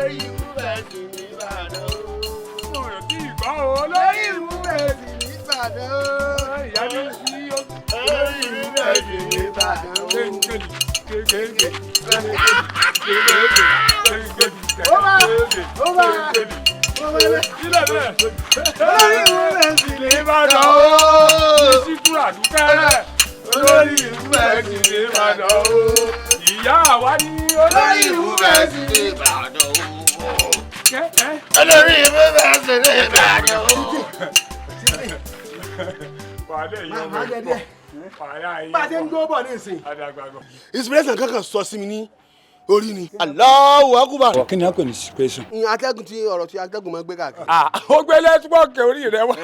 Olórí ibú bẹ̀ sí ní Ìbàdàn o. Ọ̀rọ̀ tí ìgbà o. Olórí ibú bẹ̀ sí ní Ìbàdàn o. Ìyá mi sí ó. Olórí ibú bẹ̀ sí ní Ìbàdàn o. Kéńkéli, kéńkéli, kéńkéli, Ó bá ó bá ó bá lẹ. Sílẹ̀ bẹ́ẹ̀. Olórí ibú bẹ̀ sí ní Ìbàdàn o. Síkúrà dúpẹ́. Olórí ibú bẹ̀ sí ní Ìbàdàn o. Ìyá wa ní Olórí ibú bẹ̀ sí ní Ìbàdàn o. Kẹ́ ẹ́. Olórí ibú bẹ̀ sí ní Ìbàdàn o. Wàhálẹ̀ yìí ọmọ Máa jẹ ẹ̀ díẹ̀. pọ̀. Wàhálà yìí Bá a ṣe ń gbó bọ̀ ní ìsìn. Adàgbàgbọ́. Inspiration kankan sọ sí mi ní orí ni. Allahu Akbar. Kí ni a pè ní situation? Atẹ́gùn tí ọ̀rọ̀ tí atẹ́gùn máa ń gbé káàkiri. Ó gbé lẹ́tíwọ́ọ̀kì orí rẹ wá.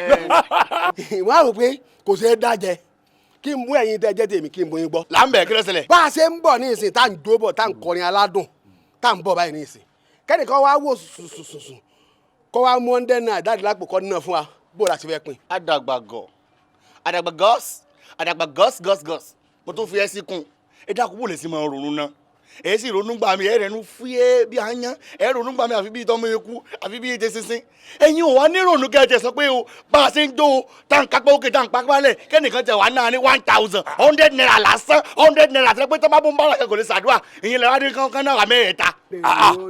Wọ́n á rò pé kò ṣeé dájẹ kí n mú ẹ̀yin tẹ́ jẹ́ tèmi kí n bóyin gbọ́. Láǹbẹ̀ kí ló ṣẹlẹ̀? Bá a ṣe ń bọ̀ ní ìsìn, tá à ń jó bọ̀, tá à ń kọrin aládùn, tá à ń bọ̀ báyìí ní ìsìn, kẹ́nìkan wá wò sùsùsùsù kó wá mú ọ́ndẹ́ náà jáde lápò kọ́ náà fún wa, bó la ṣe fẹ́ pín. Àdàgbà gọ̀, àdàgbà gọ́s, àdàgbà gọ́s gọ́s gọ́s, mo tún fi ẹ́ sí kún. Ẹ dákun, bò lè sí máa ronú náà? Ẹ sì ronú gbà mí, ẹ rẹnu fúyẹ́ bí aáyán, ẹ ronú gbà mí àfi bíi tọmọ eku, àfi bíi ètè sísín. Ẹ̀yin ò wá ní ronú kẹ́ ẹ tẹ̀ sọ pé o bá a ṣe ń jó o, tá n kápá òkè, tá n pápá lẹ̀, kẹ́nìkan tẹ̀ wá náà ní 1,100 naira lásán, 100 naira àti pé tó bá bó ń bára kò lè ṣàdúrà, ìyẹn lè wá ní kankan náà wà mẹ́ẹ̀ẹ́ta.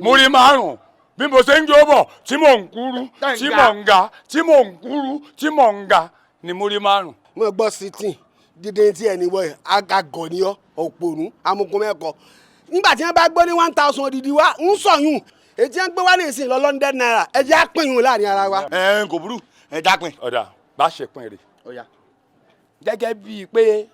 Mo rí márùn-ún bí mo ṣe ń jó bọ̀, tí mò ń kúrú, tí mò ń ga, tí mò ń kúrú, tí mò ń ga ni mo rí márùn. Mo gbọ́ sitin dídé tí ẹni wọ̀ ẹ́ agagọ̀ ni ọ́, òpònú amukun mẹ́kọ. Nígbà tí wọ́n bá gbọ́ ní 1,000 odidi wa ń sọ̀yún, èyí tí wọ́n gbé wá ní ìsìn lọ lọ́ndẹ̀ náírà, ẹ jẹ́ àpínyùn láàrin ara wa. Ẹ kò burú, ẹ dápin. Ọ̀dà bá ṣe pín rè gẹ́gẹ́ bíi pé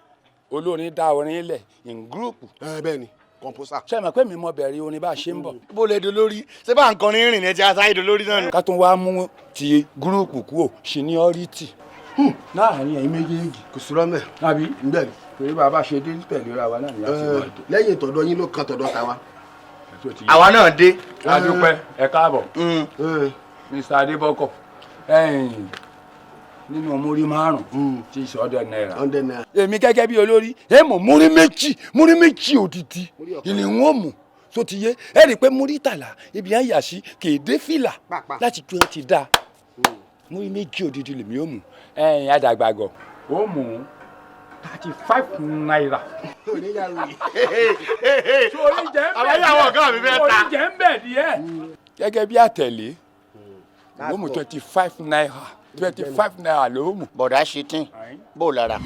olórin dá orin lẹ̀ in group. Ẹ bẹ́ẹ̀ ni, composer. Ṣé ẹ mọ̀ pé mi mọ bẹ̀rẹ̀ orin bá a ṣe ń bọ̀? Bó lè dolórí, ṣé bá nǹkan ní rìn ní ẹ ti aṣáájú dolórí náà nù. Ká tún wá mú ti group kúrò, seniority láàrin ẹ̀yin méjèèjì. Kò sí rọ́mẹ̀. Àbí? Bẹ́ẹ̀ ni. Torí bàbá ṣe dé tẹ̀léra wa náà ni a ti wọ́n tó. Lẹ́yìn tọ̀dọ̀ yín ló kan tọ̀dọ̀ tàwa. Àwa náà dé. Adúpẹ́, ẹ káàbọ̀, Mr. Adébọ́kọ̀. Ẹ̀yìn nínú múrí márùn tí í ṣe 100 naira. 100 naira. Èmi gẹ́gẹ́ bí olórí ẹ mọ̀ múrí méjì, múrí méjì òdìdí ìní wọn mú tó ti yé. Ẹ rí i pé múrítàlá ibi à ń yà sí kéde fìlà Pàápàá. láti tún ti dá múrí méjì òdìdí lèmi ó mú. Ẹ̀yìn àdàgbàgọ̀ ó mú 35 naira. Orí jẹ́ ń bẹ̀. Àlàyé àwọn ọ̀gá mi fẹ́ ta. Orí jẹ́ ń bẹ̀ díẹ̀. Gẹ́gẹ́ bí àtẹ̀lé ó mú 25 naira, 25 naira ló mú. Bọ̀dá ṣe tín bó lára.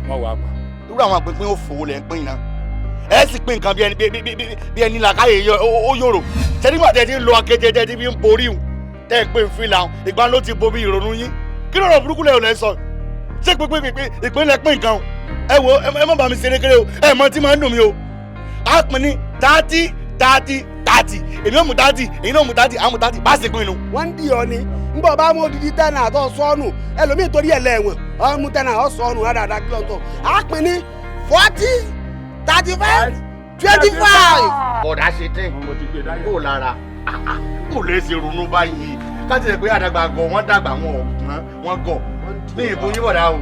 Wọ́n wàá pa. Irú àwọn àpínpín òfòwò lẹ̀ ń pín iná, ẹ sì pín nǹkan bí ẹni bí ẹni làkàyè ó yòrò. Ṣé nígbà tẹ́ ti ń lo akéde tẹ́ ti fi ń borí hùn, tẹ́ ẹ pé ń fi làwọn ìgbà ló ti bo bí ìrònú yín? Kí lọ́rọ̀ burúkú lẹ̀ ò lẹ́ sọ? Ṣé pínpín pínpín ìpínlẹ̀ pín nǹkan o? Ẹ wo, ẹ má bà mí ṣeré kéré o. Ẹ mọ tí máa ń dùn mí o. Á pín ní 30 30 30, èmi ò mú 30, èyí náà mú 30, àwọn mú 30, bá ṣe pín inú. Wọ́n ń dì ọ́ ni nbọ̀ bá mú odidi tẹ́nà àtọ́ sọ́ọ̀nù ẹlòmíì torí ẹ̀ lẹ́wọ̀n ọ̀ mú tẹ́nà ọ̀ sọ́ọ̀nù rádàdà. Kí ló ń tọ́? Á pín ní 40, 35, 25. Bọ̀dá ṣe tín Mo ti gbé dáyà. kó lára kó lè ṣe ronú báyìí, ká tiẹ̀ pé àdàgbà gọ̀, wọ́n dàgbà, wọn ọ̀gbọ́n, wọ́n gọ̀ ní ìbò yín. Bọ̀dá o,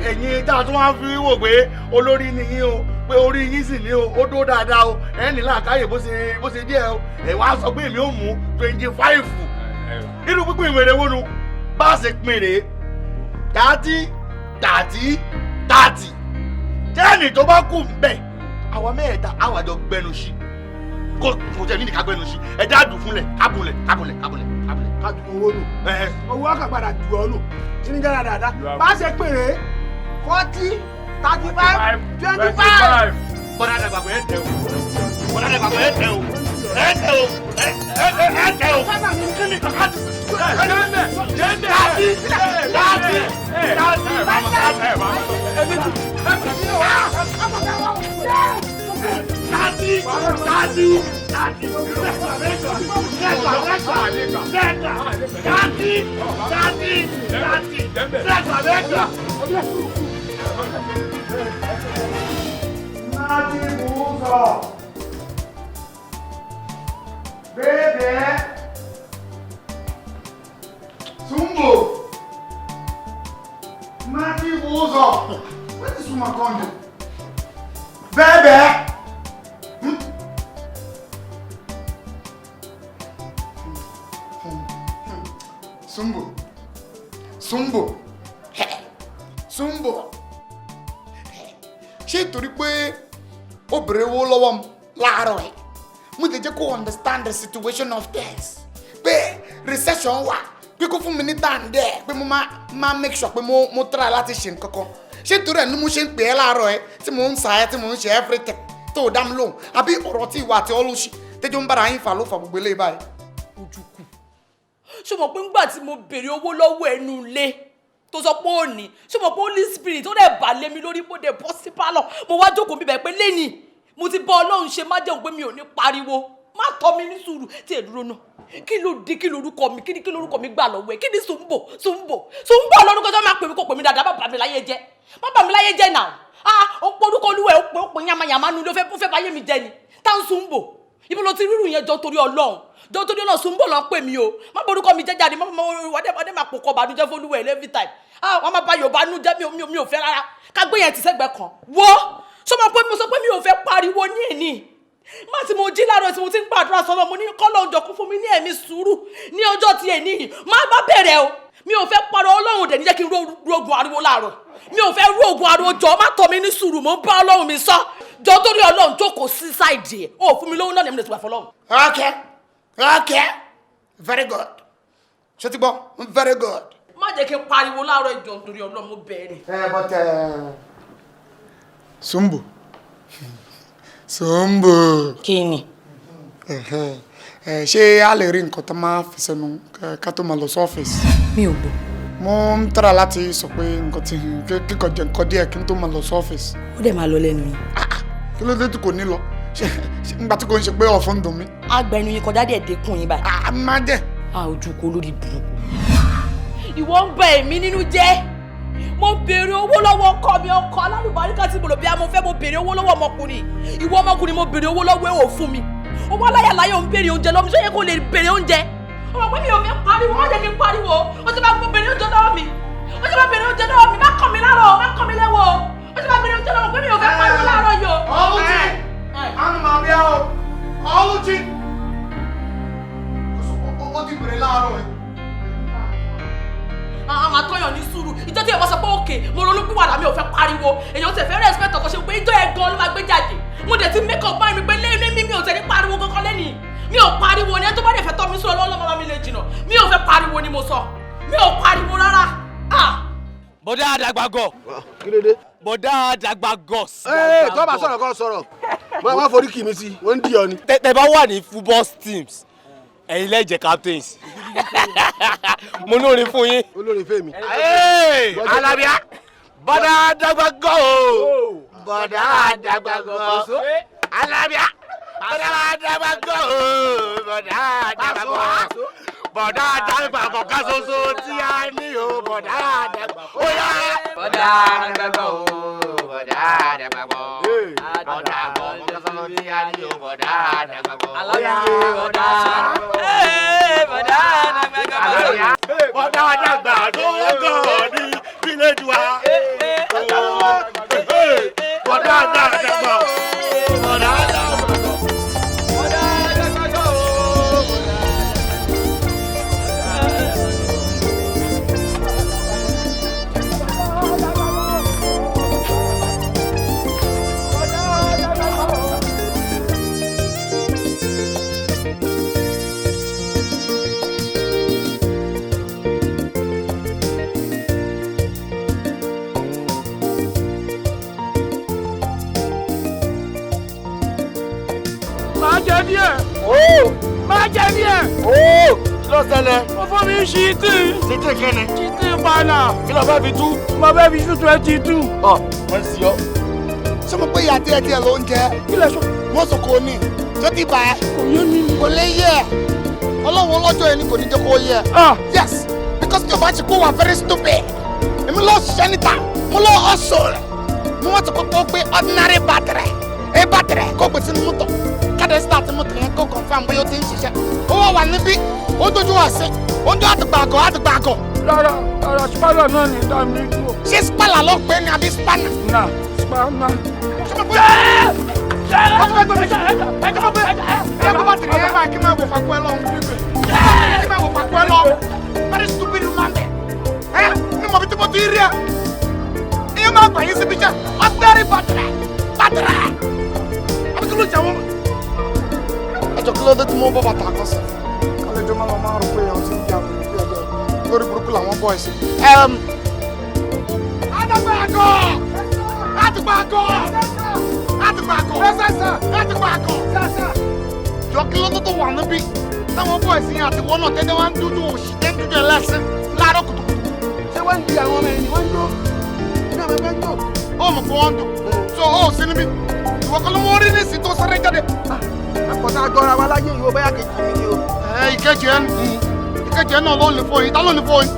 ẹ̀yin tá a tún wá fi wò pé olórí ni yín o, pé orí yín sì ní o, ó dó dáadáa o, ẹ̀ ní làákàyè bó ṣe díẹ̀ o, ẹ̀ wá sọ pé èmi ò mú 25. Irú pípín ìwé rẹ̀ wónú bá a ṣe pín rèé: 30 30 30. 10 tó bá kù ń bẹ̀, àwa mẹ́ẹ̀ẹ́ta àwa jọ gbẹnu sí. Kò tẹ̀ ní ká gbẹnu sí, ẹ já dùn fúnlẹ̀, kábùlẹ̀ kábùlẹ̀ kábùlẹ̀ kábùlẹ̀. Ká ju owó nù. Ẹ Owó ọkàn padà jù ọ́ nù kí ni jẹ́ra dáadáa bá a ṣe pèrè: 40, 35, 25. Bọ́dá dàgbà pé ẹ tẹ o, bọ́dá dàgbà pé ẹ tẹ o, ẹ tẹ o, ẹ ẹ ẹ tẹ o. Kí ni kàkà ti? 30 30 30 30 30 30 mẹ́ta mẹ́ta mẹ́ta, 30 30 30, mẹ́ta mẹ́ta. Nadi Muzo. Bebe. Sumbo. Nadi Muzo. Where this woman come do? Bebe. Hmm? Sumbo, Sumbo, Sumbo. Ṣé torí pé ó bèrè owó lọ́wọ́ mi láàárọ̀ ẹ̀, mo lè jẹ́ kó understand the situation of things, pé recession wà, pé kó fún mi ní time díẹ̀, pé mo máa make sure pé mo try láti ṣe nǹkan kan. Ṣé torí ẹ̀ ní mo ṣe ń pè é láàárọ̀ ẹ̀, tí mo ń sa ẹ́, tí mo ń ṣe everything tó o dá mi lóhùn? Àbí ọ̀rọ̀ tí ìwà àti ọlọ́ṣì tẹ́jọ́ ń bára yín fà ló fà gbogbo eléyìí báyìí? Ojúkù, ṣé mo pé ńgbà tí mo béèrè owó lọ́wọ́ ẹnu ilé tó sọ pé ó ní, ṣé mo pé Holy Spirit ó dẹ̀ bà lé mi lórí, mo dẹ̀ bọ́ sí pálọ̀, mo wá jókòó bíbẹ̀ pé lẹ́nìí mo ti bá Ọlọ́run ṣe májẹ̀mú pé mi ò ní pariwo. Má tọ́ mi ní sùúrù tí èdúró náà. Kí ló dé? Kí lorúkọ mi? Kí ni, kí lorúkọ mi gbà lọ́wọ́ ẹ̀? Kí ni Sùnbò, Sùnbò, Sùnbò lórúkọ tó máa pè mí? Kò pè mí dáadáa. Má bà mí láyé jẹ́, má bà mí láyé jẹ́ náà. Ah, ó porúkọ olúwẹ̀, ó pè yamayama nu ló fẹ́, ó fẹ́ báyé mi jẹ́ ni. Tá ń Sùnbò, ibi ló ti rírù yẹn? Jọ torí Ọlọ́run, jọ torí Ọlọ́run, Sùnbò ló ń pè mí o. Má borúkọ mi jẹ́ jáde. Má má wàdé má pò kọ bànújẹ́ fọlúwẹ̀ every time. Ah, wọ́n máa bá Yorùbá nú jẹ́. Mi ò fẹ́ rárá. Ká gbé yẹn ti sẹ́gbẹ̀ẹ́ kan. Wo, sọ ma pé mo sọ pé mi ò fẹ́ pariwo ní èní má tí mo jí láàárọ̀, tí mo ti ń gbàdúrà sọ́nà, mo ní kọ́lọ́ òjò kún fún mi ní ẹ̀mí sùúrù ní ọjọ́ tí èní yìí má bá bẹ̀rẹ̀ o. Mi ò fẹ́ pariwo. Ọlọ́run dẹ̀ ní jẹ́ kí n rógun ariwo láàárọ̀. Mi ò fẹ́ rógun ariwo. Jọ, má tọ́ mi ní sùúrù. Mo ń bá Ọlọ́run mi sọ. Jọ torí Ọlọ́run, jókòó sí side ẹ̀. O fún mi lówó náà ní èmi lè ti wà fọlọ́run. Okay, very good. Ṣé ti gbọ́? Very good. Má jẹ́ kí n pariwo láàárọ̀, ìjọ torí Ọlọ́run, mo bẹ̀rẹ̀. Ẹ but Sumbo, Sumbo. Kí ni? Ẹ ṣé a lè rí nǹkan tó máa fi sẹ́nu ká tó máa lọ sí ọ́fíìsì? Mi ò gbọ́. Mo ń tẹ́ra láti sọ pé nǹkan tí kíkọ jẹ nǹkan díẹ̀ kí n tó máa lọ sí ọ́fíìsì. Ó dẹ̀ máa lọ lẹ́nu yín. Kí ló dé tí kò ní lọ? Ṣé nígbà tí kò ń ṣe pé ọ̀fun dùn mí? Àgbà ẹnu yín kọjá díẹ̀ dẹ́kun yín báyìí. A máa jẹ. A ojú kó lórí burúkú. Ìwọ ń bà èmi nínú jẹ́. Mo béèrè owó lọ́wọ́ ọkọ mi, ọkọ alálùbáríkà tí mo lò bí a mo fẹ́. Mo béèrè owó lọ́wọ́ ọmọkùnrin, ìwọ ọmọkùnrin, mo béèrè owó lọ́wọ́ ẹ̀, ò fún mi. Owó aláyàláyà, ò ń béèrè oúnjẹ lọ́wọ́ mi. Ṣé yẹ kó lè béèrè oúnjẹ? Ó mọ̀ pé mi ò fẹ́ pariwo. Má jẹ́ kí n pariwo. Ó ti máa béèrè oúnjẹ lọ́wọ́ mi, ó ti máa béèrè oúnjẹ lọ́wọ́ mi. Má kàn mí láàárọ̀, má kàn mí lẹ́wọ̀. Ó ti máa béèrè oúnjẹ lọ́wọ́ mi pé mi ò fẹ́ pariwo láàárọ̀ yìí o. Ọlùtí, àánú màá bí ọ. Ọlùtí, ó ti bèrè láàárọ̀ yìí. Àwọn àtọyàn ní sùúrù. Ìjọ tí èèyàn sọ pé òkè mo ronú pìwàdà, mi ò fẹ́ pariwo, èèyàn tẹ̀ fẹ́ respect ọkọ ṣe pé ìjọ ẹ̀ gan ló máa gbé jáde. Mo dẹ̀ ti make up mind mi pé lẹ́yìn mi, mi ò tẹ̀ ní pariwo kankan lẹ́nìí. Mi ò pariwo ni. Ẹ tó bá dẹ̀ fẹ́ tọ́ mi sùn, ọlọ́run máa mi lè jìnà. Mi ò fẹ́ pariwo ni mo sọ. Mi ò pariwo rárá. Bọ̀dá àdàgbàgọ̀. Kí ló dé? Bọ̀dá àdàgbàgọ̀. Ee, tó bá sọ̀rọ̀ kọ́ sọ̀rọ̀, wọ́n forí kì mí sí, wọ́n ń dì ọ ni. Tẹ bá wà ní football teams, ẹ̀yin lẹ jẹ́ captains. Mo ní orin fún yín. Olórin fèmí. Alábíà, bọ́dà àdàgbàgọ̀ o, bọ́dà àdàgbàgọ̀. Alábíà, bọ́dà àdàgbàgọ̀ o, bọ́dà àdàgbàgọ̀. Bọ̀dá àdàgbàgọ̀ ká ṣoṣo tí a ní o, bọ̀dá àdàgbàgọ̀. Ó yá. Bọ̀dá àdàgbàgọ̀ o, bọ̀dá àdàgbàgọ̀. Bọ̀dá àdàgbàgọ̀ ká ṣoṣo tí a ní o, bọ̀dá àdàgbàgọ̀. Ó yá. Bọ̀dá bọ̀dá àdàgbàgọ̀. Bọ̀dá àdàgbàgọ̀ ní fílẹ̀jì wa. Bọ̀dá àdàgbàgọ̀. Bọ̀dá àdàgbàgọ̀. Bọ̀dá àdàgbàgọ̀ o. Máa jẹ díẹ̀. Máa jẹ díẹ̀. Kí ló ṣẹlẹ̀? Ó fún mi ṣí tí. Títí kíni? Ṣí tí padà. Kí ló fẹ́ fi tú? Mo fẹ́ fi tú 22. Ọ wọ́n ń sí ọ. Ṣé mo pé ìyá díẹ̀ díẹ̀ ló ń jẹ? Kí lẹ sọ? Wọ́n sọ kò ní. Tó ti bà ẹ́. Kò yé mi ni. Kò lè yé ẹ. Ọlọ́run ọlọ́jọ́ yẹn ni kò ní jẹ́ kó yé ẹ. Ah. Yes, because tí o bá ti kó wa very stupid. Èmi lọ ṣiṣẹ́ níta, mo lọ hustle. Mo wọ́n ti kọ́kọ́ gbé ordinary battery. Ẹ battery kó gbé sínú mọ́tò. Káde start mọ́tò yẹn kó confirm bóyá ó ti ń ṣiṣẹ́. Ó wà wà níbí, ó dojú wá sí. Ó ń dún àtìgbàgọ̀ àtìgbàgọ̀. Rárá rárá, spanner náà ní dá mi dúró. Ṣé spanner ló pè ní àbí spanner? Nà spanner. Ṣé mo pé wọ́n ti fẹ́ gbé mi? Ẹ kọ́ pé ẹ kọ́ bá tìrì yẹn báyìí kí n máa wò fàkú ẹ lọ. Kí n máa wò fàkú ẹ lọ. Very stupid. ti rí ẹ. Ìyẹn máa gbà yín síbi iṣẹ́, ọ̀tẹ́rì bàtìrẹ̀ bàtìrẹ̀. Àbí kí ló jẹ wọ́n? Ẹjọ́ kí ló dé tí mo bọ́ bàtà kan sí? Kálíjọ́ máa lọ máa rò pé èèyàn ti ń ya burúkú ẹjọ́ lórí burúkú làwọn bọ́ ẹ̀ sí. Àdàgbà àgọ́! Àdàgbà àgọ́! Àdàgbà àgọ́! Àdàgbà àgọ́! Jọ kí ló tó wà níbí? Táwọn bọ́ ẹ̀sìn àti wọn náà tẹ́tẹ́ wá ń dúdú òṣì tẹ́ ń dúdú ẹlẹ́sìn láàárọ̀ kùtùkùtù. Ṣé wọ́n ń di àwọn ọmọ ẹni wọ́n ń jó? Iná mi fẹ́ ń jó. Ó mọ̀ pé wọ́n ń dùn. So ó sí níbí. Ìwọ kan ló mú orí nísìsiyìí tó sáré jáde. Àkọ́tà àjọra wa láyé ìwọ bóyá kejì mi ni o. Ẹ ìkejì ẹ ìkejì ẹ náà ló ń lè fóyín. Ta ló ní fóyín?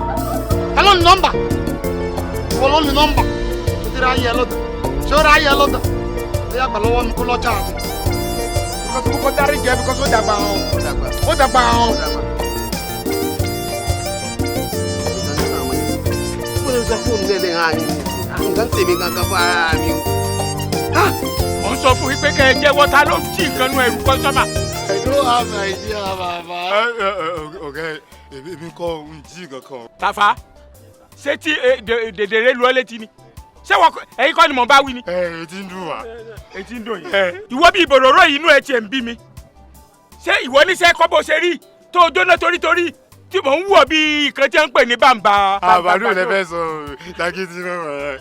Ta ló ní nọ́mbà? Ìwọ ló ní nọ́mbà. Ṣé ti rí ayé ẹ lọ́dọ̀? Ṣé ó rí ayé ẹ lọ́dọ̀? Ẹ yá gbà lọ́wọ́ mi kó lọ́jà àti. Because kókó dárí jẹ because ó dàgbà hàn. Ó dàgbà hàn. Mo lè sọ fóònù lẹ́lẹ̀ hàn yín nǹkan tèmi gangan fún ara mi o. Mo ń sọ fún yín pé kẹ́ ẹ jẹ́wọ́ ta ló jí nǹkan nú ẹrù kọ́sọ́mà. I don't have idea, bàbá. Ọ̀gá èmi kọ́ ń jí nǹkan kan. Tafa, ṣé tí dèdèrè lu ọ létí ni? Ṣé wọ́n ẹ̀yin kọ́ ni mò ń bá wí ni? Ẹ etí ń dùn wá. Etí ń dùn yín. Ìwọ bí ìbòròró yìí inú ẹ tiẹ̀ ń bí mi. Ṣé ìwọ níṣẹ́ kọ́ bó ṣe rí tó o jóná torítorí tí mò ń wọ̀ bí ìkan tí wọ́n ń pè ní bàǹbà. Àbàdàn lè fẹ́ sọ takiti mọ̀mọ́ ẹ̀.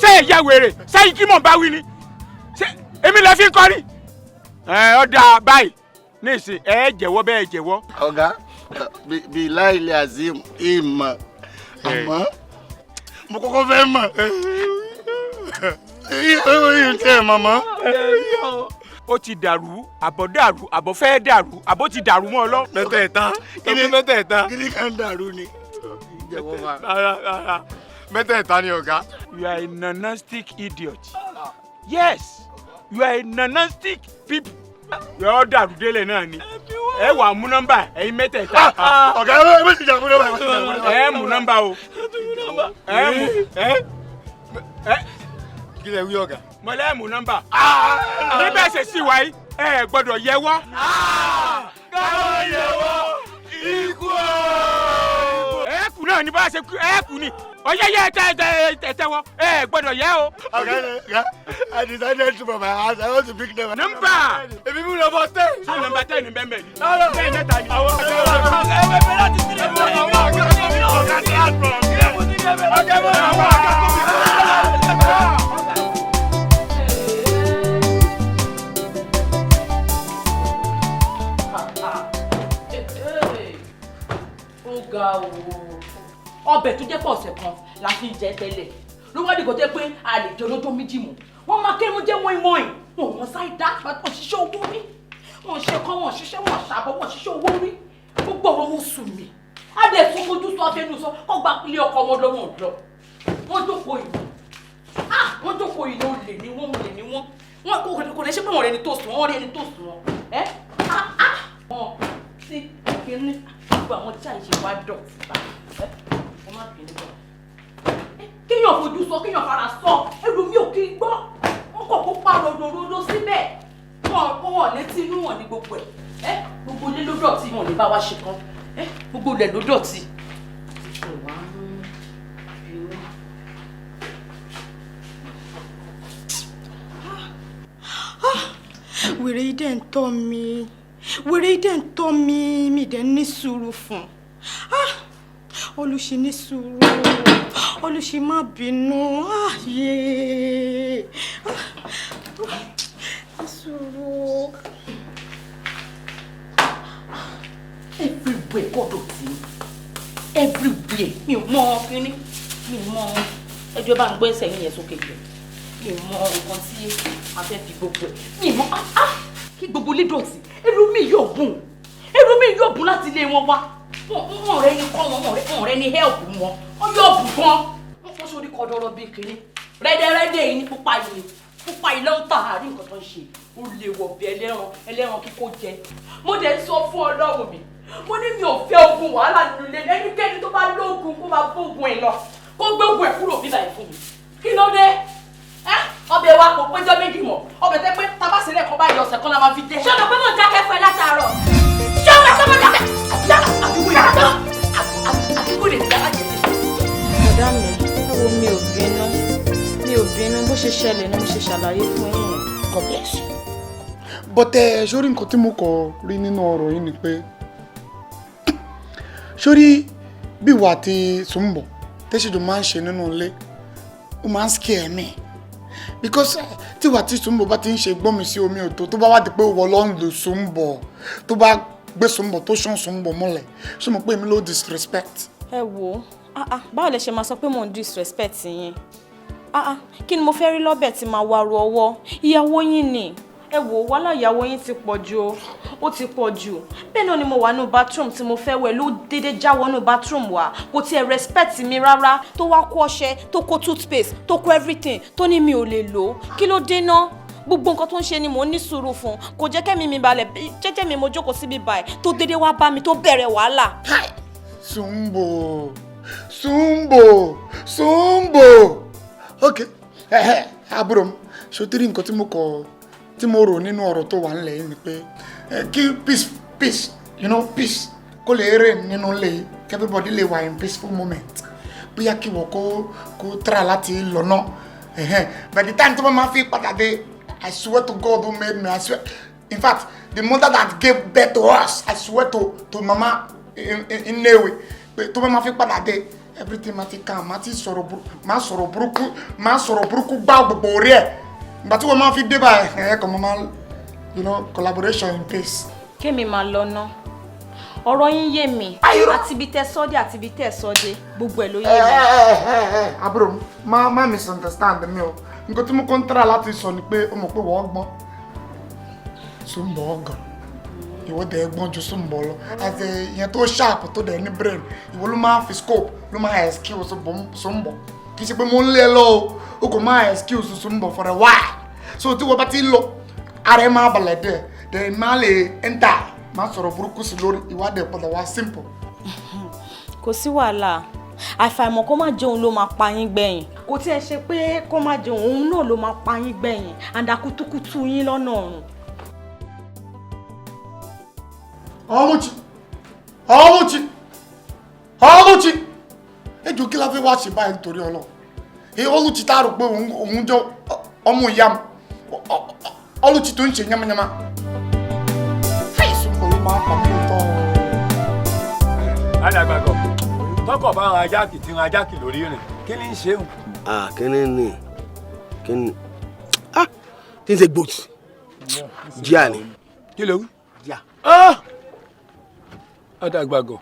Ṣé ìyá wèrè sẹ́yìn kí mò ń bá wí ni? Ṣé èmi lè fi ń kọrin? Ẹ ọ dáa báyìí ní ìsìn ẹ jẹ́wọ́ bẹ́ẹ̀ jẹ́wọ́. Ọ̀gá bíi láìlẹ̀ azeem ìmọ̀ àmọ́ mo kọ́kọ́ fẹ́ mọ̀ ìyẹn tí ẹ mọ̀ mọ́. Ó ti dàrú àbọ̀ dàrú àbọ̀ fẹ́ dàrú àbọ̀ ti dàrú mọ́ ọ lọ. Mẹ́tẹ̀ẹ̀ta kíni mẹ́tẹ̀ẹ̀ta kíni kan dàrú ni. Mẹ́tẹ̀ẹ̀ta ni ọ̀gá. You are a nonastic idiot. Yes, you are a nonastic people. Yọ dàrú délẹ̀ náà ni. Ẹ wà mú nọ́mbà ẹ̀yin mẹ́tẹ̀ẹ̀ta. Ọ̀gá ẹ bẹ ti jà mú nọ́mbà. Ẹ mú nọ́mbà o. Ẹ mú ẹ ẹ. Kí lẹ wí ọ̀gá? Mo lẹ́ mú nọ́mbà. Níbẹ̀ ṣe sí wa yìí, ẹ gbọ́dọ̀ yẹwọ́. Káwọn yẹwọ́ ikú o. Ẹ kú náà ní bá a ṣe kú ẹ kú ni. Ọyẹ yẹ ẹ tẹ́wọ́ ẹ gbọ́dọ̀ yẹ o. Ọ̀gá ọ̀gá I decided to my house I want to pick them. Nọ́mbà. Èmi mú nọ́mbà 10. Ṣé nọ́mbà 10 ni bẹ́ẹ̀ bẹ́ẹ̀ ni? Bẹ́ẹ̀ mẹ́ta ni. Àwọn ọ̀gá ọ̀gá láti sílẹ̀ fún àwọn ọ̀gá ọ̀gá ọ̀gá ọ̀gá. Ó ga o. Ọbẹ̀ tó jẹ́ pọ̀ ọ̀sẹ̀ kan la fi ń jẹ tẹ́lẹ̀ ló wá dìgbò tẹ́ pé a lè jẹ olójó méjì mọ́. Wọ́n máa kéré jẹ́ mọ́ìmọ́ì, wọn ò mọ sáì dá, wọn ṣiṣẹ́ owó rí, wọn ṣe kọ́, wọn ṣiṣẹ́, wọn ṣàbọ̀, wọn ṣiṣẹ́ owó rí. Gbogbo ọ̀rọ̀ wọn sùn mí. A lè tún fojú sọ afẹnú sọ kó gba ilé ọkọ wọn lọ́wọ́ lọ. Wọ́n jókòó yìí, wọ́n jókòó yìí ló lè ní wọ́n lè ní wọ́n. Wọ́n kò lè ṣe pé wọ́n rẹ ni tó sùn wọ́n rẹ ni tó sùn wọ́n. Ẹ́ wọ́n sí kínní gbogbo àwọn tí àìṣe wá dọ̀tí bá ẹ́ wọ́n má bínú bọ̀. Kéèyàn fojú sọ kéèyàn fara sọ ẹrù mi ò kí ń gbọ́ wọ́n kọ̀ kó pa ròdòròdò síbẹ̀ wọ́n wọ́n létí inú wọn ní gbogbo ẹ̀ ẹ́ gbogbo ilé ló dọ̀tí wọn ò lè bá wa ṣe kan ẹ́ gbogbo ilẹ̀ ló dọ̀tí. Wèrè yìí dẹ̀ ń tọ́ mi, wèrè yìí dẹ̀ ń tọ́ mi, mi dẹ̀ ní sùúrù fún. Olùṣí ní sùúrù, Olùṣí má bínú, yéé, ní sùúrù. Everywhere kọ́ dọ̀tí, everywhere mi ò mọ kínní, mi ò mọ ẹjọ́ bá ń gbé ẹsẹ̀ yín yẹn sókè jù, mi ò mọ nǹkan tí a fẹ́ fi gbogbo ẹ̀, mi ò mọ kí gbogbo ilé dọ̀tí, ẹrù mi yóò bùn, ẹrù mi yóò bùn láti ilé wọn wá. Wọ́n rẹ ni kọ́ wọn, wọ́n rẹ ni help wọn, wọ́n yóò bùn gan. Wọ́n fọ́ sórí kọ́dọ̀rọ̀ bíi kínní. Rẹ́dẹ́rẹ́dẹ́ yìí ní pupa yìí, pupa yìí ló ń tà àárín nǹkan tó ń ṣe. Ó lè wọ̀ bí ẹlẹ́ran, ẹlẹ́ran kíkó jẹ. Mo dẹ̀ ń sọ fún Ọlọ́run mi, mo ní mi ò fẹ́ ogun wàhálà nínú ilé. Ẹnikẹ́ni tó bá lóògùn kó máa bógun ẹ̀ lọ, kó gbógun ẹ̀ kúrò bíbá ẹ̀ fún mi. Kí ló dé? Ọbẹ̀ wa kò péjọ méjì mọ̀, ọbẹ̀ tẹ́ pé tabasílẹ̀ kan báyìí ọ̀sẹ̀ kan la máa fi jẹ. Ṣé o mọ̀ pé mò ń dákẹ́ fún ẹ látàárọ̀? Ṣé o mọ̀ pé mò ń dákẹ́? Àbíkú lè dákẹ́. ṣẹlẹ̀ ni mo ṣe ṣàlàyé fún yín yẹn. God bless you. But ẹ sórí nǹkan tí mo kọ rí nínú ọ̀rọ̀ yìí ni pé sórí bí ìwà àti Sùnbọ̀ tẹ́síjọ máa ń ṣe nínú ilé, ó máa ń scare me, because tí ìwà àti Sùnbọ̀ bá ti ń ṣe gbọ́n mi sí omi òtó, tó bá wá di pé ìwọ ló ń lo Sùnbọ̀, tó bá gbé Sùnbọ̀ tó ṣàn Sùnbọ̀ mọ́lẹ̀, ṣé mo pé èmi ló disrespect? Ẹ wò ó, ah ah, báwo lẹ ṣe máa sọ pé mò ń disrespect yín? Ah ah, kí ni mo fẹ́ rí lọ́bẹ̀ tí máa wá ru ọwọ́? Ìyàwó yín ni. Ẹ wò ó, wàhálà ìyàwó yín ti pọ̀ jù o, ó ti pọ̀ jù. Bẹ́ẹ̀ náà ni mo wà nínú bathroom tí mo fẹ́ wẹ̀, ló dédé já wọnú bathroom wá, kò tiẹ̀ respect mi rárá, tó wá kó ọṣẹ, tó kó toothpaste, tó kó everything, tó ní mi ò lè lò ó. Kí ló dé ná? Gbogbo nǹkan tó ń ṣe ni mò ń ní sùúrù fún, kò jẹ́ kẹ́mi mi balẹ̀. Jẹ́jẹ́ mi mo jókòó síbi báyìí, tó dédé wá bá mi, tó bẹ̀rẹ̀ wàhálà. Sùnbọ̀, Sùnbọ̀, Sùnbọ̀, ok, ẹ̀hẹ́, àbúrò mi, ṣòtìrì nǹkan tí mo kọ tí mo rò nínú ọ̀rọ̀ tó wà nílẹ̀ yìí ni pé kí peace, peace, peace kó lè reign nínú ilé yìí, kí everybody lè wà in peaceful moment, bóyá kí wọ́n kó try láti lọ́nà. Ẹ̀hẹ́n, by the time tó bá máa fi padà dé, I swear to God who made me, I swear, in fact, the mother that gave birth to us, I swear to mama in Nnewi pé tó bá máa fi padà dé, everything máa ti calm, máa ti sọ̀rọ̀ burúkú, máa sọ̀rọ̀ burúkú, máa sọ̀rọ̀ burúkú gbá gbogbo orí ẹ̀. Ìgbà tí wọ́n máa fi dé báyìí, ẹ̀ kàn máa collaboration in peace. Kémi máa lọ ná, ọ̀rọ̀ yín yé mi, àti ibi tẹ́ sọ́dé àti ibi tẹ́ sọ́dé, gbogbo ẹ̀ ló yé mi. Ẹ ẹ, àbúrò mi, má misunderstand mi o. Nǹkan tí mo kàn ń try láti sọ ni pé o mọ̀ pé wọ́n gbọ́n, Sùnbọ̀ ọ̀gàn, ìwọ dẹ̀ gbọ́n ju Sùnbọ̀ lọ, àti ìyẹn tó sharp, tó dẹ̀ ní brain, ìwọ ló máa fi scope, ló máa excuse Sùnbọ̀. Kì í ṣe pé mo ń lé ẹ lọ o, o kò máa excuse Sùnbọ̀ for a while, so tí wọ́n bá ti lọ, ara ẹ máa balẹ̀ dẹ̀ dẹ̀, máa lè enter, máa sọ̀rọ̀ burúkú sí lórí ìwádìí, padà wá simple. Kò sí wàhálà. Àìfàìmọ̀ kó má jẹun ló máa pa yín gbẹ̀yìn. Kò tí ẹ ṣe pé kó má jẹun, òun náà ló máa pa yín gbẹ̀yìn, àǹdàkùtùkùtù yín lọ́nà ọ̀run. Ọlùchí, Ọlùchí, Ọlùchí, ejò, kí la fẹ́ wá ṣe báyìí nítorí Ọlọ́run? Èyí Ọlùchí tá a rò pé òun jọ ọmọ ìyá mi, Ọlùchí tó ń ṣe yamayama, àìsàn ló máa pa mí lóòótọ́. Alàgbàgbọ́ tọkọ̀ bá ran ajá kì tí ran ajá kì lórí rìn, kí ni ń ṣe òun? Ah, kíni ni, kíni, ah, tí ń ṣe gbòòtì jíà ni. Kí ló wí? Jíà. Alàgbàgbọ́,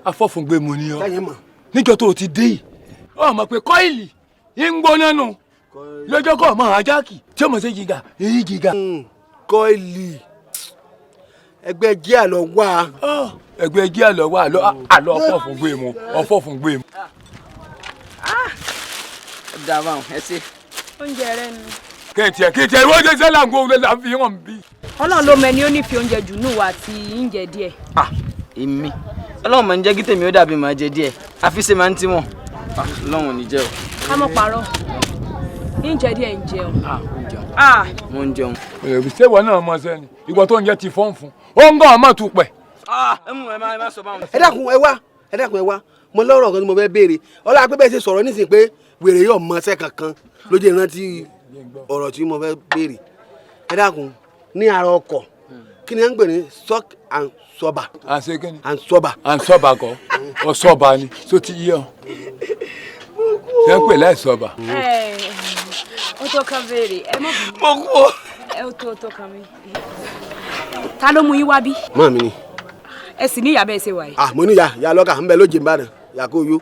afọ́fúngbé mu ni ọ. Sẹ́yìn mọ̀. Níjọ́ tó o ti dé yìí, ọ mọ̀ pé coil ń gbóná nù lọ́jọ́ kọ́ ọmọ ajá kì tí ó mọ̀ sí jìgà èyí jìgà. Coil, ẹgbẹ́ jíà lọ wá. Ẹgbẹ́ jíà lọ wá, àlọ́ ọ̀fọ́fúngbé mu, ọ̀fọ́fúngbé mu. Dábàá ẹ ṣe. Oúnjẹ rẹ ni. Kí n tiẹ̀ ìwọ ṣe sẹ́lá ń gbóhùn lẹ́la fi hàn bí. Ọlọ́run ló mẹni ó nífẹ̀ẹ́ oúnjẹ jù nù wá àti oúnjẹ díẹ̀. Èmi, Ọlọ́run máa ń jẹ́ kí tèmi ó dàbí máa jẹ díẹ̀, àfi ṣe máa ń tí wọ̀n. Ọlọ́run ò ní jẹ́ o. Ká mọ̀ parọ́, oúnjẹ díẹ̀ ń jẹun. Mo ń jẹun. Ṣé ìwọ náà mọ sẹ́ni ìwọ tó ń jẹ́ ti fọ́n fún ó ń gàn ọmọ tún pẹ̀. Ẹ mú ẹ má sọ báwọn. Ẹ dákun, ẹ wá, ẹ dákun, ẹ wá. Mo lọ́rọ̀ kan tí mo fẹ́ béèrè. Ọlá pé bẹ́ẹ̀ ṣe sọ̀rọ̀ nísìnyí pé wèrè yóò mọ ṣẹ́ kankan ló jẹ́ ìrántí ọ̀rọ̀ tí mo fẹ́ béèrè. Ẹ dákun, ní ara ọkọ̀, kí ni à ń pè ní shock absorber? À ń ṣe kí ni? Absorber. À ń sọ́ba kọ́, ọ̀sọ́ba ni tó ti yé ọ, ṣé ń pè láìsọ́ba. Ẹ ó tó kan béèrè, ẹ mọ̀ bí. Mo kú o. Ẹ ó tó kan mi. Ta ló mú yín wá bí? Mọ́ mi ni. Ẹ sì ní ìyá bẹ́ẹ̀ ṣe wà yìí? Ah, mo ní ìyá, ìyá lọ́kà ń bẹ lóje Ìbàdàn, ìyá kó yó.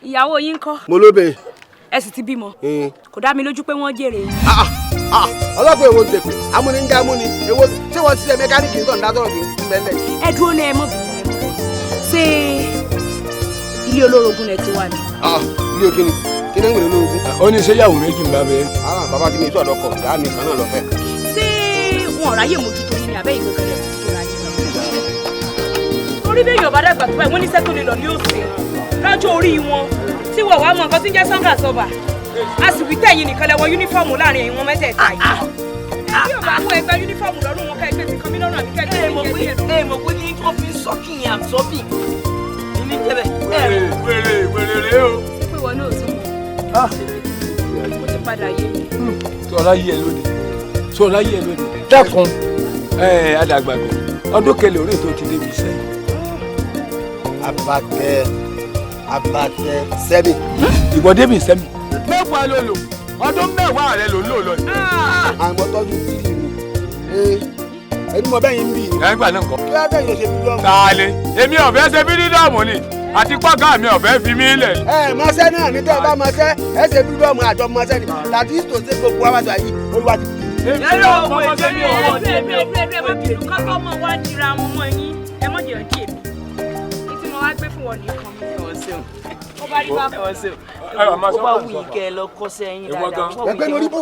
Ìyàwó yín ńkọ́? Mo lóbìnrin. Ẹ sì ti bímọ? Kò dá mi lójú pé wọ́n jèrè yín. Ọlọ́pàá, èwo ń tèpè amúni ń já amúni? Èwo ṣé wọ́n ṣiṣẹ́ mẹkáníìkì tó ń dá sọ̀rọ̀ kì í bẹ́lẹ̀? Ẹ dúró ní, ẹ mọ̀ bínú, ẹ mọ̀ bínú. Ṣé ilé olórogún lẹ ti wà ní? Ilé òkè ni, kí ni ń gbèrè olórogún? Ó ní ṣéyàwó méjì ń bá bẹ́ẹ̀. Bàbá tí mi sọ̀dọ̀ ọkọ̀ ìyá mi kan náà lọ fẹ́. Ṣé wọn ò ráyè mójútó yín ni àbẹ́ ìkankan rẹ̀ mójútó ra yín? Torí bí èèyàn bá dàgbà tó báyìí, wọ́n níṣẹ́ tó lè lọ ní òsè lọ́jọ́ orí wọn tí wọ́n wá mọ nǹkan tí ń jẹ́ sọ́ngà sọ́ba, a sì wí tẹ̀yìn nìkan lẹ́wọ̀ uniform láàrin ẹ̀yin wọn mẹ́tẹ̀ẹ̀ta yìí. Bí ò bá mú ẹgbẹ́ uniform lọ́rùn wọn, ká ẹgbẹ́ ti kan mí lọ́rùn àbí kẹ́ ẹgbẹ́ ti ẹ jẹ́ díẹ̀. Mọ̀ pé ní wọ́n fi ń sọ́kì yẹn absorbing ní jẹ́bẹ̀. Wèrè, wèrè, wèrè rèé o. Ṣé pé wọn náà tún mọ̀? Mo ti padà yé mi. Sọ̀rọ̀ ayé ẹ lóde, sọ̀rọ̀ ayé ẹ lóde. Dákun ẹ adàgbàgbọ́, ọdún kẹlẹ̀ orí ètò ti débi iṣẹ́ yìí. Abatẹ sẹ́mi. Ìwọ débi sẹ́mi. Mẹ́wàá ló lò, ọdún 10 rẹ ló ń lò lọ yìí. Àwọn tọ́jú tìrì mi ẹni mo bẹ́yìn ń bì. Ẹ ń gbà náà nǹkan. Kí wọ́n bẹ̀yìn ṣe bílíọ̀nù. Tààlẹ̀ èmi ọ̀fẹ́ ṣe bírídọ̀mù ni àti pọ́gà mi ọ̀fẹ́ fi mí lẹ̀. Ẹ mọṣẹ́ náà ní tẹ́ ẹ bá mọṣẹ́ ẹ ṣe bírídọ̀mù àjọ mọṣẹ́ ni tàbí tó ṣe gbogbo wa wájú ayé olúwa ti. Èmi ò mọṣẹ́ mi ò wọ́n. Ẹ mọ̀ jẹ́ ọdí èmi ní tí mo wá gbé fún wọn nìkan. Ó bá rí bá ó bá wù yín kẹ́ ẹ lọ kọ́ṣẹ́ yín dáadáa. Ẹgbẹ́ lórí ibú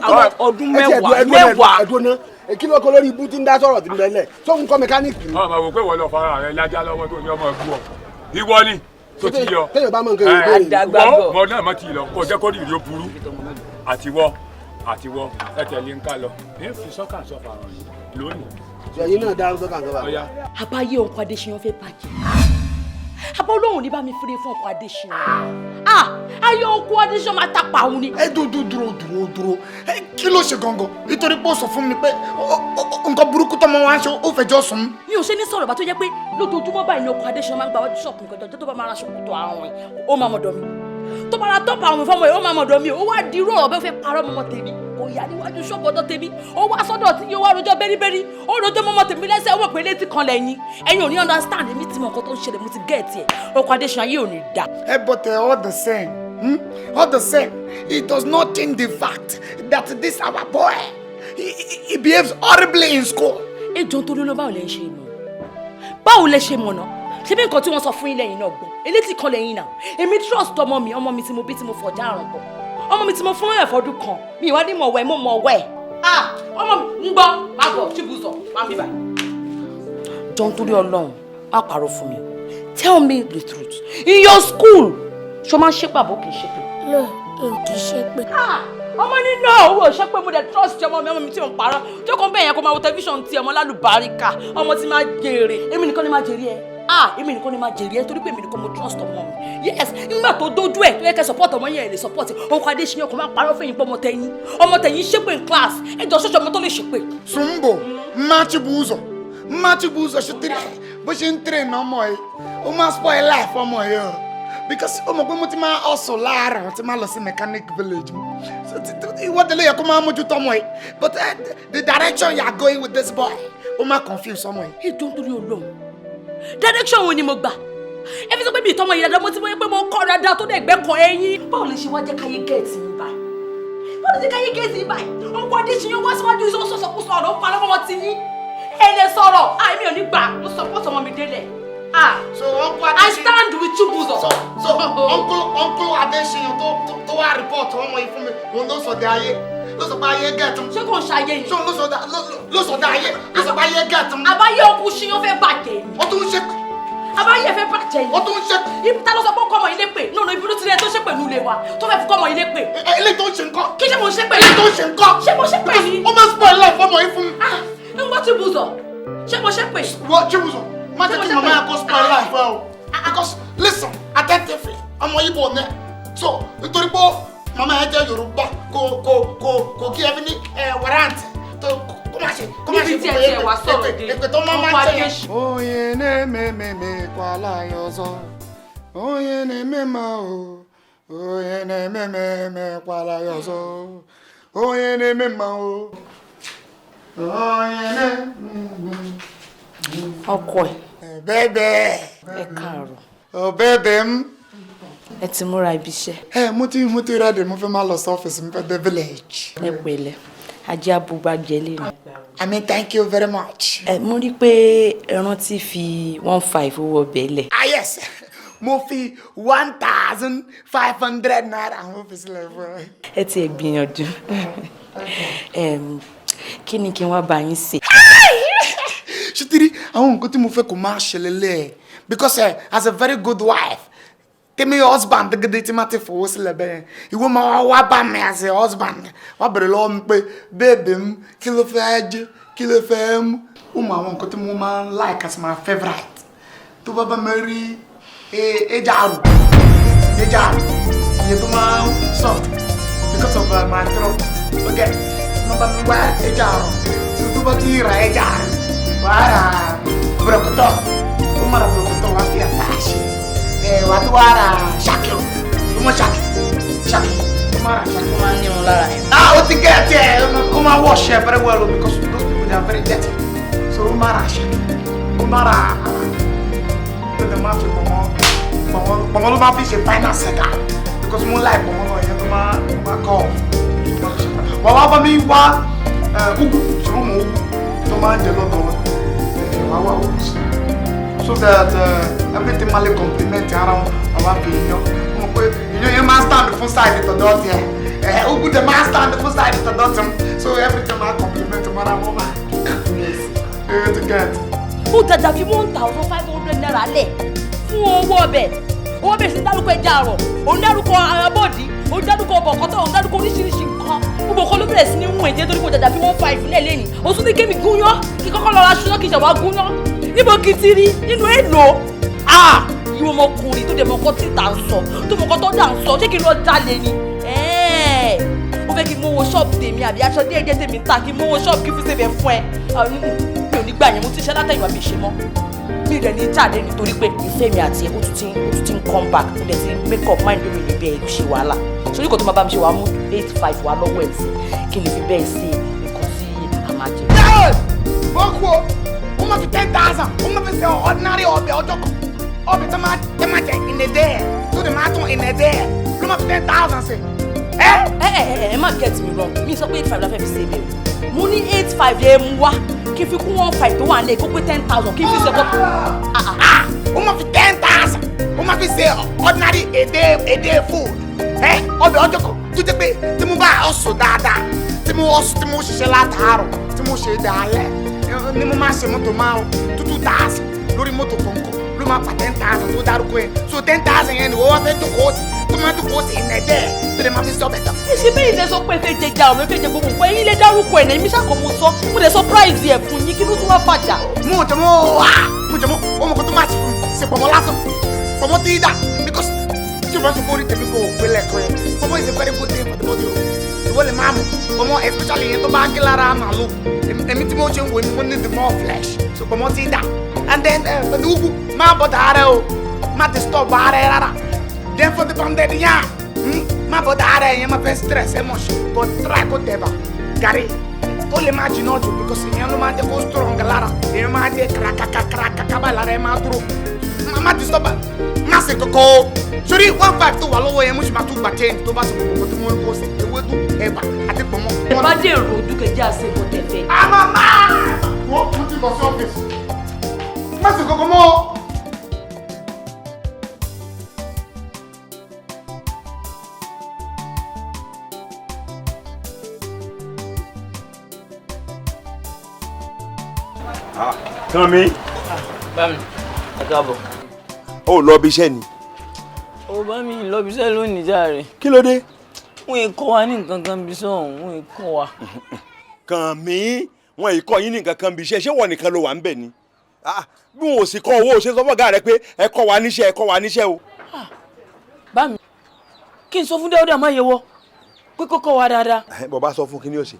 ọdún mẹ́wàá ẹdùn náà kí ló kọ lórí ibú tí ń dá sọ̀rọ̀ tí ń bẹ́lẹ̀ sóhun kọ́ mẹkáníìkì ni. Ọmọ wò pé wọ́n lọ fara rẹ lájà lọ́wọ́ tó ní ọmọ ẹ̀kú ọ ìwọ ni tó ti yọ. Téèyàn bá mọ nǹkan yìí bẹ́ẹ̀ Àdàgbàgbọ́. Mọ náà mọ ti lọ kó jẹ́ kó rìnrìn ó burú àtiwọ́ àtiwọ́ ẹ tẹ̀lé ń ká lọ ẹ fi sọ́kà sọ́fà ràn yín lónìí. Ṣèyí náà dá sọ́kà sọ́fà. Ọya. Àbáyé ọkọ Adéṣiyàn fẹ́ bàjẹ́. Àbá olóhùn ní bá mi fúre fún ọkọ Adéṣiyàn. Ah, ayé ọkọ Adéṣiyàn máa tàpá òun ni. Ẹ dúró dúró dúró dúró, kí ló ṣe gangan? Nítorí pé ó sọ fún mi pé nǹkan burúkú tọmọ wa ń ṣe, ó fẹjọ́ sùn mí. Mi ò ṣe ní sọ̀rọ̀ bá tó jẹ́ pé lójoojúmọ́ báyìí ni ọkọ Adéṣiyàn máa ń gba wájú ṣọ̀kùn kọjá ọjọ́ tó bá máa ra ṣòkòtò àrùn ẹ̀ ó máa mọ̀dọ̀ mi. Tó bá ra tọ́pù àwọn fọmọ ẹ̀ ó máa mọ̀dọ̀ mi. Ó wá di irú ọ̀rọ̀ bẹ́ẹ̀ fẹ́ parọ́ mọ́mọ́ tèmi. Kò yá níwájú ṣọ́ọ̀bù ọ̀dọ̀ tèmi. Ó wá sọ́dọ̀ tí yóò wá rojọ́ bẹ́ríbẹ́rí. Ó rojọ́ mọ́mọ́ tèmi lẹ́sẹ̀, ó mọ̀ pé létí kan lẹ́yìn. Ẹ̀yin ò ní understand, èmi ti mọ nǹkan tó ń ṣẹlẹ̀, mo ti get ẹ̀. Ọkọ Adéṣiyàn yìí ò ní dà. Ẹ but all the same, all the same, it does not change the fact that this our boy, he behaves horribly in school. Ẹ jọ̀ọ́ nítorí Ọlọ́run, báwo lẹ ń ṣe mọ̀? Báwo lẹ ṣe mọ̀ náà? Ṣé bí nǹkan tí wọ́n sọ fún yín lẹ́yìn náà gbọ́? Elétí kan lẹ́yìn náà. Èmi trust ọmọ mi, ọmọ mi tí mo bí tí mo fọjá àrùn pọ̀. Ọmọ mi tí mo fún lọ́yàn fọdún kan. Mi ìwádìí ní mọ̀wẹ́, mo mọ̀wẹ́. Ah! Ọmọ mi ń gbọ́, má bọ̀, Chibuzor, má bí báyìí. Jọ̀ọ́ nítorí Ọlọ́run, má parọ́ fún mi o. Tell me the truth. In your school, ṣo máa ń ṣépè àbó kì í ṣépè? No, n kì í ṣépè. Ọmọ ní náà owó ṣépè, mo dẹ̀ trust ọmọ mi, ọmọ mi tí ò ń parọ́. Jókòó bẹ́ẹ̀ yẹn kó máa wo tẹlifíṣàn ti ọmọ lálùbáríkà, ọmọ tí máa jèrè. Èmi nìkan ni máa jèrè ẹ. Ah, èmi nìkan ni máa jèrè ẹ torí pé èmi nìkan mo trust ọmọ mi. Yes, nígbà tó dójú ẹ̀ tó yẹ kẹ́ support ọmọ yẹn ẹ̀ lè support. Ọkọ Adéṣiyàn kò máa parọ́ fún yín pé ọmọ tẹ̀yìn. Ọmọ tẹ̀yìn ṣépè in class. Ẹ jọ ṣọ́ṣọ́ ọmọ tó lè ṣépè. Sumbo, mma Chibuzor, mma Chibuzor ṣe tiri bó ṣe ń train ọmọ yìí, ó máa spoil life ọmọ yìí o. Because ó mọ̀ pé mo ti máa hustle láàárọ̀, mo ti máa lọ sí mechanic village mi. So ìwọ délé yẹ kó máa mójútó ọmọ yìí. But the direction you are going with this boy, ó máa confuse ọmọ yìí. Ẹ jọ̀ọ́ nítorí Ọlọ́run, direction wo ni mo gbà? Ẹ fi sọ pé mi ìtọ́mọ yìí dáadáa, mo ti mọ̀ pé mo kọ́ dáadáa tó dẹ̀ gbẹ́kọ̀ ẹ̀yìn. Báwo lè ṣe wá jẹ́ káyé gẹ̀ẹ́tì yín báyìí? Báwo lè ṣe káyé gẹ̀ẹ́tì yín báyìí? Ọkọ Adéṣiyàn wá síwájú ìṣọ́sọ́sọ́kúsọ ọ̀rọ̀ ó parọ́ mọ́ ti yín. Ẹ lè sọ̀rọ̀, àìmí ò ní gbà, mo support ọmọ mi délẹ̀. Ah, So uncle I Adéṣiyàn. stand with Chibuzor. So uncle Adéṣiyàn tó wá report ọmọ yìí fún mi, òun ló sọ de ayé, ló sọ pé ayé gẹ̀ẹ́tì mi. Ṣé kò ń ṣayé ni? So ló sọ de ayé, ló sọ pé ayé gẹ̀ẹ́tì mi. Àbáyé ọkùn ṣiyàn fẹ́ bàjẹ́ ni. Ó tún ń ṣe. Àbáyé fẹ́ bàjẹ́ ni. Ó tún ń ṣe. Ibi tá ló sọ pé ó kọ́ ọmọ ilé pè? Nínú ibi ló ti rí ẹ tó ṣépè nínú ilé wa tó fẹ́ fi kọ́ ọmọ ilé pè. Eléyìí tó ń ṣe nǹkan. Kí ṣe mo ṣépè? Eléyìí tó ń ṣe nǹkan. Ṣé mo ṣépè ni? Ó máa spoil life ọmọ yìí fún mi. Ah, ń gbọ́ Chibuzor, ṣé mo ṣépè? Wọ́n Chibuzor, má jẹ́ kí màmá yà kó spoil life ẹ o. Because listen attentively, ọmọ Igbo ni. So nítorí pé màmá yẹn jẹ́ Yorùbá kò kí ẹ fi ní warrant tó kó má ṣe kó má ṣe Níbi tí ẹ tiẹ̀ wá sọ̀rọ̀ dé, èpè tó máa ọkọ máa ń tẹ̀yẹ. Adéṣiyàn. Onye na-eme kwala ya ọzọ, onye na-eme ma o, onye na-eme eme kwala ya ọzọ, onye na-eme ma o, onye na-eme. Ọkọ ẹ. Bẹ́ẹ̀bẹ́. Ẹ káàárọ̀. Ọ bẹ́ẹ̀bẹ́ m. Ẹ ti múra ibi iṣẹ́. Ẹ mo ti ready, mo fẹ́ máa lọ sí ọ́fíìsì, mo fẹ́ dé village. Ẹ pẹ̀lẹ́, ajé abúgbàjẹ lè ní. I mean, thank you very much. Ẹ mo rí i pé ẹ rántí fi 1,500 owó ọbẹ̀ lẹ̀. Ah yes, mo fi 1,500 naira mo fi sílẹ̀ fún ẹ. Ẹ ti ẹ̀ gbìyànjú. Kí ni kí n wá bá yín ṣe? Ṣùtìrí àwọn nǹkan tí mo fẹ́ kó máa ṣẹlẹ̀ lẹ̀ because as a very good wife, tèmi husband gidi tí ma ti fowó sílẹ̀ bẹ́ẹ̀ ìwọ máa wá bá mi as a husband wá bẹ̀rẹ̀ lọ́wọ́ mi pé bébè mi kí ló fẹ́ jẹ kí ló fẹ́ mú. Ó mọ àwọn nǹkan tí mo máa ń like as my favourite tó bá bá mi rí ẹja àrò ìyẹn tó máa ń soft because of my throat, okay. Má bá mi wá ẹja àrọ̀. Tí tó bá ti ra ẹja àrọ̀, wàá ra bọ̀rọ̀kọ̀tọ̀. Ó má ra bọ̀rọ̀kọ̀tọ̀ wá fi àtàṣe. Ẹ wàá tó wá ra ṣàkì o. Ó mọ ṣàkì. Ṣàkì. Ó má ra ṣàkì. Ó máa ń ní irun lára yẹn. Ah, ó ti get ẹ̀. Ó máa wash ẹ̀ very well o because those people they are very dirty. So ó má ra ṣàkì. Ó má ra ó dẹ̀ máa fi pọ̀mọ́ pọ̀mọ́ pọ̀mọ́ ló máa fi ṣe final sega because mo like pọ̀mọ́ náà yẹn tó máa kọ́ ọ̀ wọ́n wá bá mi wá ugu ṣùgbọ́n mo ugu tó máa ń jẹ lọ́dọ̀ wọn wá wá ugu sí so that everything máa lè compliment ara wọn wọ́n wá fi iyán mo pé iyán yẹn máa stand fún side tọ̀dọ̀ tiẹ̀ ugu dẹ̀ máa stand fún side tọ̀dọ̀ tiẹ̀ so everything máa compliment ara wọn máa to get. Ó dàda fi ₦1,500 lẹ̀ fún owó ọbẹ̀. Owó bẹ̀rẹ̀ sí ní dárúkọ ẹja àrọ̀, òun dárúkọ abọ́ọ̀dì, òun dárúkọ bọ̀kọ́tọ̀, òun dárúkọ oríṣiríṣi nǹkan. Gbogbo nǹkan ló bẹ̀rẹ̀ sí ní wọ̀n ẹ̀jẹ̀ torí kò dàda fi 1,500 lẹ̀ lẹ́yìn. Ó tún ní kémi gúnyán kí kọ́kọ́ lọ ra aṣọ kí ìṣàwá gúnyán. Níbo kì í ti rí nínú èlò? Ah! Ìwọ ọmọkùnrin tó dẹ̀ mọ nǹkan tí tà ń sọ, tó mọ nǹkan tó dà ń sọ, ṣé kí n lọ jalè ni? Ó fẹ́ kí n mówó ṣọ́ọ̀bù tèmi àbí aṣọ díẹ̀ díẹ̀ tèmi ń ta kí n mówó ṣọ́ọ̀bù kí fi ṣe bẹ̀ fún ẹ. Mi ò ní gbà yẹn, mo ti ṣe látẹ̀yìnwá mi ṣe mọ́. Mi rẹ̀ ní jáde nítorí pé ìfẹ́ mi àti ẹ̀ ó tún ti ń come back, ó dẹ̀ ti make up mind mi lè bẹ́ẹ̀ ṣe wàhálà. Sórí kò tó máa bá mi ṣe wàá mú 8,500 wá lọ́wọ́ ẹ̀ sí kí n lè fi bẹ́ẹ̀ ṣe nǹkan tí a máa jẹ. Wọ́n kú o, ó máa fi 10,000, ó máa fi ṣe ordinary ọbẹ̀ ọjọ́ kan. Ọbẹ̀ tó máa jẹ in a day, tó dẹ̀ máa tún in a day, ló máa fi 10,000 ṣe. Ẹ má get me wrong, mi sọ pé 8,500 la fẹ́ fi ṣe é bẹ́ẹ̀ o. Mo ní 8,500 yẹn mú wá kí n fi kún 1,500 tó wà nílé kó pé 10,000 kí n fi ṣe kó. Ó máa fi 10,000, ó máa fi ṣe ordinary a day food. Ọbẹ̀ ọjọ́ kan tó jẹ́ pé tí mo bá ọ̀sùn dáadáa, tí mo ọ̀sùn tí mo ṣiṣẹ́ látàárọ̀, tí mo ṣe dáalẹ́, ni mo máa ṣe mọ́tò márùn-ún 2,000 lórí mọ́tò kọ̀ọ̀kan ló máa pa 10,000 tó dárúkọ yẹn. So 10,000 yẹn ni wọ́n wá fẹ́ jókòó tì tó máa jókòó tì ìnà ẹ̀dẹ́ tó lè máa fi sọ bẹ̀tọ̀. Ẹ ṣe bẹ́ẹ̀ ilẹ̀ sọ pé ẹ fẹ́ jẹ ẹja ọ̀rọ̀ ẹ fẹ́ jẹ gbogbo nǹkan ẹ̀yin lè dárúkọ ẹ̀ náà èmi ṣàkó mo sọ mo lè sọ price ẹ̀ fún yín kí ló tún wá fàjà. Mo jẹ mọ́ wá mo jẹ mọ́ ọmọ kan tó máa ṣe pọ̀mọ́ lásán pọ̀mọ́ tí dà because tí o bá ṣe kórìí tèmi kò gbé lẹ́kọ̀ọ́ yẹn pọ̀mọ́ is a very good thing for the body o. Ìwọ lè máa mú pọ̀mọ́ especially yẹn tó bá gé lára màlúù èmi tí mo ṣe ń wò ni mo need more flesh so pọ̀mọ́ tí dà and then pẹ̀lú ugu má bọ̀ tààrẹ o má disturb ara ẹ rárá then for the pounded yam má bọ̀ tààrẹ yẹn má fẹ́ stress ẹ mọ̀ ṣe but try kó tẹ̀ bá gàrí ó lè má jiná jù because ìyẹn ló máa jẹ́ kó strong lára ìyẹn máa jẹ́ kàràkàkàràkàkà báyìí lára ẹ máa dúró má disturb má ṣe kókó o sórí 1,500 tó wà lọ́wọ́ yẹn mo sì máa tún gbà change tó bá ṣe gbogbo tó mú kó sí ewédú ẹ̀bà àti pọ̀nmọ́. Ẹ bá dé èrò ojú kẹjá àṣẹ ìbọn tẹ̀fẹ́. Àmọ́ máa wọ́n mo ti lọ sí ọ́fíìsì má ṣe kókó mọ́ o. Kàn mí. Bá mi, ẹ káàbọ̀. Ó lọ bí iṣẹ́ ni. Ó bá mi lọ bí iṣẹ́ lónìí jàre. Kí ló dé? Wọ́n ì kọ́ wa ní nǹkan kan bí sọ̀hún, wọ́n ì kọ́ wa. Kàn mí, wọ́n ì kọ́ yín ní nǹkan kan bí iṣẹ́, ṣé wọ́n nìkan ló wà ń bẹ̀ ni? Bí wọn ò sì kọ́ owó ṣe sọ fọ́gá rẹ pé ẹ kọ́ wa níṣẹ́, ẹ kọ́ wa níṣẹ́ o. Bá mi, kí n sọ fún Dáúdà má yẹwọ́ pé kó kọ́ wa dáadáa. Bàbá sọ fún kí ni ó ṣe.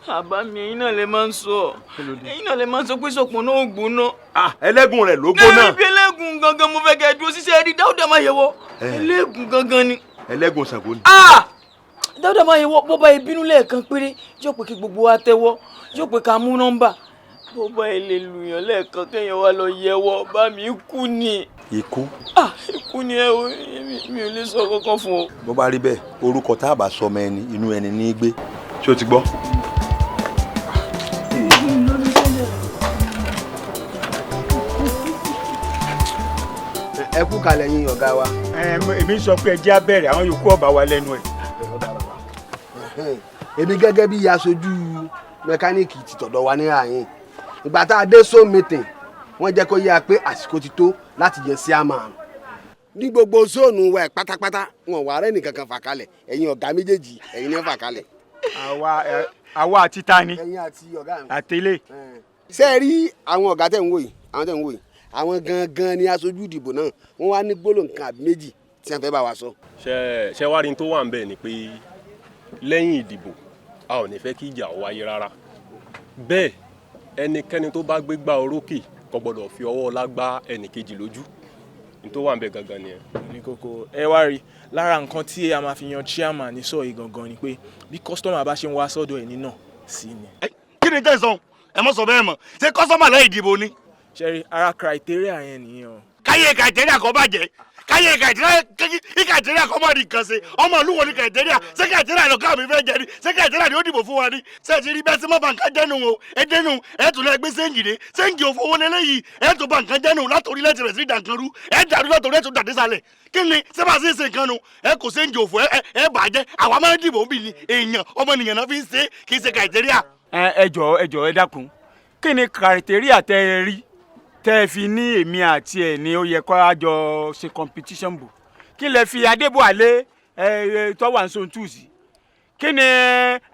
Àbá mi, ẹ̀yin náà lè máa ń sọ. Ẹ̀yin náà lè máa ń sọ pé sọ̀pọ̀ náà ò gbóná. Ẹlẹ́gùn rẹ̀ ló gbóná. Ní ibi ẹlẹ́gùn gangan mo fẹ́ kẹ́ ẹ dúró ṣiṣẹ́ rí Dáúdà má yẹwọ́. Ẹlẹ́gùn gangan ni. Ẹlẹ́gùn Ṣàngó ni. Dáúdà má yẹwọ́ bó bá ìbínú lẹ́ẹ̀kan péré yóò pé kí gbogbo wa tẹ́wọ́ yóò pé ká mú nọ́mbà. Bó bá ilé lùyàn lẹ́ẹ̀kan kéèyàn wá lọ yẹwọ́ bá mi kú ni. Ikú. Ikú ni ẹ o, mi ò lè sọ kankan fún o. Bó bá rí bẹ́ẹ̀, orúkọ tá a bá sọmọ ẹni inú ẹni ní í gbé. Ṣé o ti gbọ́? Ẹ kú kalẹ̀ yín ọ̀gá wa. Èmi sọ pé ẹ jẹ́ á bẹ̀rẹ̀ àwọn yòókù ọba wa lẹ́nu ẹ̀. Èmi gẹ́gẹ́ bí aṣojú mẹkáníìkì ti tọ̀dọ̀ wa ní àyín ìgbà tá a dé so meeting wọ́n jẹ́ kó yé wa pé àsìkò ti tó láti yẹ sí àmà ní gbogbo zóònù wa ẹ̀ pátápátá wọn wà rẹ́ nìkankan fà kalẹ̀ ẹ̀yin ọ̀gá méjèèjì ẹ̀yin ní fà kalẹ̀. Àwa àti ta ni. Ẹ̀yin àti ọ̀gá mi. Àtẹlé. Ṣé ẹ rí àwọn ọ̀gá tẹ̀ ń wò yìí àwọn tẹ̀ ń wò yìí àwọn gangan ni aṣojú ìdìbò náà wọ́n wá ní gbólóhùn kan àbí méjì tí wọ́n fẹ́ bá wa sọ. Ṣé wá rí n tó wà ń bẹ̀ ni pé lẹ́yìn ìdìbò A ò ní fẹ́ kí ìjà ó wáyé rárá. Bẹ́ẹ̀ ẹnikẹ́ni tó bá gbégbá orókè kò gbọ́dọ̀ fi ọwọ́ ọlá gbá ẹnìkejì lójú. Ní tó wà ń bẹ gangan nìyẹn. Ní kókó, ẹ wá rí lára nǹkan tí a máa fi yan chairman ní sọ yìí gangan ni pé bí customer bá ṣe ń wá sọ́dọ̀ ẹ̀ nínà sí ni. Kí ni tẹ̀sán? Ẹ mọ̀ sọ bẹ́ẹ̀ mọ̀. Ṣé customer lẹ́yìn ìdìbò ni? Ṣẹ́rí, ara criteria yẹn nìyẹn o. Káyé criteria kò bàjẹ́, káyé criteria, kí criteria kọ́ mọ̀ ní nǹkan ṣe. Ọmọ ìlú wo ni criteria? Ṣé criteria lọ́kàn mi fẹ́ jẹ ni? Ṣé criteria ni ó dìbò fún wa ni? Ṣé ti rí bẹ́ẹ̀ tí mo bá nǹkan jẹ́nu o? Ẹ dẹnu, ẹ tún lẹ gbé change dé. Change òfò owó lélẹ́yìí. Ẹ tún bá nǹkan jẹ́nu látòrí lẹ́tì rẹ̀ sí ìdànkan rú. Ẹ dàrú látòrí, ẹ tún dàdé sálẹ̀. Kí ni ṣé bá ṣe ń ṣe nǹkan nu? Ẹ kò change òfò, ẹ bàjẹ́. Àwa máa ń dìbò bí ni èèyàn ọmọnìyàn náà fi ń ṣe, kì í ṣe criteria. Ẹ jọ̀ọ́, ẹ jọ̀ọ́, ẹ dákun, kí ni criteria tẹ ẹ rí tẹ́ ẹ fi ní èmi àti ẹ̀ ní ó yẹ kó a jọ ṣe competition bò? Kí lẹ fi Adébọ̀wálé ẹ ẹ tó wà ní zone 2 sí? Kí ni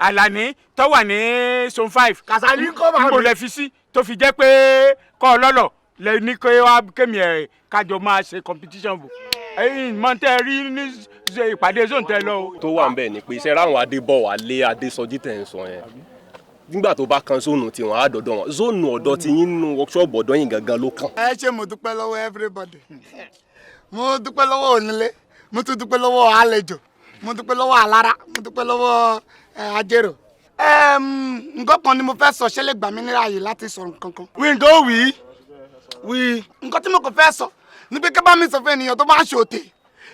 Àlàní tó wà ní zone 5? Kàsálí ń kọ́ bá mi. Níbo lẹ fi sí tó fi jẹ́ pé kọ́ ọ lọ́lọ́ lẹ ní kí wá kémi ẹ̀ kájọ máa ṣe competition bò? Ẹ̀yin mọ̀ tẹ́ ẹ rí ní ìpàdé zone tẹ́ lọ o. Tó wà ń bẹ̀ ni pé iṣẹ́ ráwọn Adébọ̀wálé, Adésọjí tẹ̀ ń sọ yẹn, nígbà tó bá kan zone tiwọn, á dọ̀dọ̀ wọn. Zone ọ̀dọ̀ ti yín nínú workshop ọ̀dọ̀ yín gangan ló kàn. Ẹ ṣé, mo dúpẹ́ lọ́wọ́ everybody. Mo dúpẹ́ lọ́wọ́ onílé, mo tún dúpẹ́ lọ́wọ́ àlejò, mo dúpẹ́ lọ́wọ́ alára, mo dúpẹ́ lọ́wọ́ ajérò. Nǹkan kan ni mo fẹ́ sọ. Ṣẹlẹ̀ gbà mí níráàyè láti sọ̀rọ̀ nǹkan kan? Wí nǹkan ó wí wí. Nǹkan tí mo kàn fẹ́ sọ ni pé kí bá mi sọ fún ènìyàn tó bá ń ṣòtè,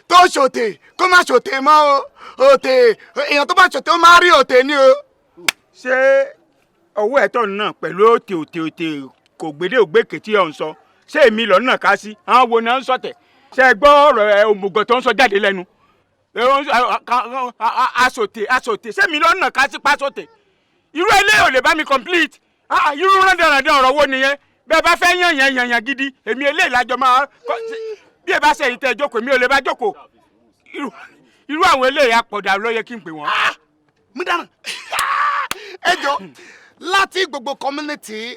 tó ṣòtè, kó má ṣòtè mọ́ o. Òtè, èèyàn tó bá ṣòtè, ó máa rí òtè ní o. Ṣé owó ẹ̀tọ́ náà pẹ̀lú òtè òtè òtè kò gbédè ògbékè tí ò ń sọ, ṣé èmi lọ́nà ká sí? Àwọn wo náà ń sọ̀tẹ̀? Ṣé ẹ gbọ́ ọ̀rọ̀ ẹ òmùgọ̀ tó ń sọ jáde lẹ́nu? Asòtè, asòtè, ṣé èmi lọ́nà ká sí pásòtè? Irú eléyìí ò lè bá mi complete. Irú rándanrandan ọ̀rọ̀ wo nìyẹn? Bẹ́ẹ̀ bá fẹ́ yàn yàn yàn yàn gidi, èmi eléyìí lájọ máa bí ẹ bá ṣe èyí tẹ́ ẹ jókòó, èmi ò lè bá jókòó. Irú àwọn eléyìí apọ̀dà ló yẹ kí n pè wọ́n. Mi dáná. Ẹ jọ, láti gbogbo community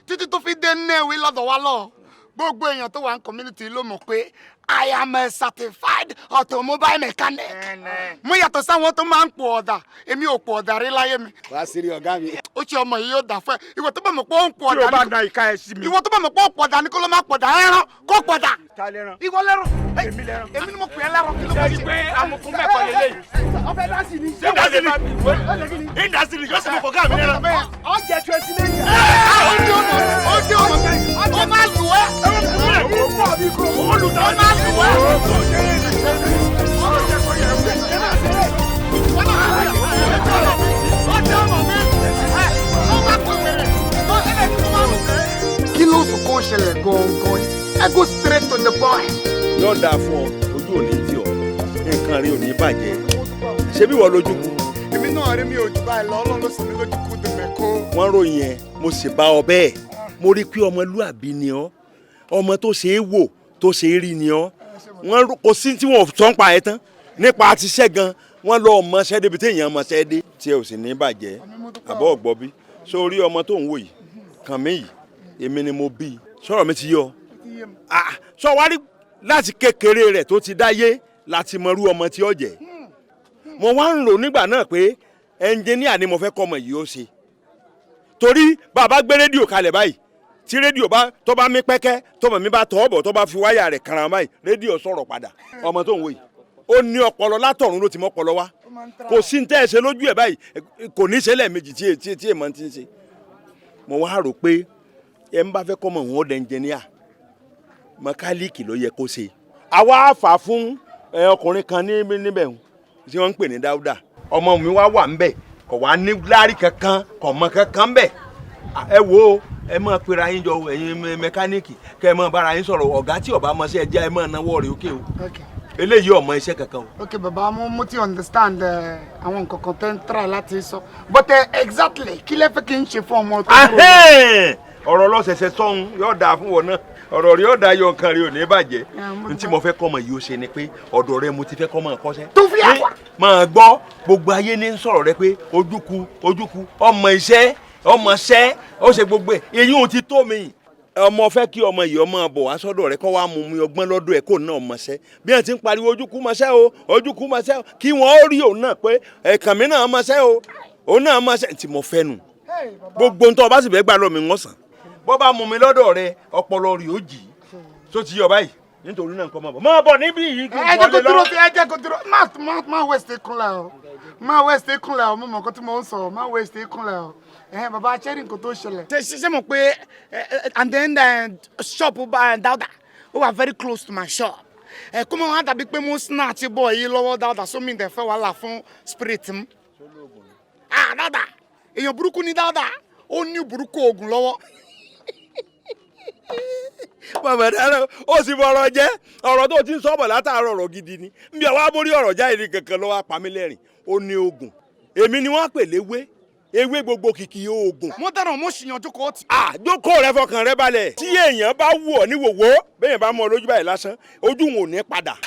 títí tó fi dé Nnewi lọ́dọ̀ wa lọ, gbogbo èèyàn tó wà ní community ló mọ̀ pé I am a certified automobile mechanic. Mo yàtọ̀ sáwọn tó máa ń pò ọ̀dà. Èmi ò pò ọ̀dà rí láyé mi. Wàá sí rí ọ̀gá mi. Ó ṣe ọmọ yìí, yóò dà fún ẹ. Ìwọ tó bá mọ̀ pé ó ń pò Tí o ọ̀dà bá ní na ìka ẹ sí mi. Ìwọ tó bá mọ̀ pé ó ń pò ọ̀dà ní kó ló máa pò ọ̀dà ẹran kó pò ọ̀dà. Ta lẹ́ran? Ìwọ lẹ́rọ. Èmi lẹ́ran. Èmi ni mo pè é lẹ́rọ. Kí ló Ṣé fẹ́ rí ṣe? pé amukun mẹ́kọ̀ọ́ lélẹ́yìí? Ọfẹ dasi ni. Ṣé wọ́n lè bá mi? Industry yóò sì mú kọ̀ọ̀kan mi lẹ́ran. Ọjẹ 29. Ó di ọmọ, ó di ọmọ, ó máa lù ẹ́. Ó máa lù ẹ́. Kí ló sọ kó ṣẹlẹ̀ gangan? Ẹ go straight to the point. Yóò dáa fún ọ, ojú ò ní tì ọ, nǹkan rí ò ní bàjẹ́. Ṣé bí wọ́n lójú kú? Èmi náà rí mi ò jù báyìí lọ. Ọlọ́run ló sọ mí lójú kú dùnmẹ̀kó. Wọ́n ròyìn ẹ, mo sì bá ọ bẹ́ẹ̀. Mo rí i pé ọmọlúàbí ni ọ, ọmọ tó ṣe é wò, tó ṣe é rí ni ọ. Wọ́n kò sí tí wọ́n sọ ń pa ẹ tán nípa àtiṣẹ́ gan. Wọ́n lọ mọṣẹ́ débi téèyàn mọṣẹ́ dé tí ẹ ò sì ní bàjẹ́. Àbọ̀ ọ̀gbọ́ bí sórí ọmọ tó ń wò yìí kàn mí yìí, èmi ni mo bí i. Sọ̀rọ̀ mi ti yọ. Ah, sọ wá rí láti kékeré rẹ̀ tó ti dáyé láti mọrú ọmọ tí ó jẹ́. Mo wá ń rò nígbà náà pé ẹnjìníà ni mo fẹ́ kọ́ ọmọ yìí ó ṣe, torí bàbá gbé rédíò kalẹ̀ báyìí, tí rédíò bá tó bá mí pẹ́kẹ́, tọmọ mi bá tọ́ bọ̀, tó bá fi wáyà rẹ̀ kàrà báyìí, rédíò sọ̀rọ̀ padà. Ọmọ tó ń wò yìí, ó ní ọpọlọ, látọ̀run ló ti mọ́ ọpọlọ wá. Kò sí ní tẹ́ ẹ ṣe lójú ẹ̀ báyìí, kò ní í ṣe lẹ́ẹ̀mejì tí èèmọ̀ ti ń ṣe. Mo wá rò pé ẹ ń bá fẹ́ kọ́ mọ̀ wọn ó dẹ̀ ẹnjìníà, mẹkáníìkì ló yẹ kó ṣe. Àwa fà fún ọkùnrin kan ní níbẹ̀ tí wọ́n ń pè ní Dáúdà. Ọmọ mi wá wà ńbẹ̀, kò wá ní láárí kankan, kò mọ kankan ńbẹ̀. Ẹ wo, ẹ máa pera yín jọ, ẹ̀yin mẹkáníìkì, kẹ́ ẹ máa bára yín sọ̀rọ̀. Ọ̀gá tí ọba mọ̀ sí ẹ jẹ́ ẹ máa náwó rẹ̀ òkè o. Eléyìí ọmọ iṣẹ́ kankan o. Ok baba, mo ti understand àwọn nǹkan kan tẹ́ ń try láti sọ, but exactly kí lẹ fẹ́ kí n ṣe fún ọmọ tó kúrò? Ọ̀rọ̀ lọ́sẹ̀sẹ̀ sọ́hun, yóò dáa fún wọn náà. Ọ̀rọ̀ rí ọ̀dà yọ, nǹkan rí ò ní bàjẹ́. N tí mo fẹ́ kọ́ ọmọ yìí ó ṣe ni pé ọ̀dọ̀ rẹ mo ti fẹ́ kọ́ ọmọ kọ́ṣẹ́. Tó fi àwà. Máa gbọ́, gbogbo ayé ní sọ̀rọ̀ rẹ pé ojúku ojúku, ọmọ iṣẹ́, ọmọ iṣẹ́, ó ṣe gbogbo ẹ̀. Èyí ò ti tó mi. Ọmọ fẹ́ kí ọmọ yìí ọmọ bọ̀ wá sọ́dọ̀ rẹ, kọ́ wá mú mi ọgbọ́n lọ́dọ̀ ẹ̀, kó náà mọṣẹ́. Bí wọ́n ti ń pariwo ojúkú mọṣẹ́ o, ojúkú mọṣẹ́ o, kí wọ́n ó rí òun náà pé ẹ̀kàn mi náà mọṣẹ́ o. Òun náà máa ṣe tí mo fẹ́ nu. Gbogbo ń tọ́ ọba sì fẹ́ gbà lọ mi ń sàn. Bọ́ bá mú mi lọ́dọ̀ rẹ, ọpọlọ rẹ̀ ó jì í. Tó ti yọ báyìí, nítorí náà nǹkan máa bọ̀. Máa bọ̀ níbí yìí kí n Ẹ jẹ́ kó wọlé dúró lọ. sí, ẹ jẹ́ kó dúró. Má waste kúnlẹ̀ o, má waste kúnlẹ̀ o. Mo mọ̀ nǹkan tí mo ń sọ, má waste kúnlẹ̀ o. Ẹ̀hẹ́n, bàbá Cherry, nǹkan tó ṣẹlẹ̀. Ṣe mọ̀ pé and then shop Dauda ó wà very close to my shop. Ẹ kó mọ̀ wá dàbí pé mo snatch boy yìí lọ́wọ́ Dauda, sómi dẹ̀ fẹ́ wàhálà fún spirit mi. Ah, Dauda, èèyàn burúkú ni Dauda, ó ní burúkú oògùn lọ́wọ́. Bàbá dáná, ó sì fọ̀rọ̀ jẹ́. Ọ̀rọ̀ tó ti ń sọ̀bọ̀ látàárọ̀, ọ̀rọ̀ gidi ni. Nbí àwa borí ọ̀rọ̀ jáde ní kankan lọ́wọ́ apamílẹ́rìn. Ó ní oògùn, èmi ni wọ́n pè léwé, ewé gbogbo kìkì oògùn. Mo dáná, mo ṣìyàn jókòó tì. À jókòó rẹ, fọkàn rẹ balẹ̀. Tí èèyàn bá wù ọ́ ní wòwó, bẹ́ẹ̀ bá mọ lójú báyìí lásán, ojú wọn ò ní padà.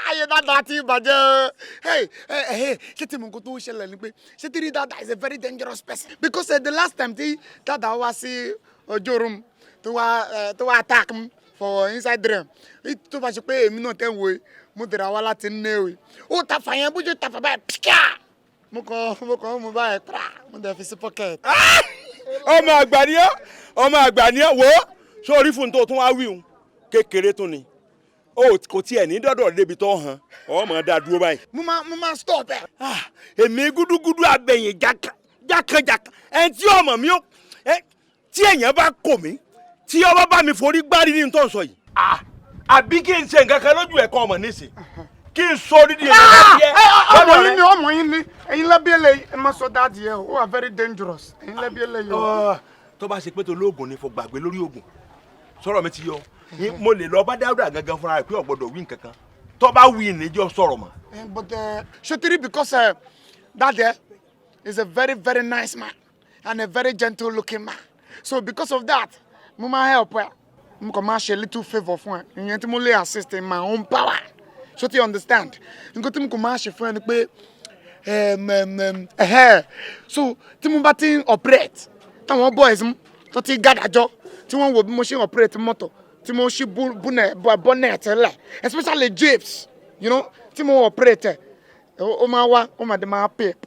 Ayé dáadáa ti bàjẹ́. Hey, hey, ṣé tí mo nǹkan tó ń ṣẹlẹ̀ ni pé ṣé tí rí, Dáadáa is a very dangerous person because the last time tí Dáadáa wá sí ojú room tó wá attack m for inside dream, tó bá ṣe pé èmi náà tẹ́ ń wo mo tẹ̀ra wá láti nnéwé, ó tafa yẹn bójú tafa báyìí píkà, mo kàn mo báyìí pra, mo dẹ̀ fi sí pocket. Ọmọ àgbà ni ọ́, ọmọ àgbà ni ọ́. Wò ó, sórí fún tó tún wá wíhun kékeré tún ni o, kò tiẹ̀ ní dọ́dọ̀ débi tó hàn ọmọ dá dúró báyìí. Mo máa stop ẹ. Èmi gúdúgúdú abẹ̀yìn jákàjàkà, ẹni tí ọmọ mi ó tí èèyàn bá kò mí, tí ọba bá mi forí gbárí ní tó ń sọ yìí. Àbí kí n ṣe nǹkan kan lójú ẹ̀kọ́ ọmọ nísìn, kí n sọ dídí èèyàn yẹ? Ọmọ yín ni, ọmọ yín ni. Ẹ̀yin lẹ́bí eléyìí, ẹ má sọ daddy ẹ o, ó wà very dangerous. Ẹ̀yin lẹ́bí eléyìí o. Tó bá ṣe pé tó lóògùn ni, fò gbàgbé lórí oògùn, sọ̀rọ̀ mi ti yọ. Mo lè lọ bá Dáúdà gangan fúnra rẹ̀ pé ò gbọ́dọ̀ wí nǹkan kan, tó bá wí níjọ́ sọ̀rọ̀ mọ́. But Sotiri, because daddy is a very very nice man and a very gentle looking man, so because of that mo máa help ẹ, mo kàn máa ṣe little favour fún ẹ, ìyẹn tí mo lè assist in my own power. So you understand, nǹkan tí mo kàn máa ṣe fún ẹ ni pé so tí mo bá ti ń operate, táwọn boys m tó ti gàdájọ́, tí wọ́n wo bí mo ṣe ń operate mọ́tò, tí mo ṣí bonnet lẹ̀, especially jeeps, tí mo operate ẹ̀, ó máa wá, ó máa dé, máa pip,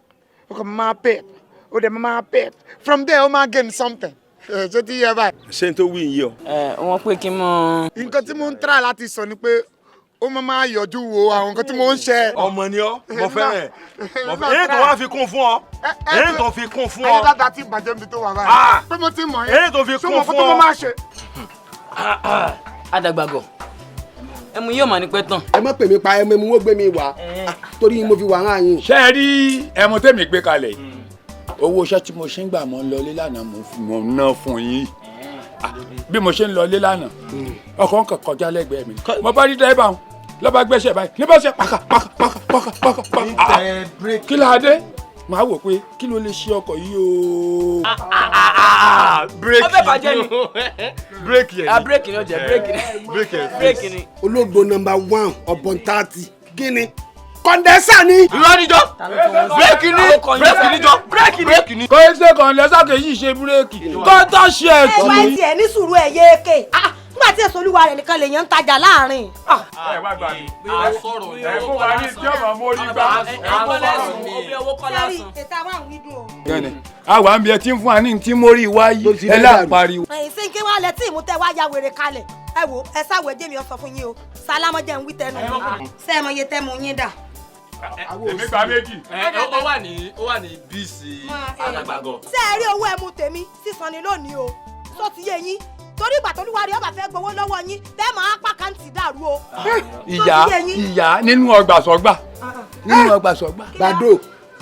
ó kàn máa pip, ó dẹ̀ máa pip. From there ó máa gain something. Ṣé ti yẹ báyìí? Ṣé n tó wí yìí o? Ẹ wọ́n pé kí n mọ. Nǹkan tí mo ń try láti sọ ni pé ó máa yọjú wo àwọn nǹkan tí mo ń ṣe. Ọmọ ni ọ, mo fẹ́ràn ẹ. Èyí tó wá fi kún fún ọ, èyí tó fi kún fún ọ. Ayé dáadáa ti bàjẹ́ níbi tó wà báyìí pé mo ti mọ̀ yẹn. Èyí tó fi kún fún ọ. fún Ṣé mo kó tó mo máa ṣe? Adàgbàgọ̀, ẹmu yóò mà ní pẹ́ tán. Ẹ má pè mí pa ẹmu, ẹmu wọ́n gbé mi wá torí mo fi wà hàn yín. Ṣé ẹ rí ẹmu tèmi gbé kalẹ̀ yìí? Owó iṣẹ́ tí mo ṣe ń gbà mọ́ ń lọlé lánàá, mo ná fún yín. Bí mo ṣe ń lọlé lánàá, ọkọ̀ ń kàn kọjá lẹ́gbẹ̀ẹ́ mi, mo bá rí dẹ́rẹ́bà wọn lọ́ba gbẹ́sẹ̀ báyìí ní bá ṣe pàkà pàkà pàkà pàkà pàkà pàkà. Kí ló dé? Màá wò pé kí ló lè ṣe ọkọ̀ yìí o. Bírèkì. Ọbẹ̀ bàjẹ́ ni. Bírèkì ẹ̀ ni. Ah, bírèkì ni ó jẹ́, bírèkì ni. Bírèkì ẹ̀. Bírèkì ni. Ológbò number one ọ̀bọ̀n 30 gíní kọ̀ǹdẹ́sà ni. Irọ́ níjọ́, bírèkì ni, bírèkì níjọ́, bírèkì ni. Kò ṣe kọ̀ǹdẹ́sà, kì í ṣe bírèkì, kọ́ńtà ṣe Ẹ ẹ̀tì. wá tiẹ̀ ní sùúrù, ẹ̀ yéèké nígbà tí èso olúwa rẹ̀ nìkan lèèyàn ń tajà láàrin. Ẹ wá gbà mí, ẹ fún wa ní tí ọmọ mórí gbà. Sẹ́rí ètò àwọn àwọn ìdùn o. Gẹ́ni àwa ń bí ẹ ti ń fún wa ní tí mórí wá yìí, ẹ là ń pariwo. Ẹ̀yìn sí kí wọ́n lẹ tí ìmú tẹ wá ya wèrè kalẹ̀. Ẹ wo, ẹ sáwọ ẹjẹ mi ọ sọ fún yín o, sálámọ jẹ́ ń wí tẹnu mi, ṣé ẹ mọ iye tẹ́mu yín dà? Èmi gba méjì. Ó wà ní bíìsì alàgbàgọ̀. Ṣé ẹ rí owó ẹmu tèmi sísan ni lónìí o, tó ti yé yín? Torí ìgbà tó lúwa rí ọba fẹ́ gbowó lọ́wọ́ yín, tẹ́ máa pàkáǹtì dàrú o. Ìyá, ìyá nínú ọgbà sọgbà, nínú ọgbà sọgbà. Bàdó,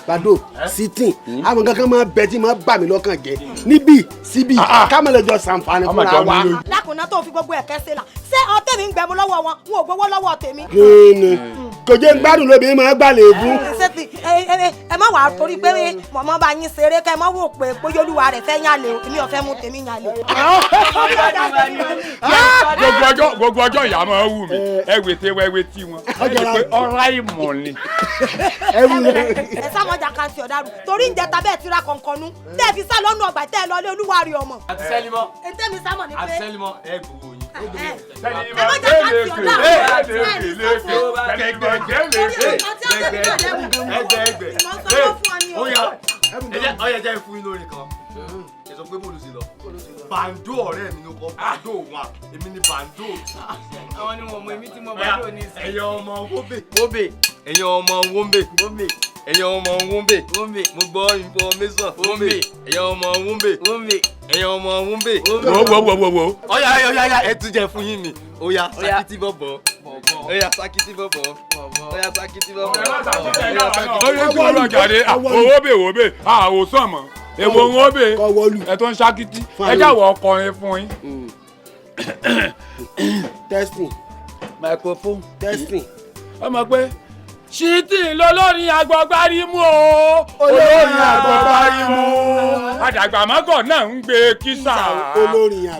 bàdó sitin, àwọn kankan máa bẹ tí máa bà mí lọ́kàn jẹ́ níbí síbí, kámẹ́lẹ́jọ sànfàní fúnra wa. Lákùnná tó fi gbogbo ẹ̀kẹ́ ṣe là, ṣé ọ tèmi ń gbẹmu lọ́wọ́ wọn, n ò gbowó lọ́wọ́ tèmi. Kíni kò jẹ́ ń gbádùn lóbi máa gbàlè fún. Ṣé ti ẹ má wàá torí pé mọ̀mọ́ bá yín ṣeré, kẹ́ ẹ má wò pé bóyá olúwa rẹ̀ fẹ́ yàn lè o, èmi ò fẹ́ mú tèmi yàn lè. Gbogbo ọjọ́, gbogbo ọjọ́, ìyá máa ń wù mí, ẹ wé tí ẹ wé tí wọn pé ọ̀rá ìmọ̀ ni. Ẹ sámọjà kan ti ọ̀daràn torí ń jẹta bẹ́ẹ̀ tira kọ̀ǹkọ̀nú tẹ́ ẹ fi sá lọ́nà ọgbà tẹ́ ẹ lọ lé olúwa rẹ̀ ọmọ. Àti sẹ́límọ́. Ètè mi sámọ̀ ni pé Àti sẹ́límọ́, ẹ gbowó yín. Ẹ má jà ká ti ọ̀daràn. Ẹgbẹ̀gbẹ̀. Ẹ jẹ́ ọyẹ jẹ́ fún yín lórí kan. Ẹ sọ pé bóòlù sí lọ. Bàǹdó ọ̀rẹ́ mi ló kọ bàǹdó wà. Èmi ni bàǹdó. Àwọn ni wọn mọ èmi tí mo bàǹdó ní sí. Ẹ̀yin ọmọ Wóbè. Wóbè. Ẹ̀yin ọmọ Wóbè. Wóbè. Ẹ̀yin ọmọ Wóbè. Wóbè. Mo gbọ́ information. Wóbè. Ẹ̀yin ọmọ Wóbè. Wóbè. Ẹ̀yin ọmọ Wóbè. Wo wo wo wo wo. Ọ̀yá ọ̀yá ọ̀yá ẹ tún jẹ fún yín mi. Oya sakiti bọ̀bọ̀. Oya sakiti bọ̀bọ̀. Oya sakiti bọ̀bọ̀. Oye tí wọ́n lọ jáde owó bè wò bè àwòsàn mọ́ èwo ń wọ́n bè ẹ tó ń ṣakiti ẹ jáwọ́ ọkọrin fún yín. Testing. Microphone. Testing. Ọmọ pé ṣìtì lolórin agbọgbárí mú o olórin agbọgbárí mú àdàgbàmọ́gọ̀ náà ń gbé kísà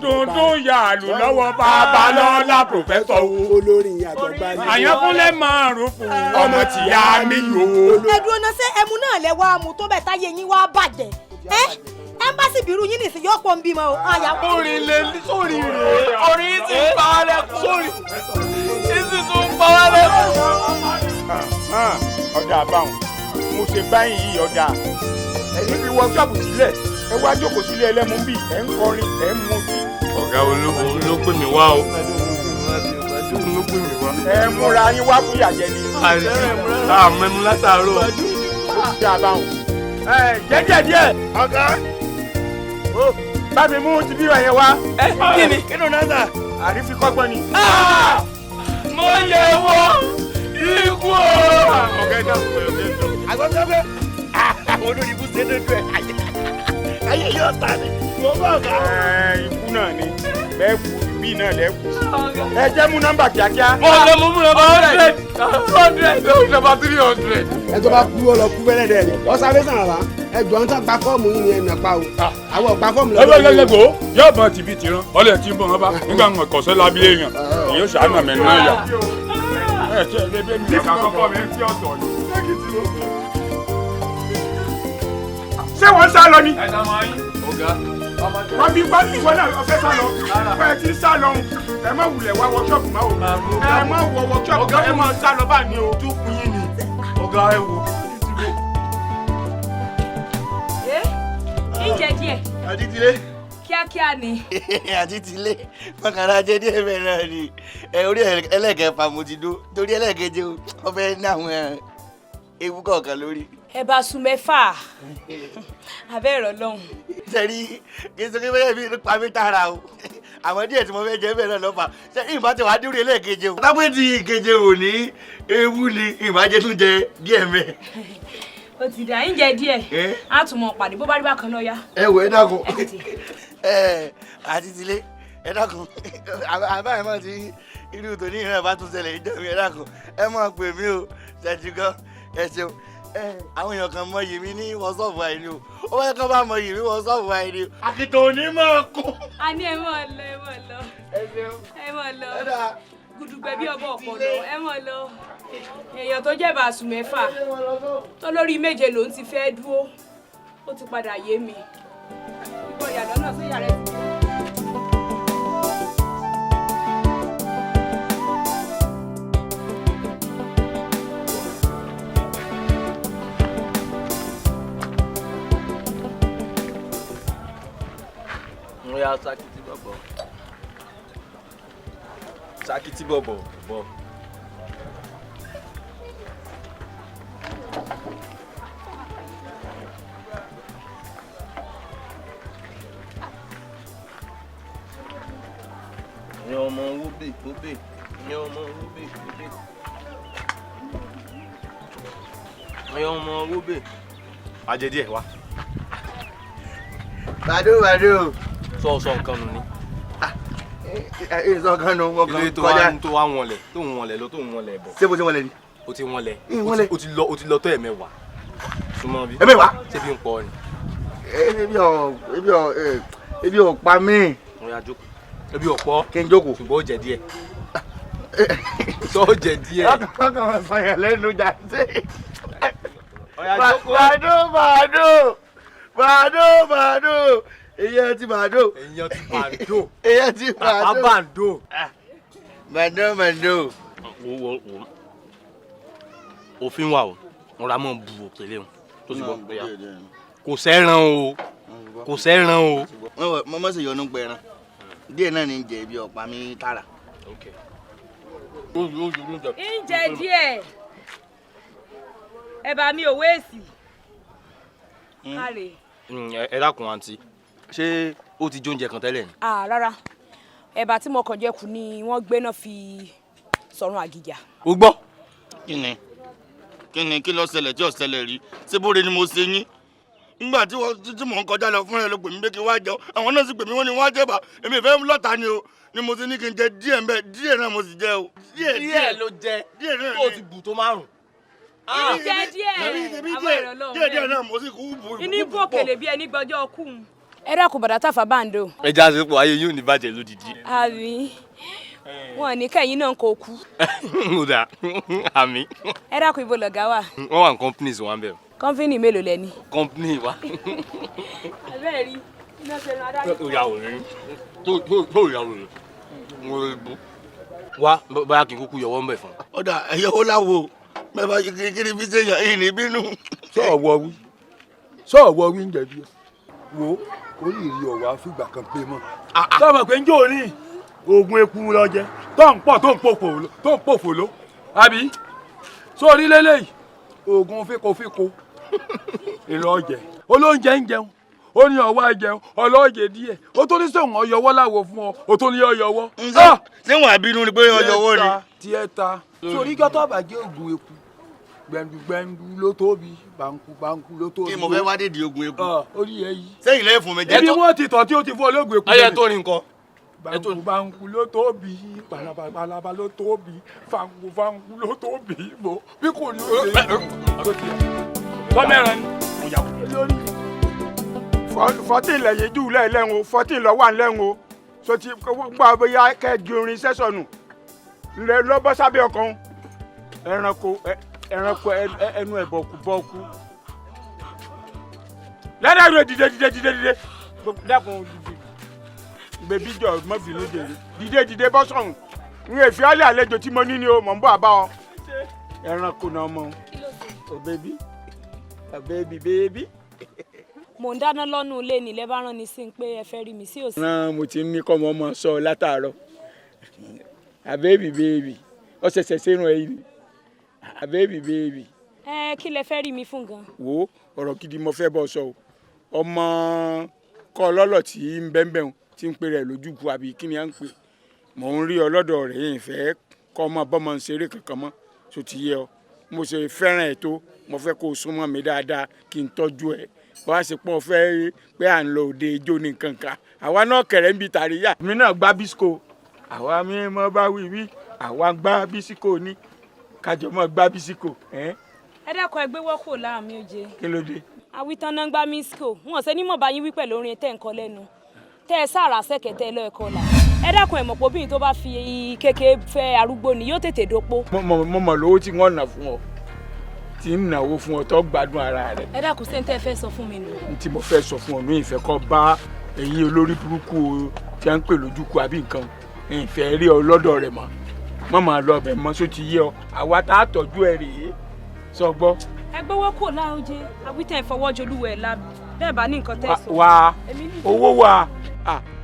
dundun yàlù lọ́wọ́ babalọ́lá pòfẹ́sọ̀ o olórin agbọgbárí àyànfúnlé márùn fún ọmọ tìyá mi yò. Ẹ̀dùn ọ̀nà ṣé ẹmu náà lẹ wá mu tó bẹ̀ táyé yín wá bàjẹ́ ẹ́ ẹ́mbásì bírú yín nìsín yóò pọ̀ ń bímọ o. Orin lè sórí rèé orin ti ń pa wá lẹ́kùn sórí ìsì tún ń pa wá lẹ́kùn. Ọ̀dà àbáwọn mo ṣe báyìí yìí ọ̀dà ẹ̀yin fi wọ́ọ̀ṣọ́ọ̀bù sílẹ̀ ẹ wá jókòó sílé ẹlẹ́mu bí ẹ̀ ń kọrin ẹ̀ ń mutí. Ọ̀gá olóko ló pè mí wá o. Ló pè mí wá. Ẹ múra yín wá fún ìyàjẹ ni. Àmọ́ ẹmu látàárọ̀. Ó ti dá a báwọn. Ẹ jẹ́jẹ́ díẹ̀. Ọ̀gá bá mi mú ti bí wà yẹn wá. Ẹ kí ni? Kí ló náà sà? Àrífikọ́gbọ́n ni. Mo yẹ wọ́ ikú o. Ọ̀gá ẹ dákun ẹ ọ̀gá ẹ dákun. Àgbọ̀nsẹ́gbẹ́ àwọn olórí ibú ṣe lójú ẹ̀ ayé yóò ta ni mo bá ọ̀gá. Ẹ ikú náà ni bẹ́ẹ̀ kú bí náà lẹ́ kú. Ẹ jẹ́ mú nọ́mbà kíákíá. Mo lọ mú nọ́mbà 100 100 nọ́mbà 300. Ẹ tó bá kú ọ lọ kú fẹ́lẹ́ dẹ̀ ni ọ̀sán sàn wá ẹ jọ ń tán gba fọ́ọ̀mù yín ni ẹ nà pa o àwọn gba fọ́ọ̀mù lọ́dọ̀ yín. Ẹgbẹ́ yóò bọ̀ tìbí tìran ọlẹ́ tí ń bọ̀ wọn bá nígbà wọn kọ̀ṣẹ́ lábí èèyàn èyí ó ṣàánú mi náà yà. Ẹ ṣe lè bẹ́ẹ̀ mi ọ̀gá kọ́kọ́ mi ń fi ọ̀tọ̀ ni. Ṣé wọ́n sá lọ ni? Wọ́n bí wọ́n ìwọ náà ọ̀fẹ́ sá lọ. Wọ́n ẹ ti sá lọ. Ẹ má wulẹ̀ wá wọ́ṣọ́ọ̀bù máa wò. Ẹ má wọ wọ́ṣọ́ọ̀bù ẹ má sá lọ bá ní o. Tó kún yín ni ọ̀gá ẹ wò. Ǹjẹ́ díẹ̀. Àdìtìlé. Kíákíá ni. Àdìtìlé mọ̀kànlá jẹ́ díẹ̀ bẹ́ẹ̀ náà ni ẹ orí ẹlẹ́kẹ̀ẹ́fà mo ti dó torí ẹlẹ́kẹ̀ẹ́jẹ o fẹ́ ní àwọn ewu kọ̀ọ̀kan lórí. Ẹ bá sùn mẹ́fà abẹ́ ẹ̀rọ lọ́hùn. Sẹ́rí kí n sọ pé bẹ́ẹ̀ mi pa mí tààrà o àwọn díẹ̀ tí mo fẹ́ jẹ bẹ́ẹ̀ náà lọ́fà sẹ́rí ìbá ti wàá dúró ẹlẹ́kẹ̀ẹ́jẹ o. Tábìlì ti ìkeje ò ní ewu ni ìbájẹ́ tún jẹ díẹ̀ mẹ́. Ó ti dà ń jẹ díẹ̀ á tún mọ pàdé bó bá rí bákan náà yá. Ẹ wò ẹ dákun ẹ Àtìtìlé ẹ dákun àbáyé mọ̀ tí irú tòní ìran bá tún ṣẹlẹ̀ ìjọ mi ẹ dákun ẹ mọ̀ pè mí o ṣẹ́jú gan ẹ ṣeun àwọn èèyàn kan mọ yìí mi ní wọ́sọ̀fù àìní o ó wáyé kán bá mọ yìí mi wọ́sọ̀fù àìní o. Àkìtàn òní máa kú. A ní ẹ mọ̀ lọ ẹ mọ̀ lọ ẹ mọ̀ lọ gudugbẹ bí ọbọ ọpọlọ ẹ mọ̀ lọ èèyàn tó jẹ́ bàásù mẹ́fà tó lórí méje lòún ti fẹ́ dúró ó ti padà yé mi ìbọn ìyàlọ́ náà sí yàrá ẹ̀ ti dé. Oya sakiti bọ̀bọ̀. Sakiti bọ̀bọ̀ bọ̀. Ìyẹn ọmọ wóbè wóbè. Ìyẹn ọmọ wóbè wóbè. Ìyẹn ọmọ wóbè. Ajẹ díẹ̀ wá. Bàdó bàdó. Sọ sọ nǹkan nù ni. Sọ nǹkan nù wọn kan kọjá. Ilé tó wá wọnlẹ̀ tó ń wọnlẹ̀ lọ tó ń wọnlẹ̀ bọ̀. Ṣé bó ṣe wọnlẹ̀ ni? O ti wọnlẹ̀. O ti lọ tó ẹ̀mẹ́wàá. Súnmọ́ bí. Ẹ̀mẹ́wàá? Ṣé bí ń pọ̀ ni? Ebi ò pa mí. Mo yà jókòó. Ebi ò pọ̀. Kí n jókòó. Ṣùgbọ́n ó jẹ díẹ̀. Sọ ó jẹ díẹ̀. Lọ́kàn máa sọ yẹn lẹ́nu jà sí. Bàdó bàdó bàdó bàdó. Èyàn ti bàdó. Èyàn ti bàdó. Èyàn ti bàdó. Bàbá bàdó. Bàdó bàdó. Wo wo wo òfin wa o, wọn ra mọ bu òkèlè o tó ti bọ bóyá. Kò sẹ́ran o, kò sẹ́ran o. Mo mọ̀ sí yọnu pẹ̀ràn díẹ̀ náà ní jẹ ibi ọ̀pá mi tààrà. Ń jẹ díẹ̀, ẹ̀bà mi ò wéèsì. Káre. Ẹ dákun àǹtí, ṣé ó ti jóúnjẹ kan tẹ́lẹ̀ ni? Ah, rárá, ẹ̀bà tí mo kàn jẹ kù ni wọ́n gbé náà fi sọ̀rùn àgìjà. O gbọ́. Kí ni kí ló ṣẹlẹ̀ tí ò ṣẹlẹ̀ rí? Ṣé bóre ni mo ṣe yín? Nígbà tí wọ́n tí mò ń kọjá lọ fúnra ẹ ló pè mí pé kí n wá jẹun, àwọn náà sì pè mí wọ́n ní wá jẹ̀bà, èmi ìfẹ́ lọ́ta ni o, ni mo ti ní kí n jẹ díẹ̀ ńbẹ, díẹ̀ náà mo sì jẹ o. Díẹ̀ ló jẹ, tó ti bù tó márùn. Ìjẹ díẹ̀, àwọn ìrànlọ́wọ́ díẹ̀ díẹ̀ náà mo sì kú bù. Iní bò kèlè bí ẹni gbọ́jọ́ kú. Ẹ dákun bàdá Tàfà Báńdò. Ẹ já sí pò ayé yóò ní bàjẹ́ lódìdí. Àbí wọn ní kẹ́yìn náà kò kú. Ó dà, àmì. Ẹ dákun, ibo lọ̀gá wà? Wọ́n wà ní companies wa ń bẹ̀. Kọ́ńfínì mélòó lẹ ní? Company wa. Abẹ́rẹ́ rí iná ṣe ran adájọ́. Tó yà wò ní. Tó yà wò ní. Mo lè bu. Wá bóyá kí n kúkú yọwọ́ ń bẹ̀ fún. Ọ̀dà ẹ̀yọ́wó láwo mẹ́fà kiri fi ṣe yàn yìí ní bínú. Sọ̀wọ́ wí ń jẹ̀bi wo orí ìrì ọ̀wá fìgbà kan pé mọ́. Sọ́mọ̀ pé ń jò ní oògùn eku lọ jẹ tó ń pọ̀ tó ń pòfò ló àbí sórí lélẹ́yìí oògùn fíkofíko èlò ọjẹ olóúnjẹ ń jẹun ó ní ọwọ́ jẹun ọlọ́ọ̀jẹ díẹ̀ ó tó ní sóhun ọyọwọ́ láwo fún ọ ó tó ní ọyọwọ́. Ṣé wọn àbínú ni pé ọyọwọ́ ni. Tiẹ̀ ta sórí gọ́tọ̀ bàjẹ́ oògùn eku gbẹndugbẹndu ló tóbi banku banku ló tóbi. Kí mo fẹ́ wá dédìí oògùn eku. Orí ẹ yìí. Sẹ́yìn lẹ́yìn fún mi jẹ́. Ebi wọn ti tọ̀ tí ó ti fún olóògùn eku. Ayé tó ní nǹkan. Banku banku ló tóbi palaba palaba ló tóbi fanku fanku ló tóbi mo bí kò ní o ṣe. Tọ́mẹ̀rẹ̀ ni. 14 lẹ̀yìn jù lẹ́ẹ̀lẹ́hìn o, 14 lọ́wọ́ à ń lẹ́hìn o, so ti gbọ́ bóyá kẹ́ẹ̀gì orin sẹ́sọ̀nù lọ́bọ́ sábẹ́ ọkàn ẹranko ẹranko ẹnu ẹ̀ bọ̀kú bọ̀kú. Lẹ́dàá dìde dìde dìde dìde dákun dìde bèbí jọ mọ́bìnú jèrè dìde dìde bọ́ sọ̀hún n èfi ọ́lẹ̀ àlejò tí mo ní ni o mọ̀ ń bọ̀ àbá ọ. Ẹranko náà mọ̀ ọ́ bèbí bèbí bèbí. Mò ń dáná lọ́nù ilé ní ilẹ̀ bá rán ni sí pé ẹ fẹ́ rí mi sí òsì. Rán mo ti ní kọ́ mọ́ ọmọ sọ látàárọ̀ àbẹ́bí bèbí ọ ṣẹ̀ṣẹ̀ sẹ́rùn ẹ̀yìn àbẹ́bí bèbí. Ẹ kí lẹ fẹ́ rí mi fún gan. Wo ọ̀rọ̀ gidi mo fẹ́ bọ́ sọ o, ọmọ kọ́ ọlọ́lọ̀ tí ń bẹ́ńbẹ́ń tí ń pè rẹ̀ lójúku àbí kí ni à ń pè mò ń rí ọlọ́dọ̀ rẹ̀ yìí fẹ́ kọ́ ọmọ bọ́mọ ń ṣeré kankan mọ́ tó ti yẹ ọ mo ṣe fẹ́ràn ẹ̀ tó mo fẹ́ kó o súnmọ́ mi dáadáa kí n tọ́jú ẹ̀ wá sí pọ̀ fẹ́ pé à ń lọ òde ijó ní kankan àwa náà kẹ̀rẹ́ ń bi tàríyà. Mi náà gbá bísíkò àwa mi mọ bá wí wí àwa gbá bísíkò ní kájọ mọ gbá bísíkò. Ẹ dákun ẹ gbé wọ́kò láàmì oje. Kí ló dé? Àwítán náà ń gbá mísíkò wọn ṣe ní mọ̀ bá yín wí pẹ̀lú orin tẹ́ ń kọ lẹ́nu tẹ́ ẹ sára sẹ́kẹ̀tẹ́ lọ ẹ̀kọ́ là. Ẹ dákun ẹ mọ̀ pé obìnrin tó bá fi kékeré fẹ́ arúgbó ni yóò tètè dopó. Mo mọ̀ lówó tí wọ́n nà fún ọ tí ń náwó fún ọ tó gbádùn ara rẹ. Ẹ dákun ṣé n tẹ́ fẹ́ sọ fún mi nù. N tí mo fẹ́ sọ fún ọ ní ìfẹ́ kọ́ bá èyí olórí burúkú tí a ń pè lójúkú àbí nǹkan ìfẹ́ rí ọ lọ́dọ̀ rẹ̀ mọ́ mọ́ máa lọ ọbẹ̀ mọ́ só ti yé ọ àwa tá a tọ́jú ẹ rèé sọ gbọ́. Ẹ gbowó kò láoje àwítẹ́ ìfọwọ́jolúwẹ̀ la bẹ́ẹ̀ bá ní nǹkan tẹ́ sọ. Wá owó wa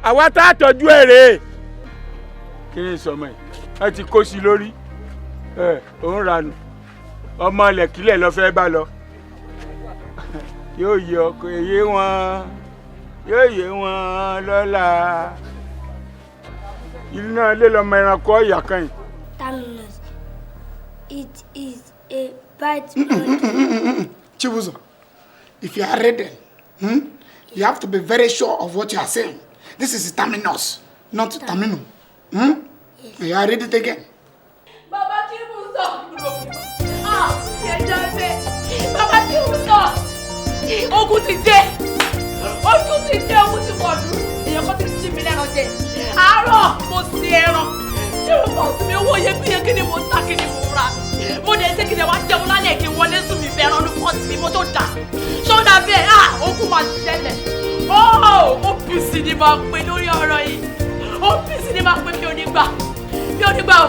àwa tá a tọ́jú ẹ rèé kí ni sọmọ yìí ẹ ti kó sí lórí ẹ òun ranù ọmọ ilẹ̀kílẹ̀ lọ fẹ́ bá lọ yóò yẹ ọkọ èyí wọn yóò yẹ wọn lọ́la iná ilé lọmọ ẹranko ọ̀yà kan yìí. Terminus. It is a bite body. Chibuzo, if you are reading, you have to be very sure of what you are saying. This is terminus, not terminum. Yes. You are read it again. Baba Chibuzo. Ah, Baba Chibuzo. Ogun ti dé. Ogun ti dé, ogun ti wọ̀lú. Èèyàn kan ti jí mi lẹ́ran jẹ. Àárọ̀ mo sin ẹran. Ṣé o kàn sí mi owó iyebíye kí ni mo ta kí ni mo rà? Mo dẹ̀ ṣé kí ni wàá jẹun lálẹ́ kí n wọlé sùn mi fẹ́ràn ní pọ́ọ̀tì mi mo tó dà. Ṣọ́dà bẹ́ẹ̀ ah ogun máa ṣẹlẹ̀. OPC ni máa pè lórí ọ̀rọ̀ yìí. OPC ni máa pè mi ò ní gbà. Mi ò ní gbà o.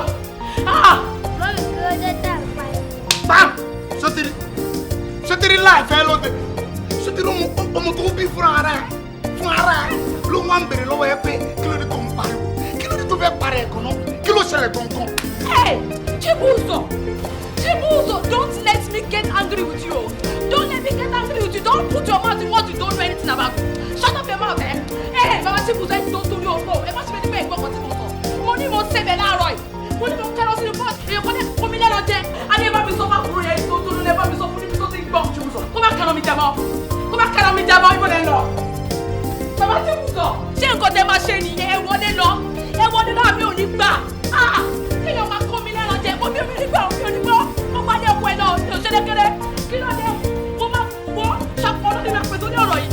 Ah! Mọ́mí kí ló dé tà ń pa ẹ̀? Bam! Sotiri! Sotiri láìfẹ́ lóde. Sotiri ọmọ tó bí fúnra ara ẹ̀ fún ara ẹ̀ ló wá ń bèrè lọ́wọ́ ẹ pé kí ló dé tó ń pariwo, kí ló dé tó fẹ́ parẹ́ ẹ̀ gan-an, kí ló ṣẹlẹ̀ gangan. Hey, Chibuzo! Chibuzo, don't let me get angry with you. Don't let me get angry with you. Don't put your mouth in what you don't know anything about. Shut up your mouth, eh? Hey, Baba Chibuzo, ẹ tó torí ọgbọ́n. Ẹ má ṣe bẹ́ẹ̀ gbọ́ kan tí mo sọ. Mo ní mo sẹ́bẹ̀ láàárọ̀ yìí. Mo ní mo kẹ́rọ sínú pọ́ọ̀tì. Èèyàn kan lẹ́ kó mi lẹ́nu jẹ. A ní ẹ bá mi sọ fún àbúrò yẹn tó tó lẹ́ bá mi sọ fún níbi tó ti ń gbọ́. Kó má kẹ́rọ mi jẹ mọ́. Kó má kẹ́rọ mi jẹ mọ́. Ibo lẹ lọ. Baba Chibuzo, ṣé nǹkan tẹ máa ṣe nìyẹn? Ẹ wọlé lọ. Ẹ wọlé lọ àmì ò ní gbà. Ah! Kéèyàn máa kó mi lẹ́nu jẹ. Mo bí omi nígbà òfin onígbọ́. Mo gbá ní ọkọ ẹ̀ náà. Mi ò ṣe lékeré. Kí ló dé? Mo máa wọ́ ṣọpọ̀ ló ní máa pèsè ní ọ̀rọ̀ yìí.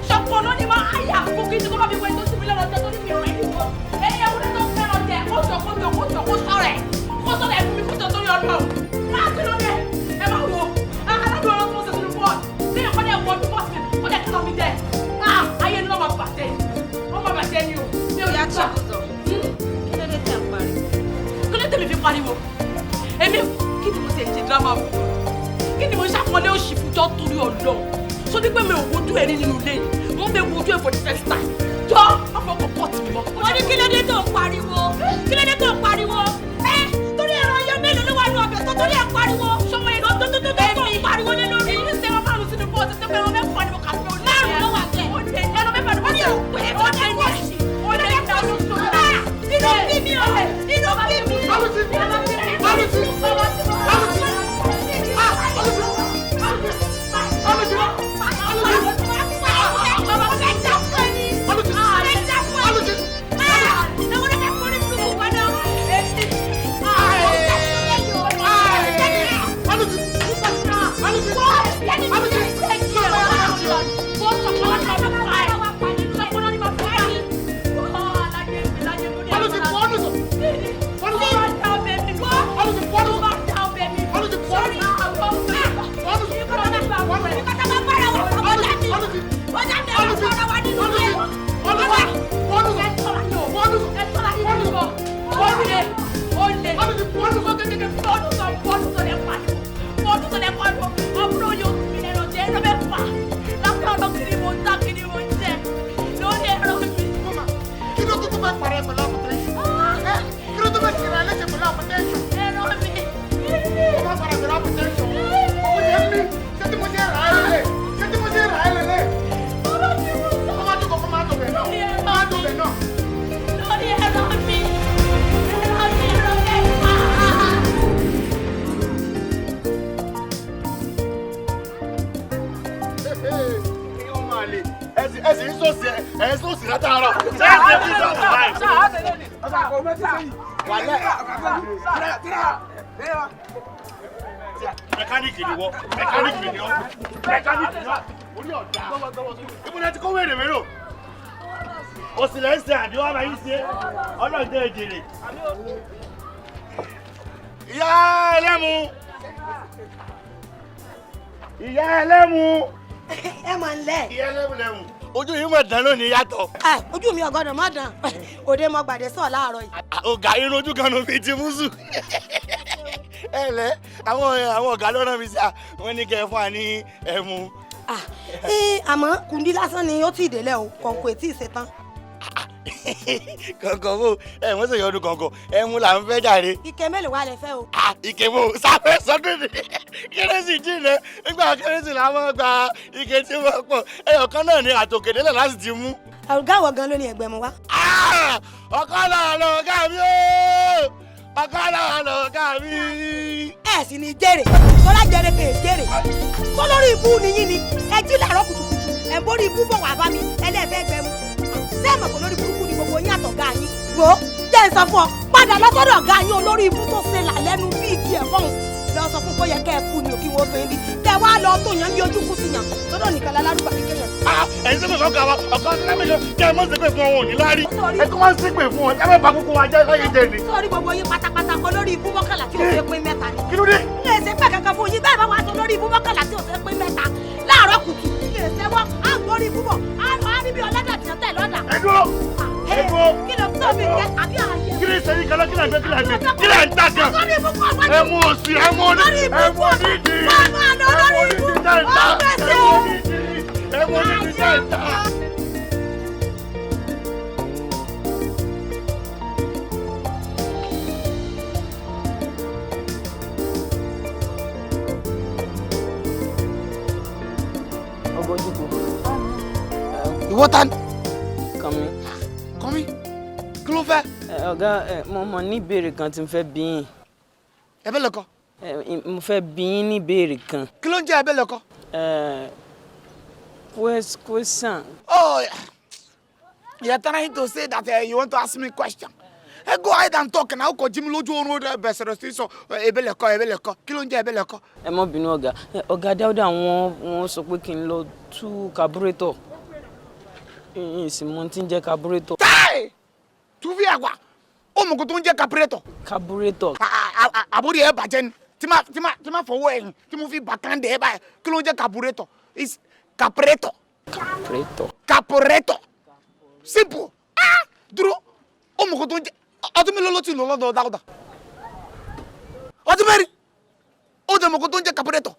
Ṣọpọ̀ ló ní máa áyà fún kí n kó má fi wẹ tó sì mí lẹ́nu jẹ tó ní mi rẹ̀ nìkan. Ẹyẹ wúlé tó fẹ́ràn jẹ. Kó jọ kó jọ kó jọ kó sọ̀rọ̀ ẹ̀. Kó sọ̀rọ̀ ẹ̀ fún mi kó jọ torí Ọlọ́run. Máa kí ló dé? Ẹ máa wo. Aládùn ọ̀rọ̀ tó ń ṣe sínú bọ́ọ̀lù. Kéèyàn kọ́ dẹ̀ wọ ọdún bọ́ọ̀sì mi. Kó dẹ̀ kí lọ mi jẹ. Ayé ni wọ́n máa bàjẹ́. Wọ́n máa bàjẹ́ ni o. Mi ò Ìyá ní gbà. Chibuzo, kí ló dé tẹ̀ ń pariwo? Kí ló tẹ̀mí fi pariwo? Èmi kí ni mo ti ṣe drama fún? Kí ni mo ṣàpọ́nlé òṣì fún jọ́ torí Ọlọ́run? Sọ ní pé mi ò wojú ẹ̀ rí nínú ilé yìí. Mo ń bẹ wojú ẹ̀ for the first time. Jọ́ má fọkàn pọ̀ tì mí mọ́. Mo ní kí ló dé tó ń pariwo? Kí ló dé tó ń pariwo? Ẹ torí ẹran yọ mélòó ló wà ní ọbẹ̀ tó torí ẹ̀ pariwo? Ṣọmọ yẹn tó tó tó tó tó ń pariwo lé lórí. Èyí ń sẹ́wọ́n márùn-ún sínú bọ́ọ̀sì tó pé ẹran mẹ́fà ni mo kà sí orí. Márùn-ún ló wà bẹ́ẹ̀. Ó lé ẹran mẹ́fà ni mo Ó ní kà sí. òpè Ó lé ní ẹ̀ṣin. Ó lé ní ẹ̀ṣin. Inú bí mi o! Inú bí mi! Kí ló tó tó fẹ́ parẹ́ pẹ̀lú hypertension? Kí ló tó fẹ́ ṣe ra ẹlẹ́sẹ̀ pẹ̀lú hypertension? Ó máa parẹ́ pẹ̀lú hypertension. Ó jẹ́ mi, ṣé tí mo ṣe rà á lélẹ̀? Ṣé tí mo ṣe rà á lélẹ̀? Ó máa jókòó kó máa dọ̀bẹ̀ náà. Ó máa dọ̀bẹ̀ náà. Lórí ẹ̀rọ mi, ẹ̀rọ mi, ẹ̀rọ mẹ́fà. Ẹ sì ń sòsì ẹ ń sòsì látàárọ̀. Ṣé ẹ ṣe fi sọ̀rọ̀ báyìí? Wàlẹ́. Mẹkáníìkì ni wọ́, mẹkáníìkì ni ọ́, mẹkáníìkì ni ọ́. Orí ọ̀dà. Ibo ni ẹ ti kó wèrè mérò? Òsì lẹ́ ń ṣe àbí wọ́n máa ń ṣe. Ọlọ́run jẹ́ ìjèrè. Ìyá ẹlẹ́mu. Ìyá ẹlẹ́mu. Ẹ mọ̀ ń lẹ̀. Ìyá ẹlẹ́mu lẹ́mu. Ojú yìí mọ̀ dán lónìí yàtọ̀. Ẹ ojú mi ọ̀gọ́dọ̀ má dàn. Òde mo gbàdé sọ̀ láàárọ̀ yìí. Ọ̀gá irun ojú kan ló fi ti mú sùn. Ẹ lẹ́ àwọn ọ̀gá ló rán mi sí à wọ́n ní kẹ́ ẹ fún wa ní ẹmu. Ẹ àmọ́ kùndí lásán ni ó ti délẹ̀ o, kọ̀ǹkọ̀ ètí ìṣetán. Kọ̀ǹkọ̀ bò ẹ wọ́n sì yọdún kọ̀ǹkọ̀ ẹmu là ń fẹ́ jàre. Ike mélòó wà lẹ fẹ́ o? Ike bò sáfẹ́ sọdún ni kérésì jìnnà nígbà kérésì la máa gba ike tí wọ́n pọ̀ ẹyọ kan náà ni àtòkèdélẹ̀ láti ti mú. Ọ̀gá àwọ̀ gan ló ní ẹgbẹ́ mu wá. Ọ̀kan náà lọ̀gá mi ooo! Ọ̀kan náà lọ̀gá mi. Ẹ sì ní jèrè, tọ́lá jèrè kè é jèrè. Tó lórí ibú ni yín ni, ẹ jí làárọ̀ kùtùkùtù, ẹ̀ ń borí ibú bọ̀ wá bá mi, ẹlẹ́fẹ́ gbẹ mu. Ṣé ẹ mọ̀ pé lórí burúkú ni gbogbo yín àtọ̀gá yín? Wò ó, jẹ́ ń sọ fún ọ, padà lọ́sọ́dọ̀ ọ̀gá yín olórí ibú tó ṣe là lẹ́nu bí igi ẹ̀fọ́n. Lọ sọ fún kó yẹ kẹ́ ẹ kú ni òkí wọ́n tó yín bí. Kẹ́ ẹ wá lọ tó yàn bí ojú kú sí yàn. Sọ́dọ̀ nìkan lálárùbá kékeré. Ẹ̀yin sẹ́pẹ̀ fún ọkọ̀ àwọn ọkọ̀ ọ̀sẹ̀ kẹ́ ẹ mọ̀ sẹ́pẹ̀ fún ọ̀hún òní lárí. Ẹ kí wọ́n sẹ́pẹ̀ fún ọ, ẹ bá kúkú wa jẹ́ láyé jẹ ni. Sọ́ọ́rí gbogbo yín pátápátá kọ lórí ibú mọ́kànlá tí ò ṣe pín mẹ́ta ni. Kí ló dé? N lè ṣe pẹ́ kankan fún yín bẹ́ẹ̀ bá wàá sọ lórí ibú mọ́kànlá tí ò ṣe pín mẹ́ta. Láàárọ̀ kùtù lè ṣẹ́wọ́, á ń borí ibú bọ̀, á lọ á níbi ọlọ́dà tí ó tẹ̀ lọ́dà. Ẹ dúró! Ẹ dúró! Kí ló tó mi jẹ́ àbí àyè? Kí ni sẹ́yìn kan kí là ń gbé kí là ń gbé kí là ń tà gan? Ẹ mú òsì ẹ mú onídìí ẹ mú onídìí ẹ mú onídìí tẹ̀ ń tà ẹ mú onídìí. Èwo ni mi jẹ́ ìta. Ìwọ ta ni. Kànmí. Kànmí, kí ló fẹ́. Ọ̀gá, mo mọ̀ ní ìbéèrè kan tí mo fẹ́ bí yín. Ẹ̀bẹ̀ lọkọ. Mo fẹ́ bí yín ní ìbéèrè kan. Kí ló ń jẹ́ ẹ̀bẹ̀ lọkọ? Question. Oh, you are trying to say that you want to ask me question. Go ahead and talk now. Kò jí mi lójú oorun ó bẹ̀ sọ̀rọ̀ sí sọ ẹ̀bẹ̀ lẹ̀kọ, ẹ̀bẹ̀ lẹ̀kọ. Kí ló ń jẹ́ ẹ̀bẹ̀ lẹ̀kọ? Ẹ má bínú ọ̀gá. Ọ̀gá Dáúdà, wọ́n sọ pé kí n lọ tú carburetor. Ìsìn mo ti ń jẹ́ carburetor. Táì! Tú fi àgbà. Ó mọ̀ kó tó ń jẹ́ carburetor. Carburetor. Àbórí ẹ̀ bàjẹ́ ni. Tí ma fọwọ́ ẹ̀yìn tí mo fi bà kán dẹ̀ ẹ́ báyìí. Kí ló ń jẹ́ carburetor? It's carburetor. Carburetor. Carburetor. Simple. Ah! Dúró. Ó mọ̀ kó tó ń jẹ́. Ọdún mélòó ló ti lò lọ́dọ̀ Dáúdà? Ọdún 4. Ó dẹ̀ mọ̀ kó tó ń jẹ́ carburetor.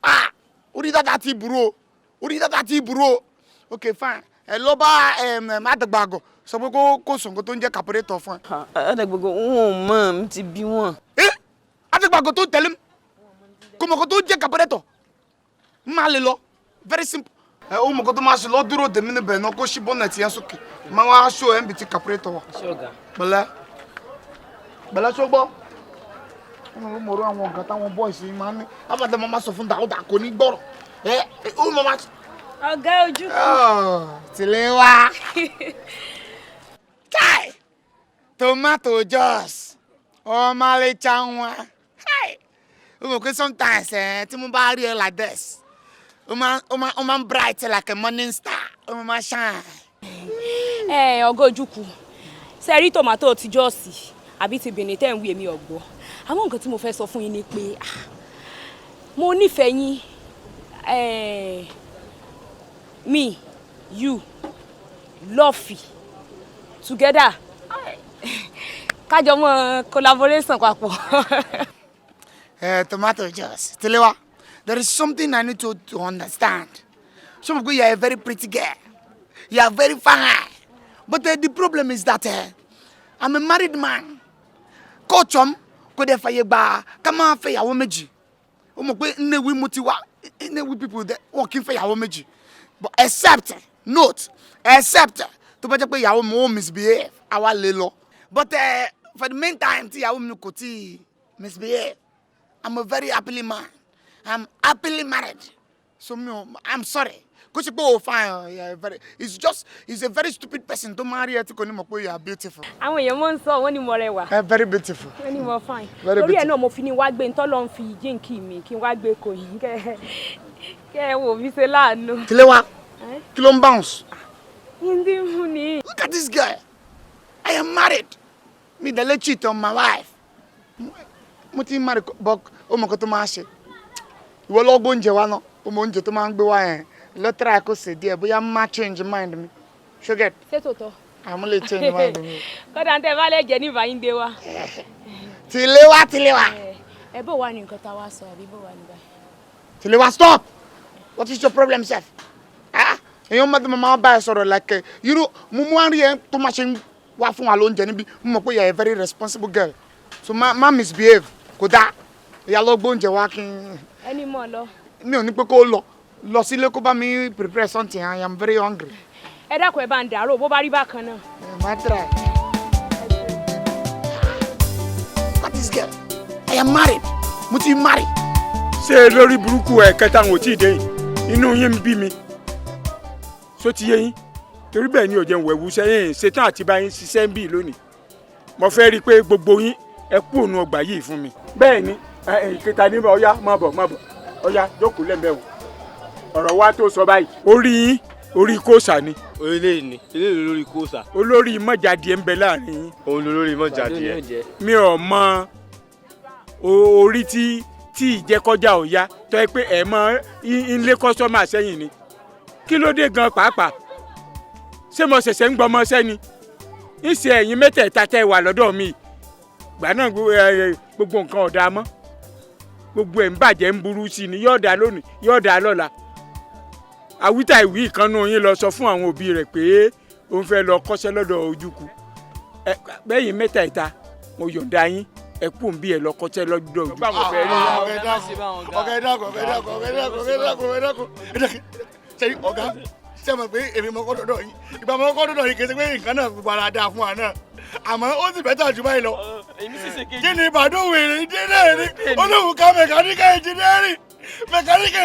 Ah! Orí dáadáa ti burú o. Orí dáadáa ti burú o. Okay, fine. Ẹ lọ bá Àdàgbàgọ̀ sọ pé kó sọ nǹkan tó ń jẹ́ carburetor fún ẹ. Àdàgbàgọ̀ wọn ò mọ̀, mi ti bí wọn. Àdàgbàgọ̀ tó tẹ̀lé mi kò mọ̀ kó tó ń jẹ́ carburetor. N máa lè lọ, very simple. Ẹ ó mọ̀ kó tó máa ṣe lọ, dúró dèmí níbẹ̀ náà, kó ṣí bọ́nẹ̀tì yẹn sókè, máa wá aṣọ ẹ̀ ń bi ti carburetor wà. Pẹ̀lẹ́ pẹ̀lẹ́, ṣó gbọ́? Wọn ló mọ̀rọ̀ àwọn nǹkan táwọn boys yìí máa ń ní abàdé, máa sọ fún Dáúdà kò ní gbọ́rọ̀. Ẹ ó máa. Ọ̀gá ojú. Tìlẹ̀ wá. Chai! Tomato Jos. Ọmọlẹ́cha nwa. Hi! O mọ̀ pé sometimes tí mo bá rí ẹ like this, o máa ń bright like a morning star, o máa shine. Ẹ ọ̀gá Ojukwu, ṣe rí tòmátò ti Jọ́ọ̀sì àbí ti Benin tẹ́ ń wí, èmi ọ̀gbọ́. Àwọn nǹkan tí mo fẹ́ sọ fún yín ni pé mo nífẹ̀ẹ́ yín. Me, you, love together, kájọ mọ collaboration papọ̀. Tomato Jos, Tilewa, there is something I need to understand. Some of you are a very pretty girl. You are very fine. But the problem is that I'm a married man. Culture kò dẹ̀ fàyè gbà ká máa fẹ́ ìyàwó méjì. Ó mọ̀ pé Nnewi mo ti wá, Nnewi people dẹ̀ wọ́n kì í fẹ́ ìyàwó méjì. But except, note, except tó bá jẹ́ pé ìyàwó mi ó misbehave, àwa lè lọ. But for the meantime tí ìyàwó mi kò tí misbehave, I'm a very happily man. I'm happily married. So me, I'm sorry. Kò ṣe pé o fine, you are very, it's just, he's a very stupid person tó marry ẹ tí kò ní mọ̀ pé you are beautiful. Àwọn èèyàn máa ń sọ, wọ́n ní mo rẹwà. Very beautiful. Wọ́n ní mo fine. Very Torí ẹ̀ beautiful. náà mo fi ní wá gbé ntọ́ lọ́n fi jíǹkì mi kí n wá gbé kò yín kẹ́ ẹ wò mí ṣe láàánú. Tilewa, kí ló ń bounce? Ndí mú ni. Look at this girl. I am married. Mi dẹ̀ lè cheat on my wife. Mo ti marry, but ó mọ̀ kó tó máa ṣe. Ìwọ lọ gbé oúnjẹ wa náà, ó mọ oúnjẹ tó máa ń gbé wá yẹn. Lọ try kó sè díẹ̀, bóyá má change mind mi. Ṣó get? Ṣé tòótọ́? Àmú lè change mind mi. Kódà ń tẹ́ bá lẹ́jẹ̀ ní ìbáyín gbé wa. Tilewa, Tilewa. Ẹ bó wà ní nǹkan tá a wá sọ àbí bó wà ní báyìí? Tilewa, stop! What is your problem sef? Ah, èèyàn máa tó máa bá ẹ sọ̀rọ̀ like mo mú àárín ẹ tó máa ṣe ń wá fún wa lóúnjẹ níbí. Mo mọ̀ pé you are a very responsible girl. So má misbehave, kò dáa. Ìyá lọ gbóúnjẹ wá kí n. Ẹni mọ̀ lọ. Mi ò ní pé kó lọ lọ sílé kó bá mi prepare something. I am very hungry. Ẹ dákun, ẹ bá ń dàrú bó bá rí bákan náà. Má try. What is girl? I am married. Mo ti marry. Ṣé lórí burúkú ẹ kẹta àwọn ò tí ì dé yìí, inú yín ń bí mi só ti yé yín, torí bẹ́ẹ̀ ni ò jẹun wẹ̀wù sẹ́yìn ṣetán àti bá yín ṣiṣẹ́ ń bì lónìí. Mo fẹ́ rí i pé gbogbo yín ẹ kú òun ọgbà yìí fún mi. Bẹ́ẹ̀ ni ìkẹta ní bá ọyá, má bọ̀, má bọ̀, ọyá jókòó lẹ́m̀bẹ̀ wò, ọ̀rọ̀ wa tó sọ báyìí. Orí yín orí kóòsà ni. Orílẹ̀ ni eléyìí lórí kóòsà. Olórí mọ̀jáde ń bẹ láàrin yín. Òun lolórí mọ̀jáde. Mi ò mọ orí tí ìjẹkọjá ò ya tó yẹ pé ẹ mọ ilé customer sẹ́yìn ni. Kí ló dé gan pàápàá? Ṣé mo ṣẹ̀ṣẹ̀ ń gbọmọ sẹ́ni ńṣe ẹ̀yin mẹ́tẹ̀ẹ̀ta tẹ́ wà lọ́dọ̀ mi gbà náà, gbogbo nǹkan ọ̀dà mọ́, gbogbo ẹ̀ ń bàjẹ́, ń burú sí i ni, yóò dá lónìí, yóò dá lọ́la. Àwítà ìwí ìkànnù yín lọ sọ fún àwọn òbí rẹ̀ pé òun fẹ́ lọ kọ́ṣẹ́ lọ́dọ̀ Ojukwu. Ẹ bẹ́yìn mẹ́ta ìta, mo yọ̀ǹda yín, ẹ kú òun bí ẹ lọ kọ́ṣẹ́ lọ́dọ̀ Ojukwu. Ọ̀gá, ẹ dákun, ọ̀gá, ẹ dákun, ọ̀gá, ẹ dákun, ọ̀gá, ẹ dákun, ọ̀gá, ẹ dákun, ọ̀gá, ẹ dákun, ẹ dákun. Sẹ́yìn ọ̀gá, ṣé mọ̀ pé èmi mọ̀ kọ́ dọ̀dọ̀ yín, ìgbà mọ̀ kọ́ dọ̀dọ̀ yín, kì í ṣe pé nǹkan náà gbogbo ara dáa fún wa náà, àmọ́ ó sì better jù báyìí lọ. Kí ni Ìbàdàn wèrè engineering olóhùn ká mechanical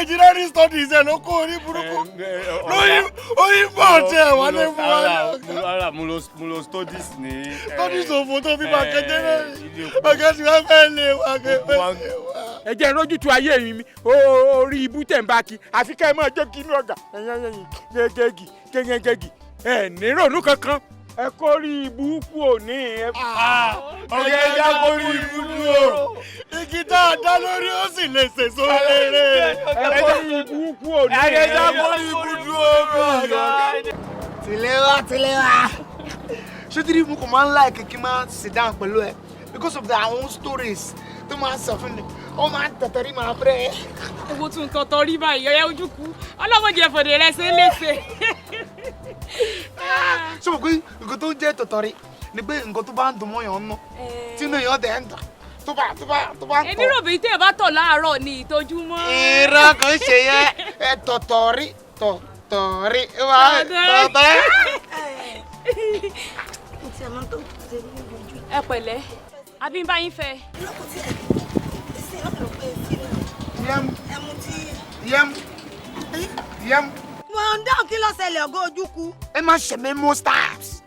engineering studies ẹ̀ ló kó orí burúkú lórí orí bọ̀ tẹ̀ wá lé fún wa. Rárá, mo lọ studies ní. Studies òfò tó fi máa kẹjẹ náà, ọ̀gá tí wọ́n fẹ́ lé wa kẹ́ fẹ́ lé wa. Ẹ jẹ́ rójútu ayé mi, orí ibú tẹ̀ ń bá kí, àfi ká ẹ máa jẹ́ kí inú ọ̀gá gẹ́gẹ́gì gẹ́gẹ́gì, ẹ ní ronú kankan, ẹ kó rí ibú kú òní. Ọ̀gá, ẹja kó rí ibú kú o, igi tá a dá lórí ó sì lè sèso rere. Ẹ kó rí ibú kú òní. Ẹja kó rí ibú kú o. Tilewa, Tilewa, ṣé tí mo kò máa ń like kí n máa sit down pẹ̀lú ẹ because of their own stories tó máa ń sọ fún mi, ó máa ń tẹ̀tẹ̀rí máa bẹ̀rẹ̀. Owó tún tọ̀tọ̀ rí báyìí, ọ̀yá Ojukwu, ọlọ́mọdé ẹ̀fọ̀dẹ̀ rẹ̀ ṣe é léṣe. Ṣé mo pé nǹkan tó ń jẹ́ tọ̀tọ̀rí ni pé nǹkan tó bá ń dùn mọ́yàn nù, tí inú èèyàn dẹ̀ ń dùn tó bá ń tọ̀. Èmi rò bí téèyàn bá tọ̀ láàárọ̀ ni ìtọ́jú mọ́. Irọ́, kò ń ṣe yẹn. Ẹ tọ̀tọ̀rí tọ̀tọ̀rí tọ̀tọ̀rí. Ẹ pẹ̀lẹ́, àbí ń bá yín fẹ́. Yẹm yẹm yẹm. Mo ń dáhùn, kí ló ṣẹlẹ̀, ọ̀gá Ojukwu? Ẹ má ṣe mí most times.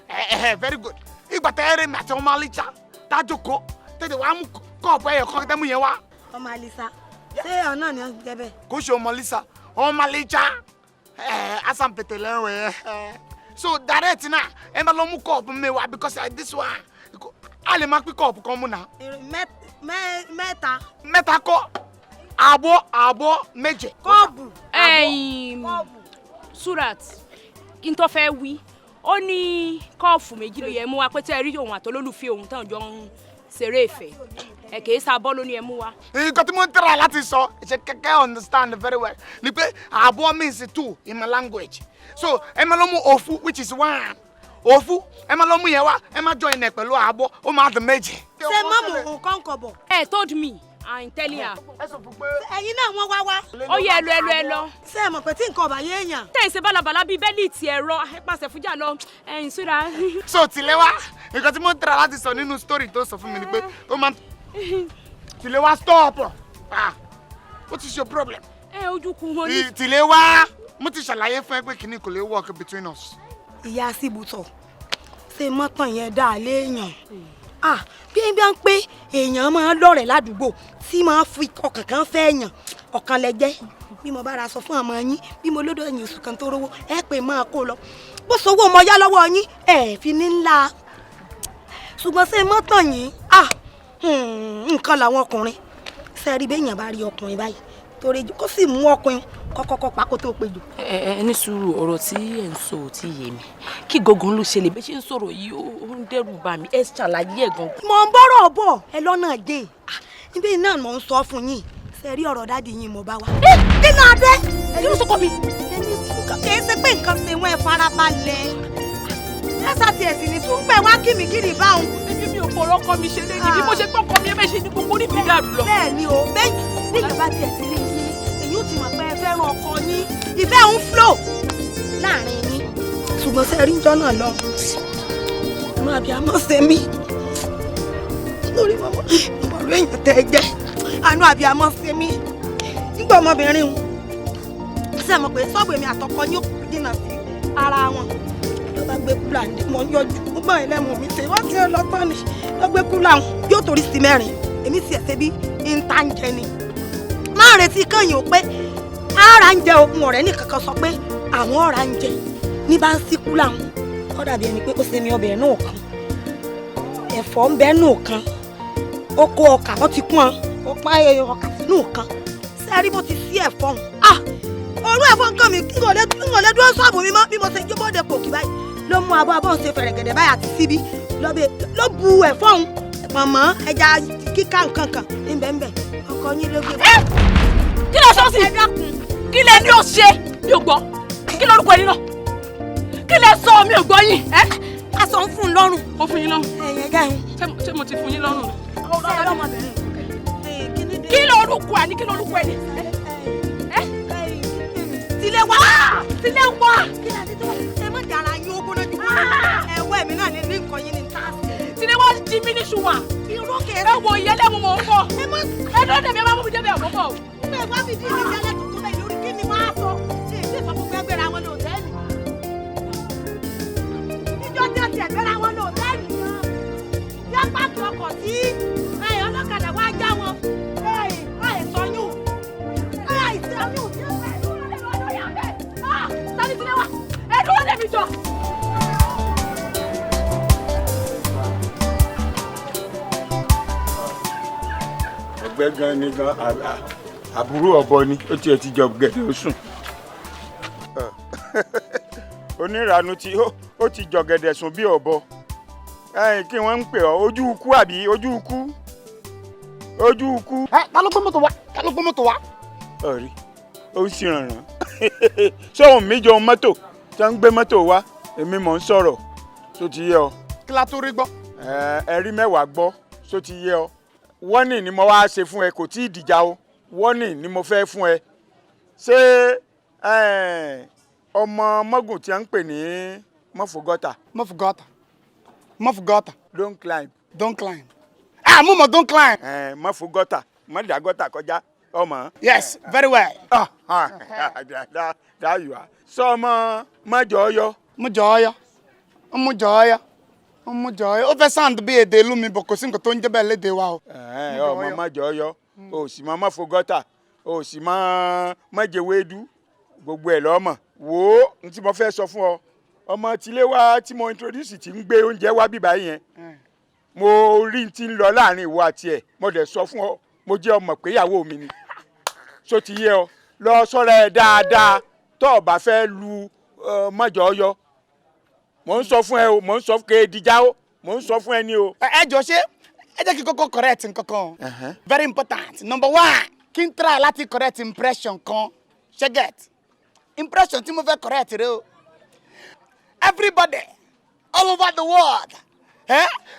Ẹ ẹ very good. Ìgbà tẹ ẹ rí mi àti ọmọ Alíjà tájòkó, tètè wàá mú kọ́ọ̀pù ẹyọ kan tẹ́mú yẹn wá. Ọmọ Alisa, ṣé ọ̀nà ni wọ́n jẹ́ bẹ́ẹ̀? Kò ṣe ọmọ Lisa, ọmọ Alíjà ẹ asampete lẹ́wọ̀ ẹ. So direct náà, ẹ máa lọ mú kọ́ọ̀pù mi wá because this one, a lè máa pín kọ́ọ̀pù kan mú náà. Mẹ́ta. Mẹ́ta kọ́, àbọ̀ àbọ̀ méje. Kọ́ọ̀bù. Ẹ̀yin Surat, kí n tó fẹ́ wí, ó ní kọ́ọ̀fù méjì ló yẹ mú wa pé tẹ́ ẹ rí òun àtolólùfẹ́ òun táwọn jọ ń ṣeré ìfẹ́ ẹ, kì í sábọ́ ló ní ẹ mú wa. Nǹkan tí mo ń try láti sọ ṣe kẹ́kẹ́ understand very well ni pé àbọ̀ means two in my language, so ẹ máa lọ mú òfu, which is one, òfu, ẹ máa lọ mú yẹn wá, ẹ máa join ẹ pẹ̀lú àbọ̀, ó máa dùn méjì. Ṣé mọ́mù nǹkan kọ̀ bọ̀? Ẹ told me, I'm telling her. Ẹ̀yin náà wọ́n wá wá. Ó yẹ, ẹ lọ, ẹ lọ, ẹ lọ. Ṣé ẹ mọ̀ pé tí nǹkan ọ̀bà yé èèyàn? Tẹ̀ ń ṣe bálabàlá bíi bẹ́líìtì ẹ̀rọ pàṣẹ fújà lọ, ẹ̀yìn súra. So Tilewa, nǹkan tí mo ń try láti sọ nínú story tó sọ fún mi ni pé ó máa Tilewa, stop, ah, what is your problem? Ẹ Ojukwu, mo ní. Tilewa, mo ti ṣàlàyé fún ẹ pé kìíní kò lè work between us. Ìyá síbùtọ̀, ṣe mọ́tàn yẹn dáa léèyàn? Ah, bí n bá ń pé èèyàn máa ń lọ́rẹ̀ẹ́ ládùúgbò tí máa ń fi ọkàn kan fẹ́ èèyàn, ọ̀kan lẹ́jẹ́. Bí mo bá ra sọ fún ọmọ yín, bí mo lódò ẹ̀yìn oṣù kan tó rówó, ẹ pé máa kó lọ, bó sowó mo yá lọ́wọ́ yín, ẹ fi ní ńlá. Ṣùgbọ́n ṣe mọ́tàn yín, ah, nǹkan làwọn ọkùnrin ṣe rí. Béèyàn bá rí ọkùnrin báyìí torí kó sì mú ọkùnrin kọ́kọ́kọ́ pa kó tó péjọ. Ẹ ní sùúrù, ọ̀rọ̀ tí ẹ ń sọ ò tí ì yé mi. Kí gangan ló ṣẹlẹ̀? Bẹ́ẹ̀ ṣe ń sọ̀rọ̀ yìí, ó ń dẹ́rù bà mí. Ẹ ṣàlàyé ẹ̀ gangan. Mò ń bọ́rọ̀ bọ̀ ẹ lọ́nà dé níbí náà, mò ń sọ fún yín. Ṣe rí ọ̀rọ̀ daddy yín mo bá wa. Kí ló dé? Kí ló sọkọ mi? Kì í ṣe pé nǹkan ṣe wọ́n, ẹ farabalẹ̀. Ẹ ṣàtì ẹ̀sìn ní túnpẹ̀ wá kí mi kiri báwọn. Ẹbí mi ò fọ̀rọ̀ ọkọ mi ṣeré ni. Bí mo ṣe gbọ́ ọkọ mi, ẹ bẹ́ẹ̀ ṣe ní gbogbo orí mi dàrú lọ. Bẹ́ẹ̀ ni o, bẹ́ẹ̀ níjọba tiẹ̀ ti rí yín, èyí ò ti mọ̀ pé ẹ fẹ́ràn ọkọ yín, ìfẹ́ ń flow láàrin yín. Ṣùgbọ́n ṣe rí njọ́ náà lọ, inú àbíamọ́ ṣe mí lórí mọ́mọ́ ọ̀rọ̀ èèyàn tẹ́ ẹ jẹ́, àánú àbíamọ́ ṣe mí nígbà ọmọbìnrin ń ṣe mọ̀ pé ṣọ́ọ̀bù èmi àtọkọ yín ó dínà sí ara wọn, ló bá gbé cooler ní mọ̀ ń yọjú gbọ́n ẹlẹ́mu mi ṣe wọ́n ti ń lọ tán ni, ló gbé cooler yóò torí sí mẹ́rin, èmi sì ẹ̀ ṣe bí ń ta ń jẹ ni, máa retí kányìn ó pé ara ń jẹ okun ọ̀rẹ́ nìkankan sọ pé àwọn ọ̀rá ń jẹ ní bá ń sí cooler wọn, ó dàbí ẹni pé ó ṣe mi ọbẹ̀ náà kan, ẹ̀fọ́ ń bẹ nù kan, ó kó ọkà, ó ti kún ọ, ó pa ọkà sínú kan. Sẹ́ẹ̀rí bó ti sí ẹ̀fọ́ hùn, ah, òórùn ẹ̀fọ́ nǹkan mi kí n ò lè dúró sọ́ọ̀bù mi mọ́. Bí mo ṣe jó bóde pòkì báyìí, ló mú abọ́ abọ́ ṣe fẹ̀rẹ̀gẹ̀dẹ̀ báyìí àti síbí lọ́bẹ̀, ló bu ẹ̀fọ́ hùn, pọ̀nmọ́, ẹja kíkà, nǹkan kan níbẹ̀ níbẹ̀, ọkọ yín ló gbé. Kí ló sọ sí? Kí lẹ ní o ṣe? Mi ò gbọ́. Kí lorúkọ ẹni náà? Kí lẹ sọ? Mi ò gbọ́ yín. A sọ ń fún un lọ́rùn. Mo fún yín lọ́rùn. Ẹ̀yẹ̀ gẹ́hìn. Ṣé mo ti fún yín lọ́rùn? Ṣé ẹ lọ́mọbìnrin? Kí lorúkọ ẹni? Kí lorúkọ ẹni? Tilé wá. Tilé wá. Kí ni àti tí wọ́n ẹ má dára yín ó gbóná jù. Ẹ̀wọ́ ẹ̀mí náà ní nǹkan yín ní táàsì. Tilé wá jí mi ní ṣùwà. Irú kèrè. Ẹ wo ìyẹlẹ́mu mò ń bọ̀. Ẹ dúró dèmi, ẹ má mú mi débẹ̀, mò ń bọ̀. Ẹ wá fìdí mi jẹ́lẹ̀ tó tó bẹ́ẹ̀ lórí kí ni wọ́n á sọ. Ṣé ìṣe ìfọ̀kùnfẹ́ gbéra wọn lòtẹ́ẹ̀lì? Níjọ́ tí wọ́n ti ẹ̀gbẹ́ra wọn lòtẹ́ẹ̀lì gan. Yá páàkì ọkọ̀ tí ọlọ́kadà wá já wọn. Àìsọyún. Àìsọyún. Tani Tilé wá? Ẹ dúró dèmi jọ. Ẹgbẹ́ gan ni gan àbúrò ọ̀bọ ni ó tiẹ̀ ti jọ gẹ̀dẹ̀ ó sùn. Onírànú tí ó ti jọ gẹ̀dẹ̀ sùn bí ọ̀bọ. Kí wọ́n ń pè ọ́ ojú ikú àbí ojú ikú ojú ikú. Ẹ ta ló gbé mọ́tò wá? Ta ló gbé mọ́tò wá? Ọ̀rí ó ń ṣìrànràn. Sóhun mi jọ mọ́tò tí wọ́n ń gbé mọ́tò wá, èmi mò ń sọ̀rọ̀ tó ti yé ọ. Kí la tó rí gbọ́? Ẹ̀rí mẹ́wàá gbọ́ tó ti yé ọ. Wọ́nì ni mo wá ṣe fún ẹ, kò tí ì dìjà o. Wọ́nì ni mo fẹ́ fún ẹ. Ṣé ọmọ mọ́gùn tí a ń pè ní mọ́fùgọ́tà? Mọ́fùgọ́tà. Mọ́fùgọ́tà. Don't climb. Don't climb. Ah, mo mọ̀ don't climb. Mọ́fùgọ́tà, mọ́dàgọ́tà kọjá ọmọ. Yes, very well. There you are. Sọ ọmọ mọ́jọ ọyọ. Mọ́jọ ọyọ. Mọ́jọ ọyọ. Mọ́jọ ọyọ. Ó fẹ́ sound bí èdè ìlú mi bọ̀, kò sí nǹkan tó ń jẹ́ bẹ́ẹ̀ lédè wa o. Ọmọ mọ́jọ ọyọ, o sì mọ mọ́fọ́gọ́tà, o sì mọ mọ́jẹ̀wédú, gbogbo ẹ̀ lọ́mọ. Wò ó, n tí mo fẹ́ sọ fún ọ, ọmọ tilé wa tí mo introduce ti ń gbé oúnjẹ wá bíbá yẹn. Mo rí ti ń lọ láàrin ìwọ àti ẹ̀, mo dẹ̀ sọ fún ọ, mo jẹ́ ọmọ pé ìyàwó mi ni. So ti yé ọ, lọ sọ́ra ẹ dáadáa tó o bá fẹ́ lu mọ́jọ ọyọ. Mò ń sọ fún ẹ o, mò ń sọ fún kéèdìjà o, mò ń sọ fún ẹ ní o. Ẹ jọ ṣé ẹ jẹ́ kí kọ́kọ́ correct nǹkan kan. Very important. Number one, kí n try láti correct impression kan. Ṣé get? Impression tí mo fẹ́ correct rẹ o. Everybody all over the world,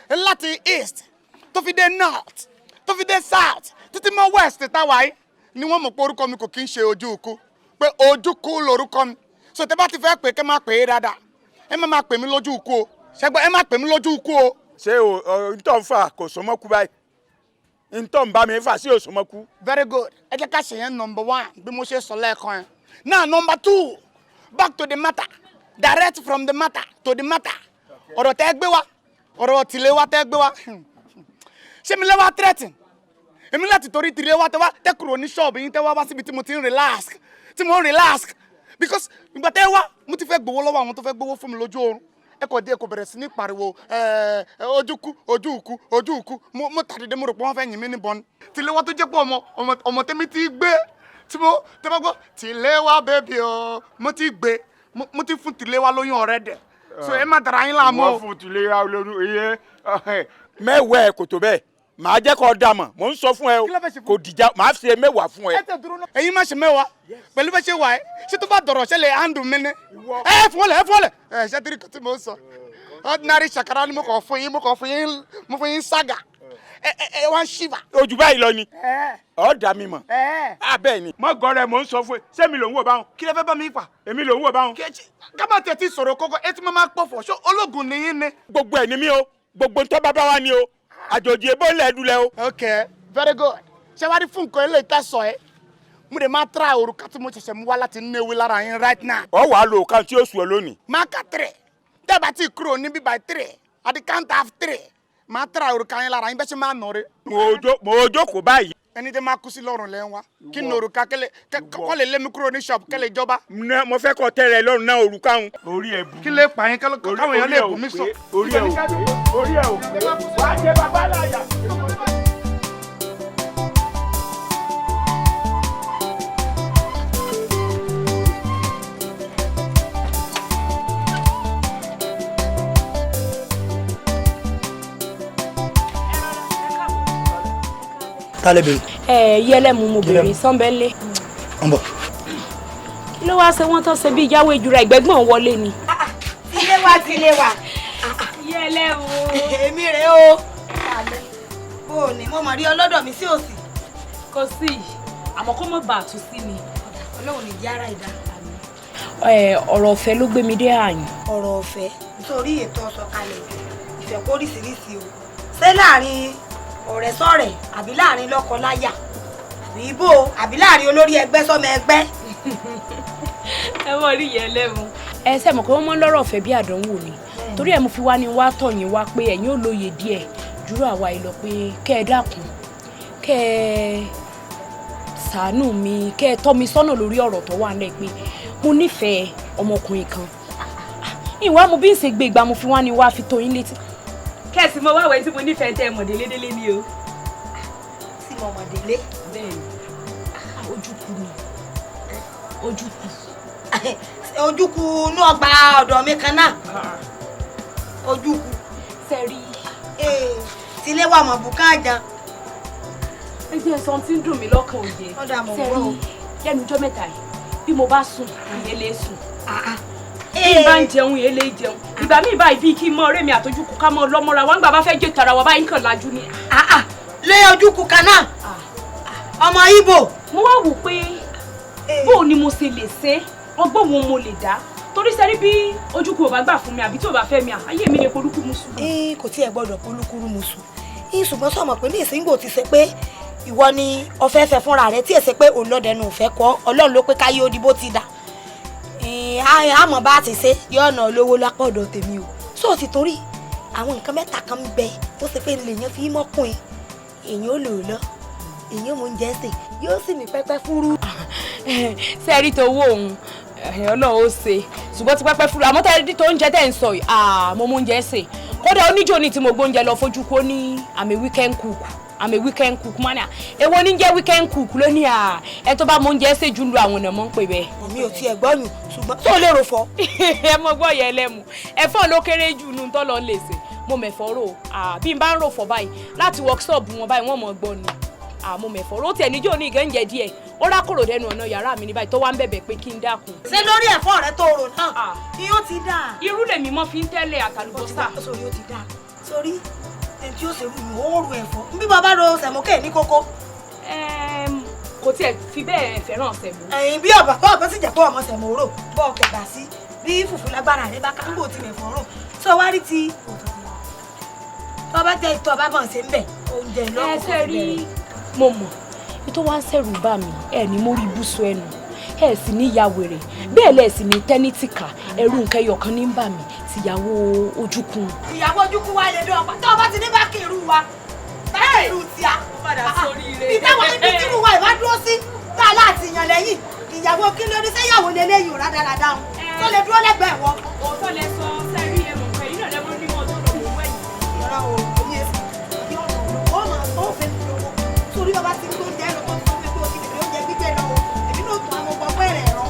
láti east tó fi dé north tó fi dé south títí mọ́ west táwa yìí ni wọ́n mọ̀ pé orúkọ mi kò kí ń ṣe Ojúukú, pé Ojúkú lorúkọ mi. So tẹ́ bá ti fẹ́ pè kẹ́ máa pè é dáadáa, ẹ má máa pè mí lójú ikú o. Ṣẹ́gbọ́n, ẹ má pè mí lójú ikú o. Ṣé o ntọ́ ń fà kò sọmọ́kú báyìí? Ntọ́ ń bá mi fà sí òsọmọ́kú. Very good. Ẹ jẹ́ ká ṣe yẹn number one bí mo ṣe sọ lẹ́ẹ̀kan yẹn. Now number two, back to the matter, direct from the matter to the matter. Ọ̀rọ̀ tẹ́ gbé wa, ọ̀rọ̀ tìlé wa tẹ́ gbé wa. Ṣé mi lẹ́wọ́ threaten? Èmi láti torí tìlé wa tẹ́ wá tẹ́ kúrò ní ṣọ́ọ̀bù yín tẹ́ wá wá síbi tí mo ti ń relax, tí mo ń relax because ìgbà tẹ́ wá mo ti fẹ́ gbowó lọ́wọ́ àwọn tó fẹ́ gbowó fún mi lójú oorun. Ẹ kò dé, ẹ kò bẹ̀rẹ̀ sí ní pariwo Ojúkú Ojúukú Ojúukú. Mo tàdédé mo rò pé wọ́n fẹ́ yìn mí níbọn ni. Tìlé wa tó jẹ́ pé ọmọ tẹ́mi ti gbé tí mo tẹ́ bá gbọ́ tìlé wa bẹ́bí o, mo ti gbé, mo ti fún tìlé wa lóyún ọ̀rẹ́ dẹ̀. So ẹ má dara yín láàmú o. Wọ́n fún tìlé wa lóyún iye mẹ́wàá ẹ̀ kò tó bẹ́ẹ̀. Màá jẹ́ kó dà mọ̀, mò ń sọ fún ẹ o, kò dìjà, màá ṣe mẹ́wàá fún ẹ. Ẹ̀yin má ṣe mẹ́wàá pẹ̀lú bẹ́ẹ̀ ṣe wà ẹ́, ṣé tó bá dọ̀rọ̀ ṣẹlẹ̀ handle mi ni? Ẹ fún ọlẹ̀, ẹ fún ọlẹ̀. Ẹ ṣe tírí kan tí mo ń sọ. Ordinary ṣàkàrà ni mo kàn fún yín, mo kàn fún yín, mo fún yín sága. Ẹ wá ń ṣìfà. Ojú báyìí lọ ni. Ọ̀ dà mí mọ̀. Abẹ́ ni. Mọ́gọ́ rẹ̀ mò ń sọ fún ẹ, ṣé mi ló ń wò báwọn? Kí lẹ fẹ́ bá mi fà? Èmi ló ń wò báwọn. Ká má tẹ̀ tí sọ̀rọ̀ kọ́kọ́, ẹ ti máa pọ̀fọ̀, ṣé ológun ni yín ni? Gbogbo ẹ̀ ni mí o, gbogbo ń tọ́ bá bá wa ni o. Àjòjì ebó lẹ́ẹ̀dúlẹ̀ o. Ok, very good. Ṣé wàá rí fún nǹkan eléyìí tẹ́ sọ ẹ́? Mo dẹ̀ máa try òrùka tí mo ṣẹ̀ṣẹ̀ mú wá láti néwé lára yín right now. Ọ wàá lo òkan tí ó sùn ọ lónìí. Máa ka 3. Tẹ́ bá ti kúrò níbí by 3, at the count of 3, máa try òrùka yín lára yín bẹ́ẹ̀ ṣe máa nà rí. Mo jókòó báyìí. Ẹni tẹ́ máa kú sí lọ́rùn lẹ́ ń wá. Kí ni òrùka kẹ́lẹ́ kọ́ lè lé mi kúrò ní ṣọ́ọ̀bù kẹ́lẹ́ ìjọba. Mo fẹ́ kọ́ tẹ́rẹ̀ lọ́rùn náà òrùka ń. Orí ẹ̀ bu. Kí lè pa yín káwọn èèyàn lè bù mí sọ. Orí ẹ̀ ò pé, orí ẹ̀ ò pé. Wàá jẹ bàbá láyà. Ta lẹ bèrè? Ẹ yẹlẹmu mo bèrè sọmbẹlẹ. Ń bọ̀. Kí ló wáá ṣe wọ́n tán ṣe bí ìyáwó ìjura ìgbẹ́gbọ̀n wọlé ni. Tilé wa tilé wa. Yẹlẹ o. Èmi rèé o. Bó o ní mo mọ̀ rí ọlọ́dọ̀ mi sí òsì. Kò sí, àmọ́ kó mọ̀ bá a tún sí ni. Ọlọ́run ní jẹ́ ara ìdá. Ọ̀rọ̀ ọ̀fẹ́ ló gbé mi dé àyìn. Ọ̀rọ̀ ọ̀fẹ́ nítorí ètò ọ̀sọ̀kalẹ̀ ìfẹ́ kóríṣiríṣi o. Ṣé láàrin ọ̀rẹ́ sọ̀rẹ́ àbí láàrin lọ́kọ-láya àbí ibo àbí láàrin olórí ẹgbẹ́ sọ́mọ ẹgbẹ́? Ẹ mọ̀ rí yẹn lẹ́mu. Ẹ ṣe mọ̀ pé wọ́n mọ́ lọ́rọ̀ ọ̀fẹ́ bí àdánwò ni, torí ẹ̀ mo fi wá ní wá tọ̀ yín wá pé ẹ̀yin ò lóye díẹ̀ dúró àwa yìí lọ pé kẹ́ ẹ dákun, kẹ́ ẹ ṣàánú mi, kẹ́ ẹ tọ́ mi sọ́nà lórí ọ̀rọ̀ tó wà nílẹ̀ pé mo nífẹ̀ẹ́ ọmọkùnrin kan. Ìwà mo bí ń ṣe gbé ìgbà mo fi wá ní wá fi tó yín létí. Kẹ́sì mo wá wẹ̀ tí mo nífẹ̀ẹ́ tẹ́ ẹ mọ̀ délédélé ni o. Tí mo mọ̀ délé. Bẹ́ẹ̀ni, ojúkú ni, ojúkú. Ojúkú inú ọgbà ọ̀dọ̀ mi kan náà. Ojúkú. Sẹ́rí. Tilé wà mọ̀ bùkán àjàn. Ẹ jẹ́ sọ tí ń dùn mí lọ́kàn òye. Sẹ́rí lẹ́nu ọjọ́ mẹ́ta yìí bí mo bá sùn ìyẹn lè sùn. Bí n bá ń jẹun ìyẹn lè jẹun. Ìgbà míì báyìí bíi kí n mọ ọ̀rẹ́ mi àtọjúkú ká mọ lọ́mọ́ra wa ń gbà bá fẹ́ jẹ́ tara wa báyìí nǹkan lajú ni. Lé ojúkú kan náà. Ọmọ Ìgbò. Mo wá wò pé bó o ni mo ṣe lè ṣe, ọgbọ́n wo mo lè dá, torí sẹ́rí bí ojúkú ò bá gbà fún mi àbí tí ò bá fẹ́ mi, ayé mi lè polúkú musu. Kò tiẹ̀ gbọ́dọ̀ polúkúrú musu. Ṣùgbọ́n sọ̀mọ̀ pé ní ìsìngbò ti ṣe pé ìwọ ni ọ̀fẹ́ fẹ́ fúnra rẹ tí èsè pé òun lọ́dẹnu òfẹ́ kọ́, Ọlọ́run ló pé káyé ó di bó ti dà. Àmọ́ bá ti ṣe yọ̀ọ̀nà olówó lápọ̀dọ̀ tèmi o. Sọ ti torí àwọn nǹkan mẹ́ta kan ń bẹ tó ṣe pé lèèyàn fi mọ́kùnrin, èèyàn ò lò lọ, èèyàn mò ń jẹ́ sè, yóò sì ní pẹ́pẹ́ fúrú. Sẹ́ẹ̀rí tó wó òun Ọlọ́run ó ṣe, ṣùgbọ́n ti pẹ́pẹ́ fúrú, àmọ́ tẹ́lẹ̀ tó ń jẹ tẹ́ ń sọ yìí, mo mú oúnjẹ sè. Kódà oníjó ni tí mo gbóúnjẹ lọ fojú kó ní àmì weekend cook, àmì weekend cook mọ́nà. Èwo ní jẹ́ weekend cook lónìí? À ẹ tó bá mọ oúnjẹ sè jù lu àwọn ọ̀nà mọ́ ń pè bẹ́ẹ̀. Èmi ò tiẹ̀ gbọ́yùn, ṣùgbọ́n tó lérò fọ. Ẹ mọ gbọ́ yẹn lẹ́mu, ẹ̀fọ́ ló kéré jù nù tọ́ lọ lè sè. Mo mẹ̀fọ́ rò, bí n bá ń rò fọ báyìí láti workshop wọn báyìí wọ́n mọ̀ gbọ́ ni. Mo mẹ̀fọ́ rò tiẹ̀ níjó ní ìgẹ́ǹjẹ díẹ̀, ó rákòrò dẹnu ọ̀nà yàrá mi ní báyìí tó wá ń bẹ̀bẹ̀ pé kí n dákun. Ṣé lórí ẹ̀fọ́ rẹ tó rò náà ni ó ti dáa? Irú lèmi mọ́ fi ń tẹ́lẹ̀ àtàlùbọ́sà. Sórí ó ti dáa, sórí ẹni tí ó ṣerú mi ó ru ẹ̀fọ́ bí bàbá ro sẹ̀mókè ní kókó. Kò tiẹ̀ fi bẹ́ẹ̀ fẹ́ràn sẹ̀mó. Ẹ̀yìn bí ọ̀bà bọ́ ọ̀bà sì jẹ́ pé ọmọ sẹ̀mó rò bọ́ ọ̀kẹ́ gbà sí bí fùfú lágbára rẹ bá káńgò ti mẹ̀fọ́ rò sọ wá rí ti tọ́ bá jẹ́ ìtọ́ bá bọ̀ ṣe ń bẹ̀ oúnjẹ lọ́kọ̀ọ́ Ẹ ṣe rí mo mọ̀ bí tó wá ń ṣẹ̀rù bà mí, ẹ ní mo rí ibùsùn ẹnu, ẹ sì ní ya wèrè, bẹ́ẹ̀ lẹ̀ sì ní tẹ́nítìkà, ẹ̀rù nǹkan ẹyọ kan ní ń bà mí tìyàwó ojúkun. Ìyàwó ojúkun wa lè dán ọ̀pá tó o bá ti ní bá kí irú wa, bá kí irú tíá. Bí táwọn ibi tí irú wa ìbá dúró sí tá a láti yàn lẹ́yìn, ìyàwó kí ló ní sẹ́yàwó lélẹ́yìn rádaràda òun tó lè dúró lẹ́gbẹ̀ẹ́ wọn. Òótọ́ lẹ sọ sẹ́rí ẹ mọ̀ pé iná lẹ́mọ́ ní mọ́ tó lọ wọ́n wẹ̀yìn. Ìrọ̀ o, èmi èsì, ó máa tó fẹ́ mi lówó. Sórí bàbá ti ń gbóúnjẹ lọ tó ti sọ pé o ti bèrè oúnjẹ gbígbẹ lọ o, èmi náà tún àwọn ọmọ pẹ́rẹ̀ rọ.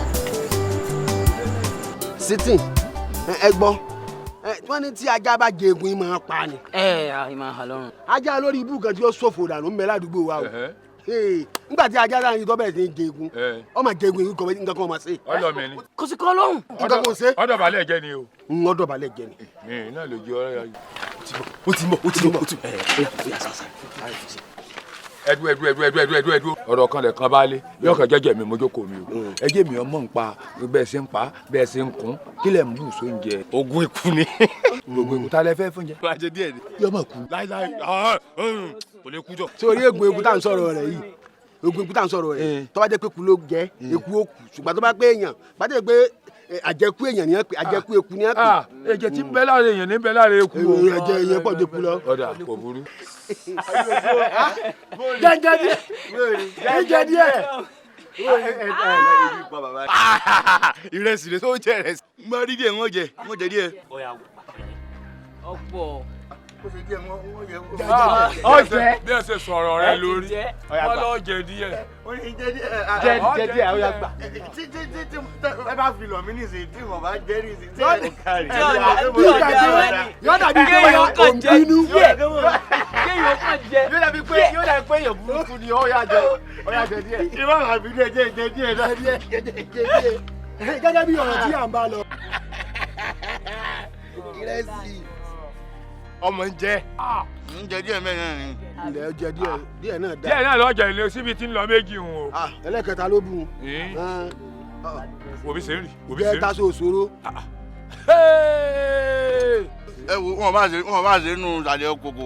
Sítìn, ẹ gbọ́, wọ́n ní tí ajá bá jẹ egun máa pa ni. Ẹ ẹ máa hà lọ́rùn. Ajá lórí ibú kan tí ó ṣòfò dànù ń bẹ ládùúgbò wa o. Nígbà tí ajá náà yìí tó bẹ̀rẹ̀ sí ní jẹ egun, ó máa jẹ egun yìí nǹkan kan máa ṣe. Ọ̀dọ̀ mi ni. Kò sí kọ́ lọ́rùn. Nǹkan kan ṣe. Ọ̀dọ̀ balẹ̀ jẹ́ ni o. Ọ̀dọ̀ balẹ̀ jẹ́ ni. Iná ló jẹ ọ̀rẹ́ yìí. Ó ti mọ̀, ó ti mọ̀, ó ti mọ̀. Ẹdú ẹdú ẹdú ẹdú ẹdú ẹdú ẹdú. Ọ̀rọ̀ kan lẹ̀ kan bá lé yọkàn jẹ́jẹ́ mi mojókòó mi o. Ẹjẹ́ mi ọmọ ń pa bẹ́ẹ̀ ṣe ń pa bẹ́ẹ̀ ṣe ń kún kí lẹ̀ ń bù sóúnjẹ. Ogún ikú ni. Ogún ikú ta lẹ fẹ́ fún jẹ. Wàá jẹ díẹ̀ ni. Yọmọ kú. Láíláí kò lè kú jọ. Sórí egun egun tá à ń sọ̀rọ̀ rẹ̀ yìí, egun egun tá à ń sọ̀rọ̀ rẹ̀ tó bá jẹ́ pé kú ló jẹ́ eku ó kú, ṣùgbọ́n tó bá pé èèyàn bá jẹ́ pé àjẹkú èèyàn ni wọ́n pè, àjẹkú eku ni wọ́n pè. Ẹ̀jẹ̀ tí ń bẹ lára èèyàn ní ń bẹ lára eku o. Ẹ̀jẹ̀ èèyàn pọ̀ ju eku lọ. Ọ̀dà kò burú. Jẹ́jẹ́ díẹ̀, jẹ́jẹ́ díẹ̀. Ìrẹsì rẹ tó jẹ ìrẹsì. Mo rí díẹ̀ wọ́n jẹ, wọ́n jẹ díẹ̀. Ọ̀pọ̀. Ọjẹ bí ẹ ṣe sọ̀rọ̀ rẹ lórí wọn lọ jẹ díẹ̀. Jẹ díẹ̀ ó yá gbà. Tí tí tí tí ẹ bá fi lọ mí nísìnyí tí mo bá jẹ nísìnyí tí ẹ kárí. Yóò dàbí pé òun bínú. Kéèyàn kàn jẹ. Yóò dàbí pé èèyàn burúkú ni ó yá jẹ díẹ̀. Ìbá màá fi díẹ̀ jẹ díẹ̀ náà. Jẹ díẹ̀. Gẹ́gẹ́ bí ọ̀rọ̀ tí à ń bá lọ. Ìrẹsì. Ọmọ ń jẹ. Ń jẹ díẹ̀ mẹ́rin ni. Ilẹ̀ jẹ díẹ̀ díẹ̀ náà dá. Díẹ̀ náà lọ́jà ilé síbi tí ń lọ méjì ń o. Ẹlẹ́kẹta ló bù ú. Òbí ṣe ń rì. Òbí ṣe ń Jẹ́ rì. taṣọ òṣòro. Ẹ wo wọn bá ṣe nù ìsàlẹ̀ kòkò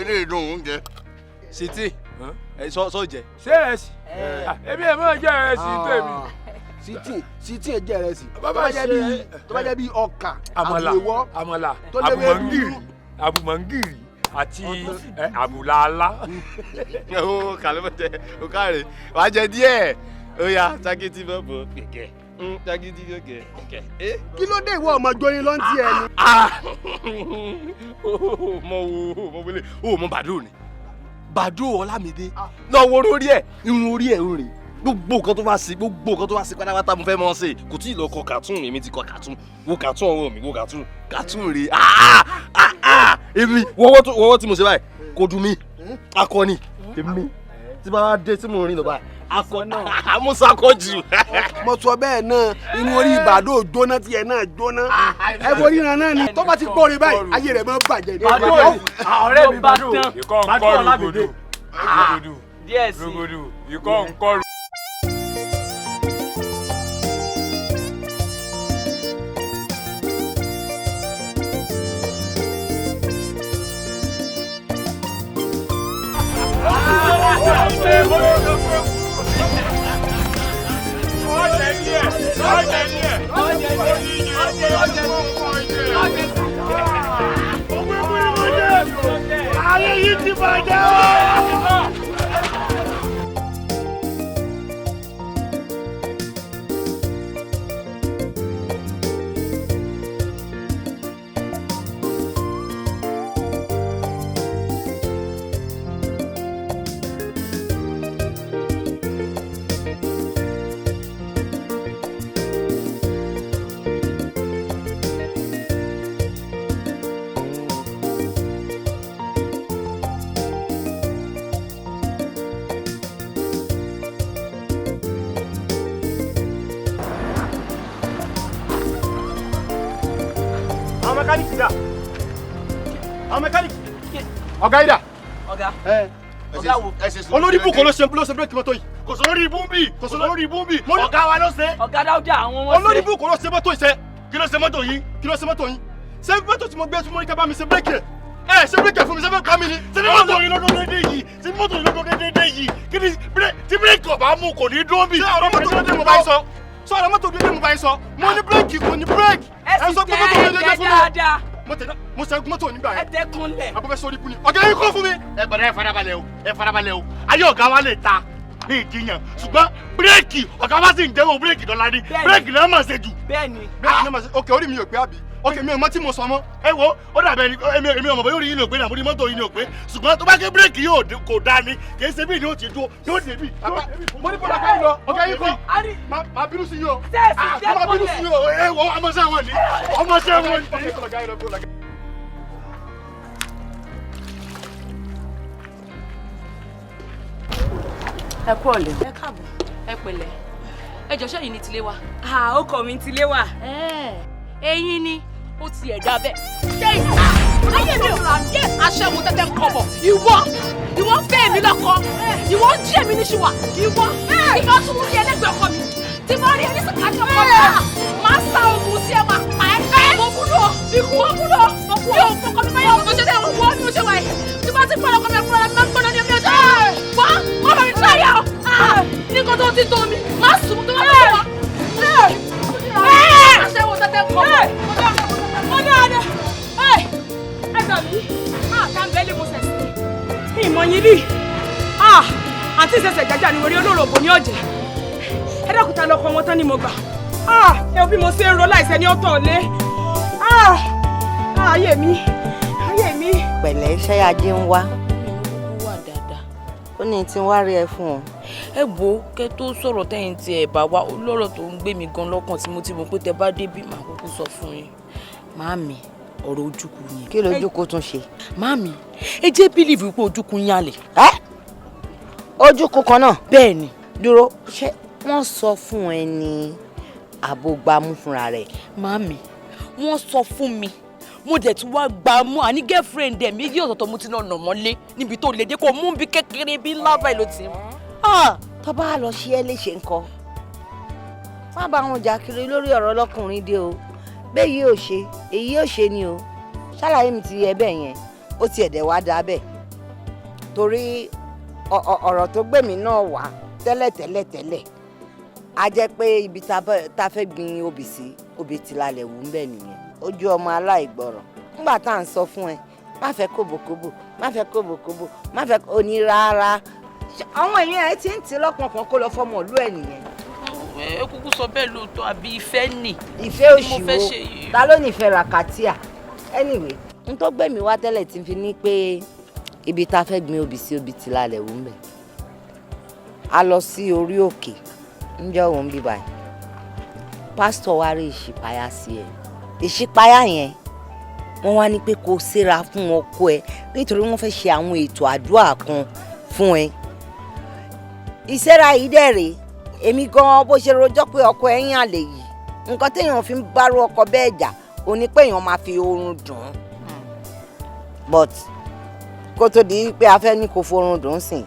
eléyìí dùn oúnjẹ. Sìtì ẹ sọ jẹ. Ṣé ìrẹsì? Èmi ẹ̀ máa jẹ ìrẹsì tèmi. Sìtì ẹ jẹ ìrẹsì. Bàbá Tó bá jẹ́ bí ọkà Àmàlà àbúwọ́ àmàlà tó léwé àbùmọ̀ngìrì àbùmọ̀ngìrì àti àbùlàálá. Ó kàlẹ́ bọ̀ jẹ o káre wàá jẹ díẹ̀ ó yá jákèjì bọ̀ bọ̀ kẹ̀kẹ́ jákèjì bọ̀ kẹ̀kẹ́. Kí ló dé ìwọ ọmọ jóyin ló ń tiẹ̀ ni. Mo wo mo wele o mo Bàdó ni Bàdó Ọlámídé náà wo orí ẹ irun orí ẹ ń rè gbogbo nǹkan tó bá ṣe gbogbo nǹkan tó bá ṣe pátápátá mo fẹ́ mọ́ ṣe kò tí ì lọ kọ cartoon èmi ti kọ cartoon wo cartoon ọwọ́ mi wo cartoon cartoon rè èmi wọ́wọ́ tí mo ṣe báyìí kò dùn mí akọni èmi tí bá wá dé tí mo rìn lọ báyìí akọni mo sakọ jù. Mo sọ bẹ́ẹ̀ náà inú orí Ìbàdàn jóná tiẹ̀ náà jóná. Ẹ bo ríran náà ni tó bá ti gbọ́ orin báyìí ayé rẹ̀ máa ń bàjẹ́ ni. Bàdó ọ̀rẹ́ mi Bàdó Ìkọ́ ń Bàdó kọ́ Ọlámídé. rògbòdò. Díẹ̀ sí. Rògbòdò ìkọ́ ń kọ́ Ayé yìí ti bàjẹ́ o. Àwọn mẹkáníìkì dà. Àwọn mẹkáníìkì. Ọ̀gá yìí dà. Ọ̀gá. Ọ̀gá wo? Olórí ibú kan ló ṣe ló ṣe bírèkì mọ́tò yìí. Kò sọ lórí ibú ń bì kò sọ lórí ibú ń bì ọ̀gá wa ló ṣe. Ọ̀gá Dáúdà àwọn wọn ṣe. Olórí ibú kan ló ṣe mọ́tò yìí sẹ́. Kí ló ṣe mọ́tò yín? Kí ló ṣe mọ́tò yín? Ṣé mọ́tò tí mo gbé fún Mọ́ríkà bá mi ṣe bírèkì ẹ̀? Ẹ ṣe bírèkì ẹ̀ fún mi ṣé fẹ́ pa mí ni? Ṣé mọ́tò yín lọ́dún dédé yìí? Ṣé mọ́tò yín lọ́dún dédé yìí? Kí ni tí bírèkì ọ̀bá mú kò ní dúró bì? Ṣé ọ̀rọ̀ mọ́tò dédé mo bá yín sọ? Ṣé ọ̀rọ̀ mọ́tò dédé mo bá yín sọ? Mo ní bírèkì kò ní bírèkì. Ẹ sì sọ pé mọ́tò tẹ dédé ẹ fún mi. dáadáa. Mo tẹ̀ mo ṣẹ́gun mọ́tò nígbà Ẹ yẹn. tẹ kúnlẹ̀. Abọ́fẹ́ sórí ibú ni. Ọ̀gá yín kọ́ fún mi. Ẹ gbọ́dọ̀ ẹ farabalẹ̀ o ẹ farabalẹ̀ o ayé ọ̀gá wa lè ta ní ìjiyàn ṣùgbọ́n bírèkì ọ̀gá wa sì ń jẹ́wọ́ bírèkì dọ́là ní bírèkì náà mà ṣe jù. Bẹ́ẹ̀ni. Bírèkì náà máa ṣe ok orí mi ò pé àbí ok mi ò mọ tí mo sọ mọ́. Ẹ wo ó dàbẹ̀ ni èmi ọmọ bóyá orí yín ni ò pé nàbórí mọ́tò yín ni ò pé ṣùgbọ́n tó bá ké bírèkì yóò kò dáa ni kì í ṣe bí ni ó ti dúró yóò dé bí. Mo ní bọ́dà káyọ̀ lọ ọ̀gá yín kọ́ máa bínú sí yín o. Sẹ́ẹ̀sì Ah, máa bínú sí yín o. Ẹ wo ọmọọṣẹ́ wọn ni ọmọọṣẹ́ wọn ni. Ẹ kú ọ̀lẹ́. Ẹ káàbọ̀. Ẹ pẹ̀lẹ́. Ẹ jọ̀ọ́ ṣẹ́yìn ní tilé wa. Ó kọ̀ mí tilé wa. Ẹ̀yin ni ó ti ẹ̀dá bẹ́ẹ̀. Ṣé ayé mi ò rà ní aṣẹ́wó tẹ́tẹ́ ń kọ̀ bọ̀? Ìwọ ìwọ ń fẹ́ èmi lọ́kọ. Ìwọ ń jí èmi níṣùwà. Ìwọ tí bá tún rí ẹlẹ́gbẹ̀ẹ́ ọkọ mi. Tí bá rí ẹni sìkà ní ọkọ mi. Máa sa oògùn sí ẹ máa pa ẹ́. Mo kúrò ikú mo kúrò mo kú yóò fọkọ mi báyọ̀. Mo ṣe tẹ́ wọ́n mi ò ṣe wáyé. Tí bá ti pàrọ̀ ọkọ mi fúnra mi máa ń gbọ́dọ̀ ní omi ọjọ́. Wá má bàa mi tíráyà o. Ní nǹkan tó ti tó mi, má sùn tó bá tó wá. Aṣẹ́wó tẹ́tẹ́ ń kọ́ bọ̀. Mo dáadáa. Ẹ gbà mí. Tá n bẹ́ẹ̀ lè mo sẹ̀ sí. Ìmọ̀ yín rí. Àǹtí ìṣẹ̀ṣẹ̀ jájá ni orí olóròbó ní ọ̀jẹ̀. Ẹ dákun ta lọkọ wọn tán ni mo gbà. Ẹ wo bí mo ṣe ń ro láìsẹ́ ní ọ̀tọ̀ lé. Ayé mi, ayé mi. Pẹ̀lẹ́ iṣẹ́ ajé ń wá. Wà dáadáa. Ó ní tí ń wá rí ẹ fún ọ. Ẹ wo kẹ́ tó sọ̀rọ̀ tẹ́yìn tí ẹ bá wá ó lọ́rọ̀ tó ń gbé mi gan lọ́kàn tí mo ti mọ̀ pé tẹ bá débí màá kúkú sọ fún yín. Màámi ọ̀rọ̀ Ojúkú ni. Kí lójúkú tún ṣe? Màámi ẹ jẹ́ bílíìfù pé Ojúkú ń yàlẹ̀. Ẹ́ Ojúkú kan náà. Bẹ́ẹ̀ni. Dúró ṣé wọ́n sọ fún ẹ ni Àbò gbámú fúnra rẹ̀? Màámi, wọ́n sọ fún mi, mo dẹ̀ tún wá gbà á mú. Àní girlfriend ẹ̀ méjì ọ̀tọ̀ọ̀tọ̀ mo ti náà nà mọ́lé níbi tó lè dé, kó mú bí kékeré bí ńlá báyìí ló ti mú. Tó bá lọ ṣe é léṣe ńkọ́? Má bá wọn jà kiri lórí ọ̀rọ̀ ọlọ́kùnrin dé o. Bẹ́ẹ̀ yìí ò ṣe èyí ò ṣe ni o. Ṣàlàyé mi ti yẹ bẹ́ẹ̀ yẹn, ó ti ẹ̀dẹ̀ wá dá bẹ́ẹ̀, torí ọ̀rọ̀ tó gbé mi náà wá tẹ́lẹ̀ tẹ́lẹ̀ tẹ́lẹ̀, a jẹ́ pé ibi tá a fẹ́ gbin obì sí, obì ti lálẹ́ wù ń bẹ̀ nìyẹn. Ojú ọmọ aláìgbọràn, nígbà tá à ń sọ fún ẹ, má fẹ́ kóbòkóbò, má fẹ́ kóbòkóbò, má fẹ́ oní rárá. Àwọn èèyàn ẹ ti ń tì lọ́pọ̀npọ̀n kó lọ fọmọ ìlú ẹ nìyẹn. Ẹ kúkú sọ bẹ́ẹ̀ lóòótọ́, àbí ìfẹ́ nì. Ìfẹ́ òṣì wo? Ta ló nífẹ̀ẹ́ ràkàtíà? Anyway, n tó gbẹ̀mí wá tẹ́lẹ̀ ti fi ní pé ibi tá a fẹ́ gbin obì sí, obì ti lálẹ́ wù ń bẹ̀. A lọ sí orí òkè ńjọ́ òun bí báyìí, pásítọ̀ wa rí ìṣípayá sí ẹ. Ìṣípayá yẹn, wọ́n wá ní pé kó séra fún ọkọ ẹ, nítorí wọ́n fẹ́ ṣe àwọn ètò àdúrà kan fún ẹ. Ìséra yìí dẹ̀ rèé, èmi gan-an bó ṣe rojọ́ pé ọkọ ẹ ń yàn lè yìí, nǹkan téèyàn fi ń bárò ọkọ bẹ́ẹ̀ jà ò ní pé èèyàn máa fi oorun dùn ún. But kó tó di pé a fẹ́ ní kó forun dùn sìn,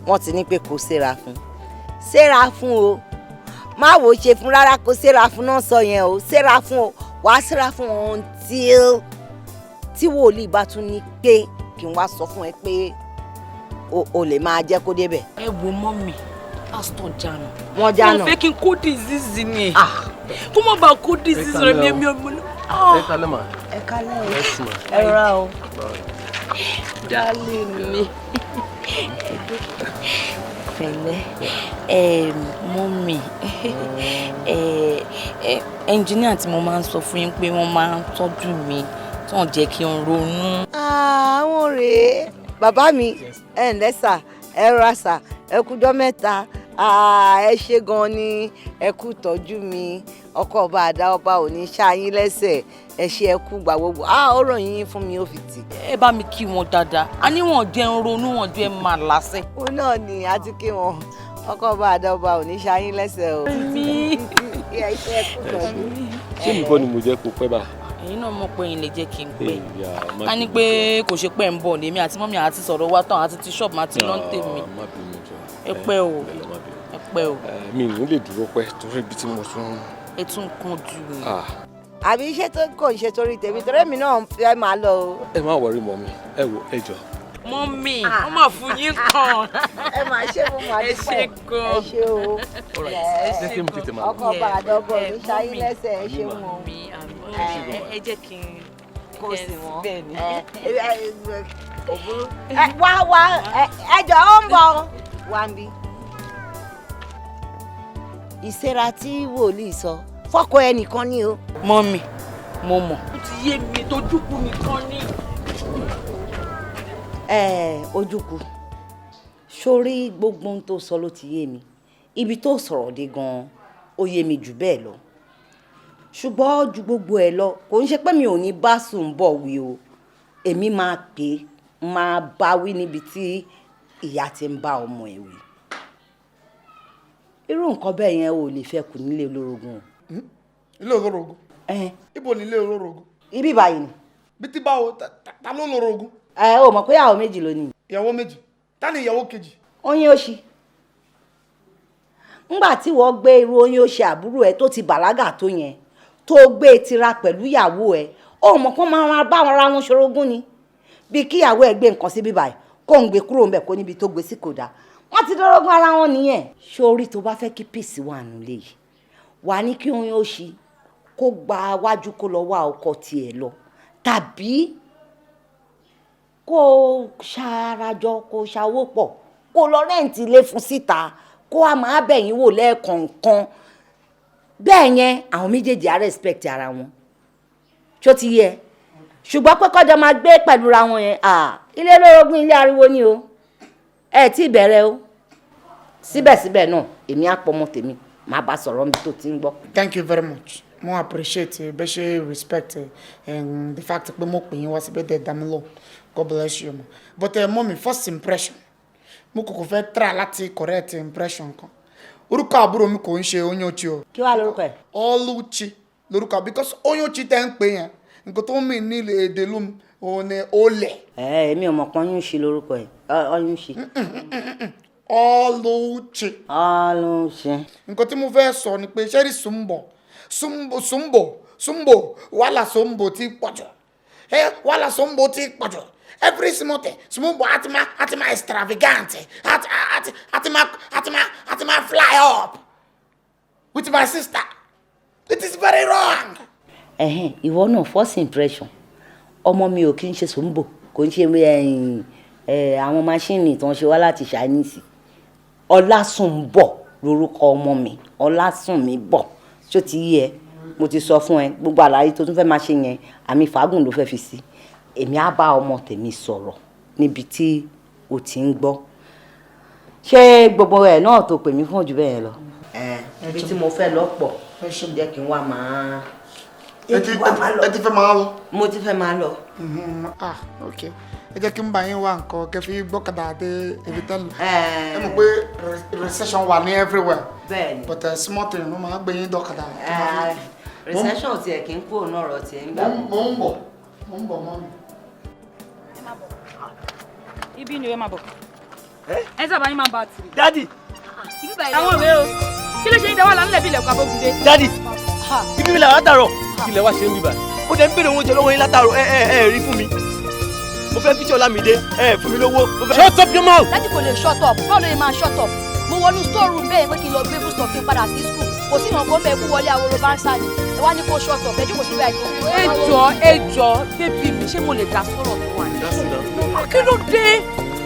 wọ́n ti ní pé kó séra fún, séra fún o, má wò ó ṣe fún rárá, kó séra fún náà sọ yẹn o. Séra fún o, wàá séra fún until tí wòlíì bá tún ní pé kí n wá sọ fún ẹ pé o lè máa jẹ́ kó débẹ̀. Ẹ wo mọ́mì, pásítọ̀ jánu. Wọ́n jánu. Mo fẹ́ kí n kó disease ni, kó má bàa kó disease rẹ mi mi ọmọ náà. Ẹ kálẹ́ mà. Ẹ kálẹ́ o. Yes ma. Ẹ rọra o. Darling mi, pẹ̀lẹ́. Mọ́mì, ẹnjìníà tí mo máa ń sọ fún yín pé wọ́n máa ń tọ́jú mi, tí wọ́n jẹ́ kí n ronú. Àwọn rèé, bàbá mi. Ẹ ǹlẹ́ sà, ẹ rọra sà, ẹ kújọ́ mẹ́ta. Ẹ ṣe gan ni, ẹ kú tọ́jú mi. Ọkọ ọba àdá ọba ò ní ṣáyín lẹ́sẹ̀. Ẹ ṣe, ẹ kú gbà gbogbo. Ó ròyìn yín fún mi, ó fi tì. Ẹ bá mi kí wọn dáadáa, a ní wọn jẹ́ ń ronú, wọn jẹ́ máa lásẹ̀. Òun náà ni a ti kí wọn. Ọkọ ọba àdá ọba ò ní ṣáyín lẹ́sẹ̀ o. Mi. Ẹ ṣe, ẹ kú tọ́jú. Ṣé mi kọ́ ni mo jẹ́ kó pẹ́ bá? Ẹ̀yin náà mọ̀ pé ẹ̀yin lè jẹ́ kí n pẹ́. Ká ní pé kò ṣe pé ń bọ̀ ní èmi àti mọ́mí àti sọ̀rọ̀ wa tán àti ti ṣọ́ọ̀bù àti lọ́ńtẹ̀ mi. Ẹ pẹ́ o, ẹ pẹ́ o. Mi ò lè dúró pẹ́ torí ibi tí mo tún. Ẹ tún kán jù mí. Àbí iṣẹ́ tó kò ń ṣe torí tèmi, torí èmi náà ń fẹ́ máa lọ o. Ẹ má wọrí mọ́ mi, ẹ wo, ẹ jọ. Mọ́mí, wọ́n máa fún yín kan. Ẹ máa ṣe, mo máa Ẹ ṣe dúpẹ́. gan. Ẹ ṣe o. Jẹ́ kí n tètè máa lọ. Ọkọ ọba àdọ́bọ̀ ní ṣayí lẹ́sẹ̀, ẹ ṣe wọn. Ẹ jẹ́ kí n Kò sí wọn. Bẹ́ẹ̀ ni. Ẹ kò burú. Ẹ wá wá, ẹ jọ, ó ń bọ̀ wá ń bí. Ìsera tí wòlíì sọ fọ́kọ ẹnìkan ni o. Mọ́mí, mo mọ̀. Ó ti yé mi, tójúkú nìkan ni. Ẹ ojúkú, sórí gbogbo ohun tó sọ ló ti yé mi. Ibi tó sọ̀rọ̀ dé gan-an, ó yé mi jù bẹ́ẹ̀ lọ. Ṣùgbọ́n ju gbogbo ẹ̀ lọ, kò ń ṣe pé mi ò ní bá sùn bọ̀ wí o. Èmi máa pè é, máa bá wí níbi tí ìyá ti ń bá ọmọ ẹ̀ wí. Irú nǹkan bẹ́ẹ̀ yẹn ò lè fẹ́ kù nílé olórogún o. Ilé olórogún? Ibo ni ilé olórogún? Ibi báyìí ni. Bí ti báwo? Ta ló lórogún? Ẹ ò mọ̀ pé ìyàwó méjì ló ní. Ìyàwó méjì? Ta ni ìyàwó kejì? Oyin òṣì. Ńgbà tí wọ́n gbé irú oyin òṣì àbúrò ẹ tó ti bàlágà tó yẹn, tó gbé e tira pẹ̀lú ìyàwó ẹ, ó mọ̀ kó máa bá wọn ra wọn ṣorogún ni. Bí kíyàwó ẹ gbé nǹkan sí bíbáyìí, kó ń gbé kúrò ńbẹ̀, kó níbi tó gbé sí kò dáa, wọ́n ti dọ́rọ́gún ara wọn nìyẹn. Sórí tó bá fẹ́ kí peace wà nílé yìí, wà ní kí oyin òṣì kó gba wájú, kó lọ wá ọkọ tiẹ̀ lọ, tàbí kó ṣarajọ, kó ṣàwó pọ̀, kó lọ rent ilé fún síta, kó a máa bẹ̀yìn wò lẹ́ẹ̀kọ̀ọ̀kan. Bẹ́ẹ̀ yẹn, àwọn méjèèjì á respect ara wọn. Ṣó ti yẹ? Ṣùgbọ́n pé kọ́jọ máa gbé pẹ̀lú ra wọn yẹn, ilé lórogún, ilé ariwo ni o. Ẹ tí ì bẹ̀rẹ̀ o. Síbẹ̀síbẹ̀ náà, èmi á pọmọ tèmi, máa bá sọ̀rọ̀ níbi tó ti ń gbọ́. Thank you very much. Mo appreciate bẹ́ẹ̀ ṣe respect the fact pé mo pè yín wá síbẹ̀ dẹ̀ dá mi lọ. God bless you ma. But mummy, first impression, mo kọ́kọ́ fẹ́ try láti correct impression kan. Orúkọ àbúrò mi kò ń ṣe Onyuchi o. Kí wàá lórúkọ ẹ? Oluchi lórúkọ, because Onyuchi tẹ́ ń pè yẹn, nǹkan tó ń mì ní èdè lómi òun ni olè. Ẹ èmi ò mọ̀ pé Onyuchi lórúkọ ẹ. Onyuchi. Oluchi. Oluchi. Nǹkan tí mo fẹ́ sọ ni pé ṣẹ́rí Sumbo Sumbo Sumbo Sumbo, wàhálà Sumbo ti pọ̀jù. Ẹ wàhálà Sumbo ti pọ̀jù. Every small thing, Sumbo àti máa extravagant, àti máa fly up with my sister. It is very wrong. Ẹ̀hẹ́n, ìwọ náà, first impression, ọmọ mi ò kí ń ṣe Sumbo, kò ń ṣe ẹ̀yìn, ẹ̀, àwọn machine tó ń ṣe wá láti Chinese. Ọlásùnbọ̀ lórúkọ ọmọ mi, Ọlásùnmíbọ̀. Ṣó ti yé ẹ? Mo ti sọ fún ẹ, gbogbo àlàyé tó tún fẹ́ máa ṣe yẹn, àmì fàágùn ló fẹ́ fi sí. Èmi á bá ọmọ tèmi sọ̀rọ̀ níbi tí o ti ń gbọ́. Ṣé gbogbo ẹ̀ náà tó pè mí fún ojú bẹ́ẹ̀ lọ? Ibi tí mo fẹ́ lọ pọ̀, jẹ́ kí n wá máa. Ẹ ti fẹ́ máa lọ. Mo ti fẹ́ máa lọ. Ah, ok, ẹ jẹ́ kí n bá yín wá nǹkan kẹ́ fi gbọ́kadà dé ibi tẹ́lẹ̀. Ẹ mọ̀ pé recession wà ní everywhere. Bẹ́ẹ̀ni. But small thing ló máa gbé yín dọ́kadà. Recession tiẹ̀ kí n kúrò náà rọ̀ tiẹ̀ ń gbà. Mo ń bọ̀, mo ń bọ̀ mọ́ mi. Ibi ni ẹ máa bọ̀. Ẹ sábà yín máa bá a tì. Daddy. Àwọn òwe o, kí ló ṣe ń dáwọ́ lánàá bí ilẹ̀kùn abógundé? Daddy, ibi mi là látàárọ̀. Kí lẹ wá ṣe ń bíbà? Ó dẹ̀ ń béèrè oúnjẹ lọ́wọ́ yín látàárọ̀, ẹ ẹ ẹ rí fún mi. Mo fẹ́ fíṣọ̀ Lámìdé, ẹ fún mi lówó. Shut up your mouth. Daddy kò lè shut up. Báwo ló yẹ máa shut up? Mo wọnú store room bẹ́ẹ̀ pé kí n lọ gbé foodstuff kí n padà sí school. Kò sí ìyànkan bẹ́ẹ̀, kú wọlé àwòrán bá ń sá ni. Ẹ wá ní kó shut up, ẹ jókòó síbẹ̀. Ẹ jọ, ẹ jọ, baby mi, ṣé mo lè dá sọ̀rọ̀ tó wà ní? Kí ló dé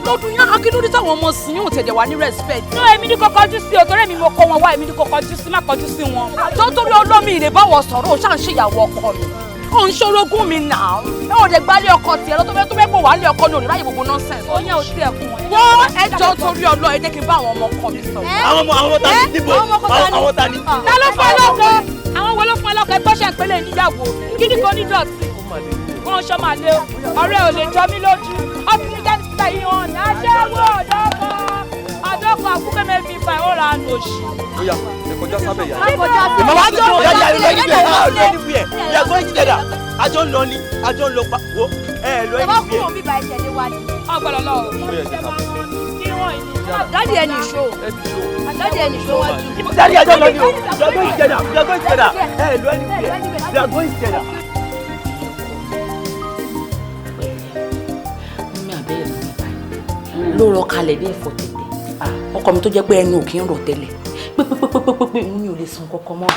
lọ́dún yá? Kí ló dé táwọn ọmọ sìn yóò tẹ̀lé wa ní respect? No, èmi ní kò kọjú sí o, torí èmi mo kọ wọn wá, èmi ní kò kọjú sí, má kọjú sí wọn. Àjọ torí ọlọ́mì ìrè báwọ̀ sọ̀rọ̀, ó ṣáà ń ṣèyàwó ọkọ mi, ó ń ṣorogún mi nà án. Ẹ ò dẹ̀ gbálé ọkọ tiẹ̀ lọ, tó fẹ́ pò wá lé ọkọ ní òní ráyè gbogbo nonsense. Ó yẹn ò tiẹ̀ kún ẹ. Wọ́n ẹ jọ torí ọlọ́, ẹ jẹ́ kí n bá àwọn ọmọ ọkọ mi sọ̀rọ̀. Àwọn ọmọ, àwọn ta ni? Níbo? Àwọn ta ni? Ta ló fún ẹ lọ́kọ? Àwọn wo ló fún ẹ lọ́kọ? Ẹ gbọ́sẹ̀ ń pélé níyàwó kíni kò ní dọ̀tí wọn ṣọ́ máa lé o. Ọ̀rẹ́ ò lè jọ mí lójú. Ọtí ní gẹ́gẹ́ yìí hàn ní aṣẹ́wó ọ̀dọ́kọ ọ̀dọ́kọ àkúkẹ́ mi fa ìhóra àánú òṣì. Ó yá, ẹ kọjá sábẹ́ yàrá. Má kọjá sí. Màmá tó tó daddy, I lọ anywhere, I lọ anywhere. We are going together. Àjọ ń lọ ni, àjọ ń lọ pa wo ẹ lọ Ẹ bá anywhere. kúrò bíbá, ẹ tẹ̀lé wa ni. Ọgbọ̀dọ̀ lọ o. Kí wọ́n yìí. Daddy, ẹ nìṣó. Daddy, ẹ nìṣó wájú. Daddy, àjọ ń lọ ni o. We are going together, we are going together. Ẹ lọ anywhere, we are going together. Mímí àbẹ́rẹ́ mi báyìí ló rọ kalẹ̀ bí ẹ̀fọ́ tẹ̀tẹ̀. Ọkọ mi tó jẹ́ pé ẹnu ò kí ń rọ̀ tẹ́lẹ̀ pépépépépépé, mi ò lè sun kọ́kọ́ mọ́.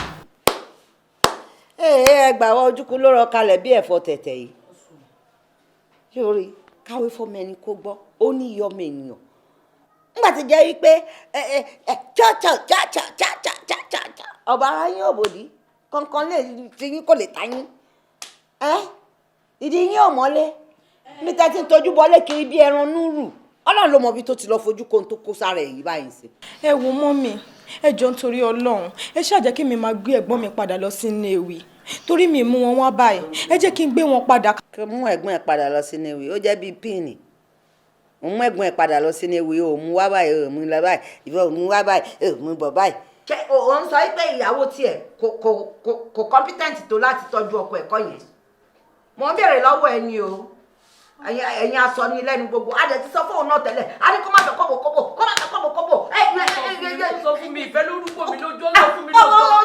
Ee, ẹ gbà wá, ojúkú ló rọ kalẹ̀ bí ẹ̀fọ́ tẹ̀tẹ̀ yìí. Sórí káwé fọmọ ẹni kó gbọ́, ó ní iye ọmọ ènìyàn nígbà tí jẹ́ wípé ẹ ẹ ẹ cha cha cha cha cha cha cha cha cha, ọba ara yín ò bòdì kankan lè ti yín, kò lè ta yín. Ẹ ìdí yín ò mọ́lé níbi tá a ti ń tọ́jú bọ́lé kiri bí ẹran núrù. Ọlọ́run ló mọ ibi tó ti lọ fojú kó tó kó sára èyí báyìí sí. Ẹ wo mummy, ẹ jọ̀ọ́, nítorí Ọlọ́run, ẹ ṣáà jẹ́ kí mi máa gbé ẹ̀gbọ́n mi padà lọ sí ilé ìwé, torí mi mú wọn wá báyìí. Ẹ jẹ́ kí n gbé wọn padà. Kí mú ẹ̀gbọ́n ẹ̀ padà lọ sínú ìwé, ó jẹ́ bíi píìnì. Mo mú ẹ̀gbọ́n ẹ̀ padà lọ sínú ìwé, ò mú wá báyìí, ò mú lọ báyìí, ìwọ ò mú wá báyìí, ò mú bọ̀ báyìí. Ṣé o ń sọ pé ìyàwó tiẹ̀ kò competent tó láti tọ́jú ọkọ ẹ̀kọ́ yẹn? Mo ń béèrè lọ́wọ́ ẹ ni o. Ẹ̀yin aṣọ ni lẹ́nu gbogbo. A dẹ̀ ti sọ fóun náà tẹ́lẹ̀, a ní kó má sọ kọ́bọ̀ kọ́bọ̀, kó má sọ kọ́bọ̀ kọ́bọ̀. Ẹ ẹ ẹ ẹ ẹ Sọ fún mi, ìfẹ́ ló rúgbò mi lójú ọlọ́ fún mi. Ó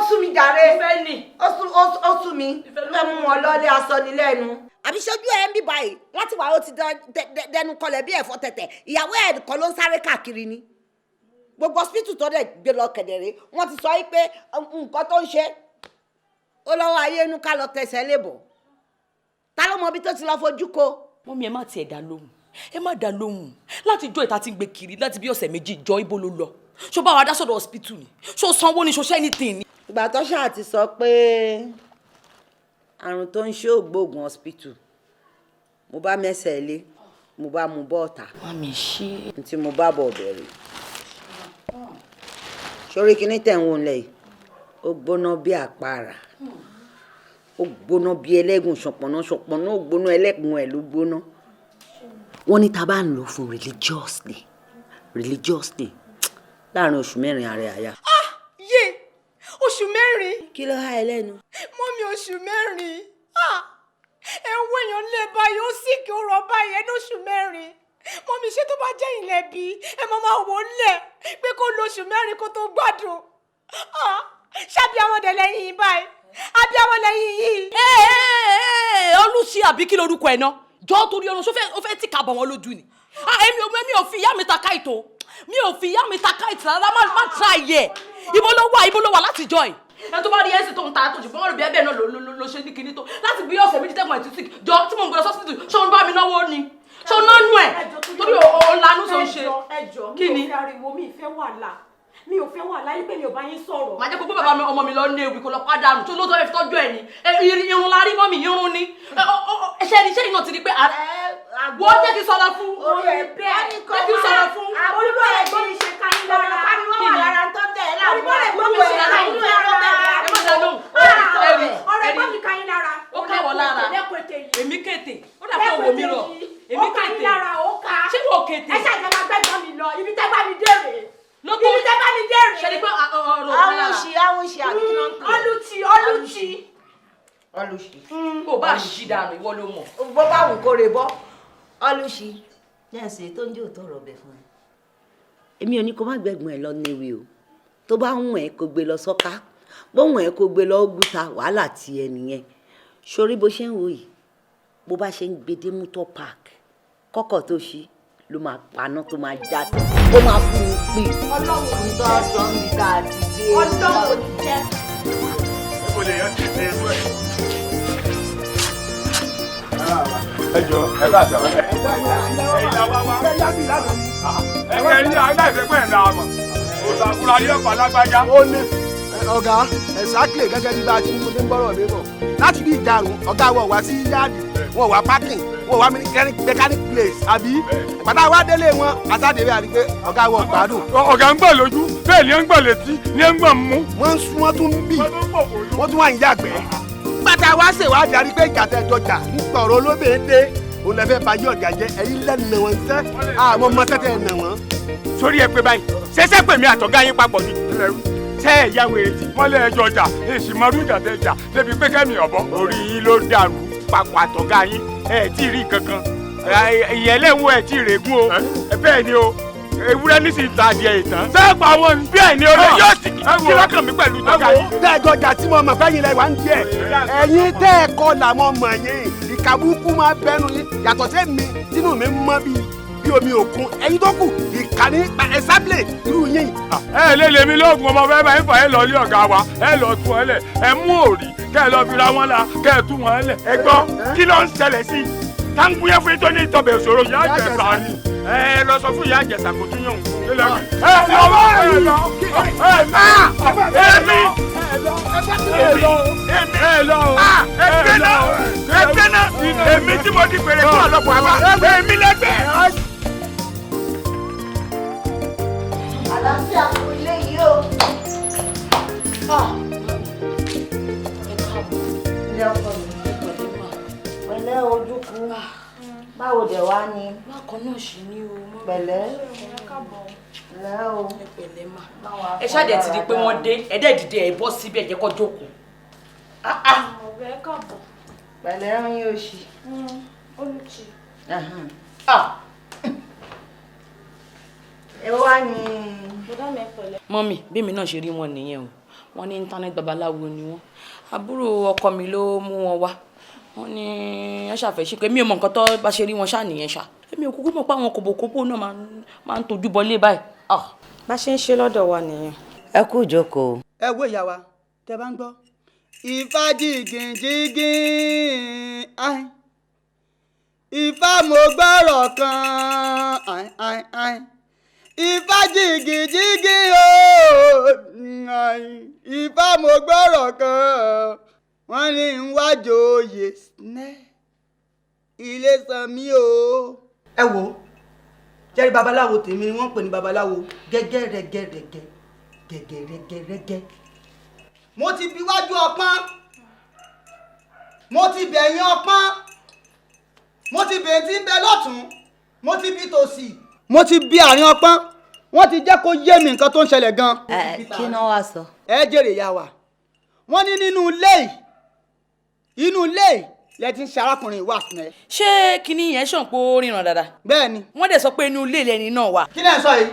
sú mi jàre. Ìfẹ́ ni. Ó sú mi. Fẹ́ mú wọn lọ́lé aṣọ ni lẹ́nu. Àbí ṣojú ẹ ń bí báyìí láti wà, ó ti dẹnu kọlẹ̀ bí ẹ̀fọ́ tẹ̀tẹ̀. Ìyàwó ẹ̀ kọ́ ló ń sáré káàkiri ni. Gbogbo hospital tó dẹ̀ gbé lọ kẹ̀dẹ̀rẹ́, wọ́n ti sọ yìí pé nǹkan tó ń ṣe ó lọ́wọ́ ayé inú, ká lọ tẹsẹ̀ lébọ̀. Ta ló mọ ibi tó ti lọ fojú ko? Mummy, ẹ má tiẹ̀ dá lóhùn, ẹ má dá lóhùn. Láti jọ ìta tí ń gbé kiri láti bí ọ̀sẹ̀ 2 jọ, ibo ló lọ? Ṣó bá wa dá sọ̀dọ̀ hospital ni? Ṣó sanwó ni? Ṣó ṣe anything ni? Ìgbà tó ṣáà ti sọ pé àrùn tó ń ṣe ògbóògùn hospital, mo bá mẹ́sẹ̀ lé, mo bá mu bọ́ọ̀tà. Mummy, ṣé. Tí mo bá bọ̀ bẹ̀rẹ̀ sórí kíní tẹ̀ ń wò lẹ̀ yìí, ó gbóná bí àpáàrà, ó gbóná bí ẹlẹ́gùn ṣọ̀pọ̀nà ṣọ̀pọ̀nà, ó gbóná, ẹlẹ́gùn ẹ̀ ló gbóná. Wọ́n ní tá a bá ń lò fún religiously, religiously, láàrin oṣù 4, ààrẹ àyà. Oṣù 4. Kí ló há ẹ lẹ́nu? Mummy, oṣù 4. Ah! Ẹ ń wo èèyàn lé báyìí, ó sì kí ó rọ báyìí, ẹ ní oṣù 4. Mummy, ṣé tó bá jẹ́ ilẹ̀ bí ẹ máa máa wò ó lẹ̀ pé kó lo oṣù 4 kó tó gbádùn? Ah! Ṣábí àwọn ọ̀dẹ̀ lẹ́yìn yìí báyìí, àbí àwọn lẹ́yìn yìí. Olùsí àbí kí lorúkọ ẹ̀ náà? Jọ́ torí ọ̀run, ṣó fẹ́ tìka bọ̀ wọ́n lójú ni? Èmi ò fi ìyá mi ta káìtó, mi ò fi ìyá mi ta káìtì rárá. Má tra yẹ. Ibo ló wà, ibo ló wà láti jọ ẹ̀? Ẹni tó bá rí ẹsẹ̀ tó ń ta tó, ṣùgbọ́n wọ́n rò bí ẹbẹ̀ náà ló ṣe ní kinní tó láti bí ọ̀sẹ̀ 2 tẹ́gbọ̀n ẹ̀ ti sick. Jọ, tí mò ń gbọ́dọ̀ sọ́sítì, ṣé òun bá mi náwó ni? Ṣé òun náà nù ẹ̀ torí òun lanú ṣe ń ṣe? Kí ni? Mi ò fẹ́ ariwo, mi ì fẹ́ wàhálà, mi ò fẹ́ wàhálà yín pé mi ò bá yín sọ̀rọ̀. Màá jẹ́ kó gbé bàbá mi ọmọ mi lọ ní ewì kó lọ pàdánù tó lóòótọ́ ẹ fi tọ́jú ẹ̀ ní irun la rí mọ́ mi, irun ni ṣé ẹni ṣé iná ti di pé wọ́n jẹ́ kí sọ̀rọ̀ fún, jẹ́ kí sọ̀rọ̀ fún. Olúwa ẹ̀gbọ́n mi ṣe ká yín lára. Pariwo wà lára tó tẹ̀ ẹ́ láwọn. Olúwa ẹ̀gbọ́n mi ṣe ká yín lára. Ẹ má dá lóhùn. Ọ̀rọ̀ ẹ̀gbọ́n mi ká yín lára. Ó ká wọ lára. Èmi kété ó dà fún òwò mi rọ. Èmi kété. Ṣé wò kété? Ẹ ṣàjọba gbẹ́gbọ́n mi lọ ibi tẹ́ bá mi dé rèé, ibi tẹ́ bá mi dé rèé. Ṣe ni pé ọ̀rọ̀ ọ̀kan lára. Awúṣi, awúṣi àbí kí ló ń pè é? Ọlùtì, ọlùtì. Ọlùṣì. Kò bá ṣì dànù, ìwọ ló mọ̀. Bó bá wù kó re bọ́. Ọlùṣì. Jẹ́ǹsì tó ń jẹ́ òótọ́ ọ̀rọ̀ ọbẹ̀ fún ẹ. Èmi ò ní kó má gbẹ̀gbọ́n ẹ lọ níwì o. Tó bá wùn ẹ́ kó gbé lọ sọ́ká. Bó wùn ẹ́ kó gbé lọ gúta, wàhálà ti ẹ nìyẹn. Sórí bó ṣe ń wò yìí, bó bá ṣe ń gbé dé Mutor Park, kọ́kọ́ tó ṣí ló máa paná tó máa já sí, ó máa fún un pì. Ọlọ́run ní jẹ́. Sọ níbi tá a ti dé. Ọlọ́run ní jẹ́. Ó lè yọ ti ṣe irú ẹ̀. Ẹ jọ, ẹ bá àgbà. Ẹ ẹ ní aláìfẹ́ pẹ̀ ń ra àmọ̀. Òṣàkúra yóò pa lágbájá. Ó ní ọ̀gá exactly gẹ́gẹ́ bí bá a ti ń gbọ́rọ̀ mi bọ̀ láti bí ìjarun, ọ̀gá wọ̀ wá sí yáàdì, wọn wá parking, wọn wá mechanic place àbí pàtà wá délé wọn àtàdébẹ̀ àti pé ọ̀gá wọ̀ gbádùn. Ọ̀gá ń gbọ̀ lójú, bẹ́ẹ̀ ni ń gbọ̀ létí, ni ń gbọ̀ mú. Wọ́n ń sún, wọ́n tún ń bì, wọ́n tún wà ń yàgbẹ́. Pàtà wá ṣèwádìí àrí pé ìjà tẹ́jọ jà ń pọ̀rọ̀ olóbìnrin dé, òun lè fẹ́ ba yí ọ̀gá jẹ́, ẹ̀yin lẹ́nu wọn sẹ́ àmọ́ mọ́sẹ́tẹ̀ ẹ̀ nà wọ́n. Sórí ẹ pé báyìí ṣẹṣẹ pè mí àtọ̀gá yín papọ̀ ni ṣé ẹ ya wèrè tí. Wọ́n lé ẹjọ́ jà, èsì mọ́rú ìjà tẹ jà débi pé kẹ́mi ọ̀bọ. Orí yín ló dàrú papọ̀ àtọ̀gá yín, ẹ tí ì rí kankan ìyẹlẹ́wọ̀n, ẹ tí ì règún o, bẹ́ẹ̀ ni o, ewúrẹ́ ní sì ta adìẹ ìtàn. Sẹ́ẹ̀pà wọn ni. Bẹ́ẹ̀ ni o, yóò sì kí lọ́kàn mi pẹ̀lú tọ́ka yín. Tẹ́ẹ̀jọ jà tí mo mọ̀ fẹ́yìn lẹ wà ń díẹ̀, ẹ̀yin tẹ́ ẹ kọ́ làwọn mọ̀ yín, ìkàbùkù máa bẹnu yín yàtọ̀ sí mi tínú mi mọ́ bíi bí omi òkun, ẹ̀yin tó kù ìkànnì ẹ̀sábìlẹ̀ irú yín. Ẹ lè lèmi lóògùn ọmọ fẹ́ bá yín fà, ẹ lọ ilé ọ̀gá wa, ẹ lọ tú wọn lẹ̀, ẹ mú òrì kẹ́ ẹ lọ fi ra wọn la kẹ́ ẹ tú wọn lẹ̀. Ẹ gbọ́, kí ló ń ṣẹlẹ̀ sí i táǹgùyẹ́ fún yín tó ní ìtọ̀bẹ̀ òṣòro? Ìyá Ìjẹ̀ṣà ni. Ẹ lọ sọ fún ìyá Ìjẹ̀ṣà kó tún yàn òun. Ẹ lọ, ẹ lọ, ẹ lọ, èmi ẹ lọ, ẹgbẹ́ náà, ẹgbẹ́ náà, èmi tí mo di pèrè fún ọlọ́pàá wa, èmi lẹ́gbẹ̀ẹ́. Àlàáfíà fún ilé yìí o. Ilé ọkọ mi, pẹ̀lẹ́ ojú kú. Báwo dẹ̀ wá ni? Bákan náà ṣì ní o. Pẹ̀lẹ́. Pẹ̀lẹ́ o. Pẹ̀lẹ́ mà. Ẹ ṣáà dẹ̀ ti di pé wọ́n dé, ẹ dẹ̀ dìde, ẹ bọ́ síbẹ̀, jẹ́ kó jókòó. Ọ̀rẹ́ káàbọ̀. Pẹ̀lẹ́ ń yín oṣì. Olùchì. Ẹ wá ní. Bọ́dá mi, ẹ pẹ̀lẹ́. Mọ́mì, bí mi náà ṣe rí wọn nìyẹn o. Wọ́n ní íńtánẹ́ẹ̀tì babaláwo ni wọ́n. Àbúrò ọkọ mi ló mú wọn wá. Wọ́n ní wọ́n ṣàfẹ́ pé mi ò mọ nǹkan tó bá ṣe rí wọn ṣáà nìyẹn ṣá. Èmi ò kúkú mọ̀ pé àwọn kòbókòbó náà máa ń tojú bọlé báyìí. Bá ṣe ń ṣe lọ́dọ̀ wa nìyẹn. Ẹ kú ìjókòó. Ẹ wo ìyá wa, tẹ bá ń gbọ́. Ifá jìgìnjìgìn, ai. Ifá mo gbọ́rọ̀ kan, ai ai ai. Ifá jìgìnjìgìn o, ai. Ifá mo gbọ́rọ̀ kan, wọ́n ní ń wájú oyè sinẹ́ ilé san mí o. Ẹ wo, jẹ́rìí babaláwo tèmi ni wọ́n ń pè ní babaláwo gẹ́gẹ́rẹ́gẹ́rẹ́gẹ́ gẹ́gẹ́rẹ́gẹ́rẹ́gẹ́. Mo ti bi wájú ọpọ́n, mo ti bẹ̀yìn ọpọ́n, mo ti bẹ̀yìn tí ń bẹ lọ́tún, mo ti bi tòsì, mo ti bi àárín ọpọ́n, wọ́n ti jẹ́ kó yé mi nǹkan tó ń ṣẹlẹ̀ gan. Ẹ kí náà wá sọ? Ẹ jèrè ìyá wa. Wọ́n ní nínú ilé yìí, inú ilé yìí lẹ ti ń ṣe arákùnrin ìwà sinẹ. Ṣé kinní yẹn ṣàn pé ó ríran dáadáa? Bẹ́ẹ̀ni. Wọ́n dẹ̀ sọ pé inú ilé lẹni náà wà. Kí lẹ̀ ń sọ yìí?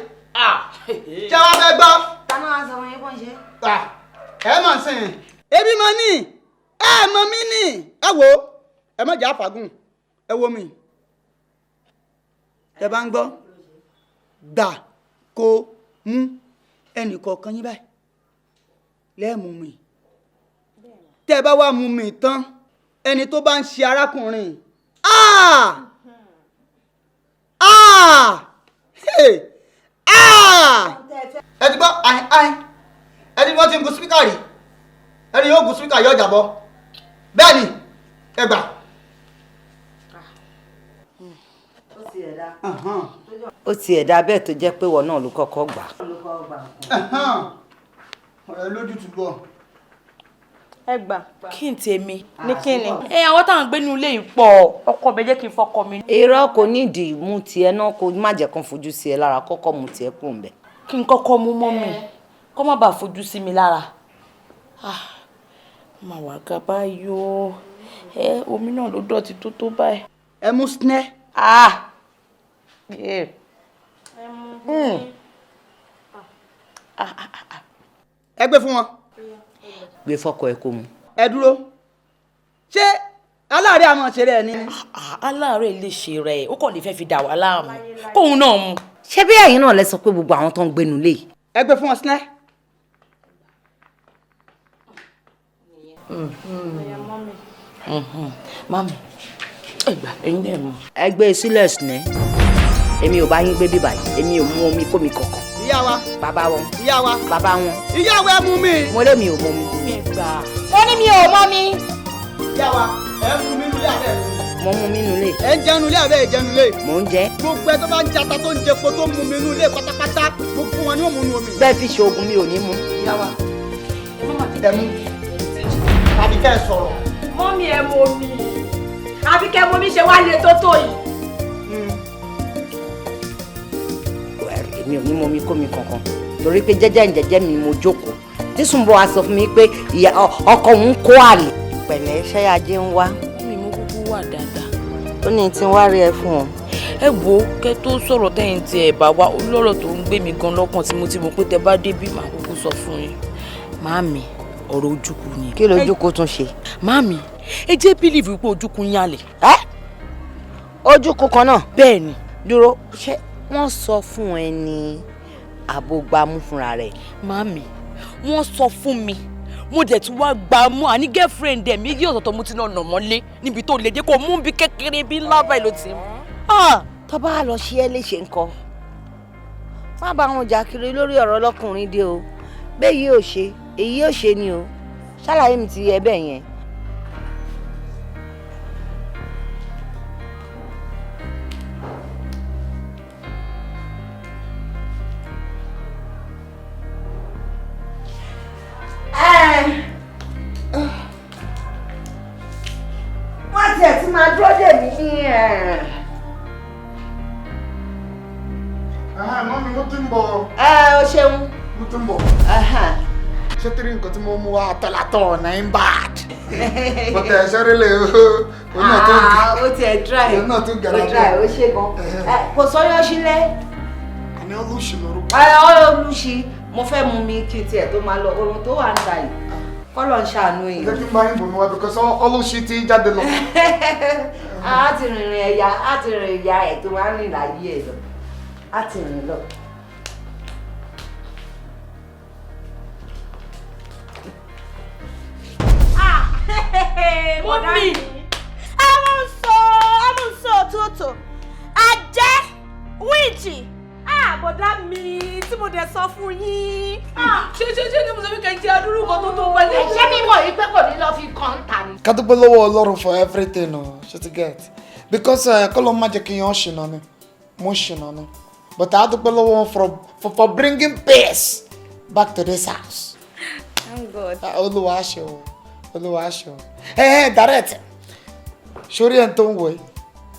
Ṣé wàá fẹ́ gbọ́? Ta ló wá sọ fún yín kó ń ṣe? Ẹ mọ̀ sí i. Ebi mọ ní, ẹ mọ mí ní. Ẹ wo, ẹ má jẹ́ àfàgùn, ẹ wo mi. Ẹ bá ń gbọ́, gbà kó mú ẹnì kọ̀ọ̀kan yín báyìí. Lẹ́ẹ̀mú mi. Tẹ́ ẹ bá wá mú mi tán, ẹni tó bá ń ṣe arákùnrin. Ah! Ah! Hey! Ah! Ẹ ti gbọ́, ahin ahin. Ẹni wọ́n ti ń gun spíkà rí, ẹni yóò gun spíkà yóò jábọ́. Bẹ́ẹ̀ ni, ẹ gbà. Ó ti ẹ̀dá bẹ́ẹ̀ tó jẹ́ pé ìwọ náà ló kọ́kọ́ gbà. Ọ̀rẹ́ lójú ti bọ̀. Ẹ gbà. Kí n tèmi? Ní kí ni? Ẹ àwọn táwọn gbé nínú ilé yìí pọ̀, ọkọ mi jẹ́ kí n fọkọ mi. Irọ́, kò nídìí mú tiẹ̀ náà, kó má jẹ́ kán fojú sí ẹ lára, kọ́kọ́ mú tiẹ̀ kúrò ńbẹ̀. Kí n kọ́kọ́ mú mọ́ mi, kó má bàa fojú sí mi lára. Ah, mà wà ga báyìí o. Ẹ omi náà ló dọ̀tí tó tó báyìí. Ẹ mú sinẹ́. Ah! Yeah. Ẹ gbé fún wọn. Gbé fọ́kọ ẹ kó mu. Ẹ dúró, ṣé aláàárẹ̀ àmọ́ ṣeré ẹ ní. Aláàárẹ̀ lè ṣe rẹ̀, ó kàn lè fẹ́ fi dà wá láàmú kóun náà mu. Ṣé bí ẹ̀yin náà lẹ sọ pé gbogbo àwọn tó ń gbénu lé yìí. Ẹ gbé fún wọn sinẹ́. Mami, ẹ gbà, ẹ̀yin náà mú. Ẹ gbé e sílẹ̀ sinẹ́, èmi ò bá yín gbé bíbá yìí, èmi ò mú omi kómi kankan. Ìyá wa. Bàbá wọn. Ìyá wa. Bàbá wọn. Ìyá wa, ẹ mú mi. Mo lé mi ò mú mi. Ó ní mi ò mọ mi. Ìyá wa, ẹ mú mi lulẹ̀ abẹ́ mi. Mo mú mi nulẹ̀. Ẹ ń jẹun nulẹ̀ abẹ́ ẹ jẹun nulẹ̀. Mò ń jẹ. Gbogbo ẹ tó bá ń jata tó ń jẹpo tó ń mú mi nulẹ̀ pátápátá, gbogbo wọn ni ó mú nu omi. Bẹ́ẹ̀ fi ṣe oògùn mi ò ní mú. Ìyá wa, ẹ mú tàbí kẹ́ ẹ sọ̀rọ̀. Mọ́mí, ẹ mọ mi. Àbí kẹ́ mọ mi ṣe wá le tó tó yìí. Èmi ò ní mú omi kómi kankan torí pé jẹ́jẹ́ ǹjẹ́jẹ́ mi ni mo jókòó tí Sùnbọ̀ wá sọ fún mi pé ọkọ òun kó àlè. Pẹ̀lẹ́, ṣé ajé ń wá. Mi mú kúkú wà dáadáa. Ó ní tí ń wá rí ẹ fún ọ. Ẹ wo, kẹ́ tó sọ̀rọ̀ tẹ́yìn tí ẹ bá wá, ó lọ́rọ̀ tó ń gbé mi gan lọ́kàn tí mo ti mọ̀ pé tẹ bá débí màá kúkú sọ fún yín. Màámi, ọ̀rọ̀ Ojúkú ni. Kí lójúkú tún ṣe? Màámi, ẹ jẹ́ bílíìfù pé Ojúkú ń yàlẹ̀. Ẹ́, Ojúkú kan náà. Bẹ́ẹ̀ ni. Dúró, ṣé wọ́n sọ fún ẹ ní àbógbámú fúnra rẹ̀? Màámi, wọ́n sọ fún mi, mo dẹ̀ tún wá gbà mú àní girlfriend ẹ̀ méjì ọ̀tọ̀ọ̀tọ̀ mo ti náà nà mọ́lé níbi tó lè dé kó mú bí kékeré bí ńlá báyìí ló ti mú. Tó bá lọ ṣe é léṣe ńkọ́, má bá wọn jà kiri lórí ọ̀rọ̀ ọlọ́kùnrin dé o. Bẹ́ẹ̀ yìí ò ṣe èyí ò ṣe ni o, ṣàlàyé mi ti yẹ bẹ́ẹ̀ yẹn. Wọ́n tiẹ̀ ti máa dúró dè mí ní. Mọ́mí, mo ti ń bọ̀. Ẹ o ṣeun. Mo ti ń bọ̀. Ṣé torí nǹkan tí mo mú wá tọ́látọ̀ náà ń bad? But ẹ ṣe rí lè o náà tó ń Ó tiẹ̀ try. Òun náà tó gàrà Ó try, ó ṣe gan. Kò sọ́yọ́ sílẹ̀. Àní olùṣì lórúkọ. Ẹ olùṣì, mo fẹ́ mú mi kí n tiẹ̀ tó máa lọ, oorun tó wà ń ta yìí. Kọ́lọ̀ ń ṣàánú èèyàn. Jẹ́ kí n bá yín bomi wá because olùṣì ti jáde lọ. A ti rìnrìn ẹ̀yà, a ti rìnrìn ẹ̀yà ẹ̀ tó máa ń rìn láyé ẹ̀ lọ. A ti rìn lọ. Mọ́mí. Amúnsọ òtútù. Àjẹ́ wíìchì. Bọ̀dá mi tí mo dẹ̀ sọ fún yín. Ṣé ṣé ṣé ni mo sọ fún kẹ́ńtì adúrú kan tó tó wọlé? Ṣé mímọ̀ yìí pé kò ní lọ fi kàn ta ni? Ká dúpẹ́ lọ́wọ́ Ọlọ́run for everything o, ṣe ti get? Because kọ́lọ́ má jẹ́ kí n yàn ṣìnà ni, mo ṣìnà ni. But a dúpẹ́ lọ́wọ́ wọn for bringing peace back to this house. Thank God. Olúwa ṣe o, Olúwa ṣe o. Ẹ ẹ direct, sórí ẹ̀ tó ń wọ̀ yìí,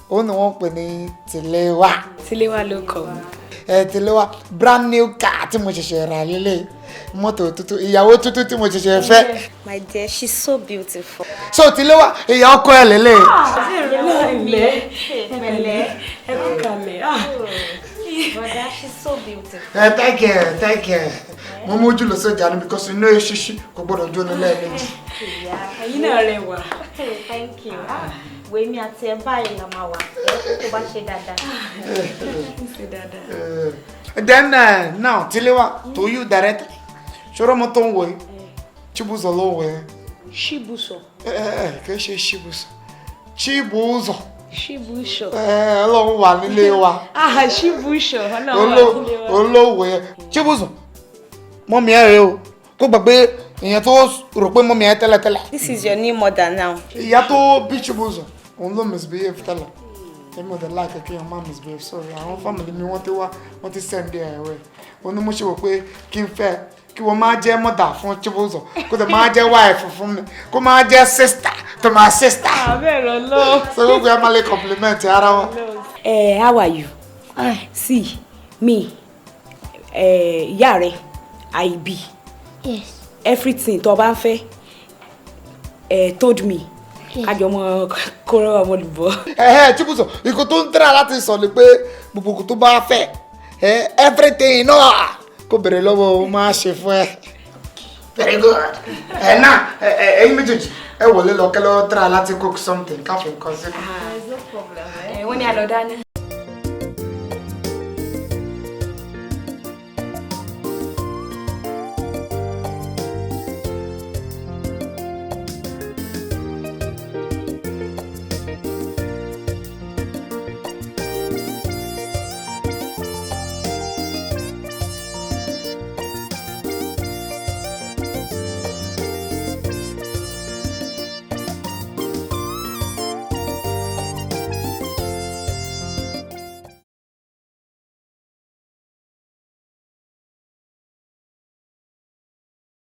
òun ni wọ́n ń pè ní Tìlẹ́wà. Tìlẹ́wà ló kọ mi. Ẹ Tilewa, brand new car tí mo ṣẹ̀ṣẹ̀ rà lélẹ̀, mọ́tò tuntun, ìyàwó tuntun tí mo ṣẹ̀ṣẹ̀ fẹ́. My dear, she's so beautiful. So Tilewa, ìyá ọkọ ẹ lélẹ̀. Ẹ̀lẹ́ ẹ̀pẹ̀lẹ́ ẹ kú kalẹ̀. Brother, she's so beautiful. Ẹ thank you, thank you. Mo mójú lọ sọ́jà ni because iná eṣinṣin kò gbọ́dọ̀ jóná lẹ́ẹ̀mejì. Ẹ̀yin náà rẹwà. Thank you. Wèmi àti ẹ báyìí la máa wà tó bá ṣe dáadáa. Ṣe dáadáa. Then now Tilewa, to you directly. Ṣọ́rọ́ mọ́tò ń wọ̀ yìí, Chibuzo ló ń wọ̀ yìí. Ṣíbùsọ̀. Ẹ ẹ kì í ṣe Chibuzo. Chibuzo. Ṣíbùsọ̀. Ẹ Ọlọ́run wà nílé wa. Ah, ṣíbùsọ̀ Ọlọ́run wà nílé wa. Olówó yẹn. Chibuzo, mọ́mí ẹ rẹ o, kó gbàgbé ìyẹn tó rò pé mọ́mí ẹ tẹ́lẹ̀tẹ́lẹ̀. This is your new mother now. Ìyá tó bí Chibuzo, òun ló misbehave tẹ́lẹ̀. Èmi ò dẹ̀ like kí èèyàn má misbehave, sorry. Àwọn family mi wọ́n ti wá, wọ́n ti send ẹ̀ wẹ̀. Òun ni mo ṣe wò pé kí n fẹ́ kí wọ́n máa jẹ́ mother fún Chibuzo, kó dẹ̀ máa jẹ́ wife fún mi, kó máa jẹ́ sister to my sister. Àbẹ̀rẹ̀ lọ. So gbogbo ẹ máa lè compliment ara wọn. Eh, how are you? See, me, ìyá rẹ, I be. Yes. Everything tó bá ń fẹ́, told me. Kájọ mọ kóró ọmọ olùbọ. Ẹ̀hẹ́ Chibuzo, ìkó tó ń tẹ́ra láti sọ ni pé gbogbo kò tó bá fẹ́ everything náà kó bèrè lọ́wọ́ o máa ṣe fún ẹ. Very good. Ẹ náà ẹ̀yin méjèèjì ẹ wọlé lọ kẹ́ lọ tẹ́ra láti cook something káfí nǹkan sí. No problem. Wọ́n ní àlọ́ dáná.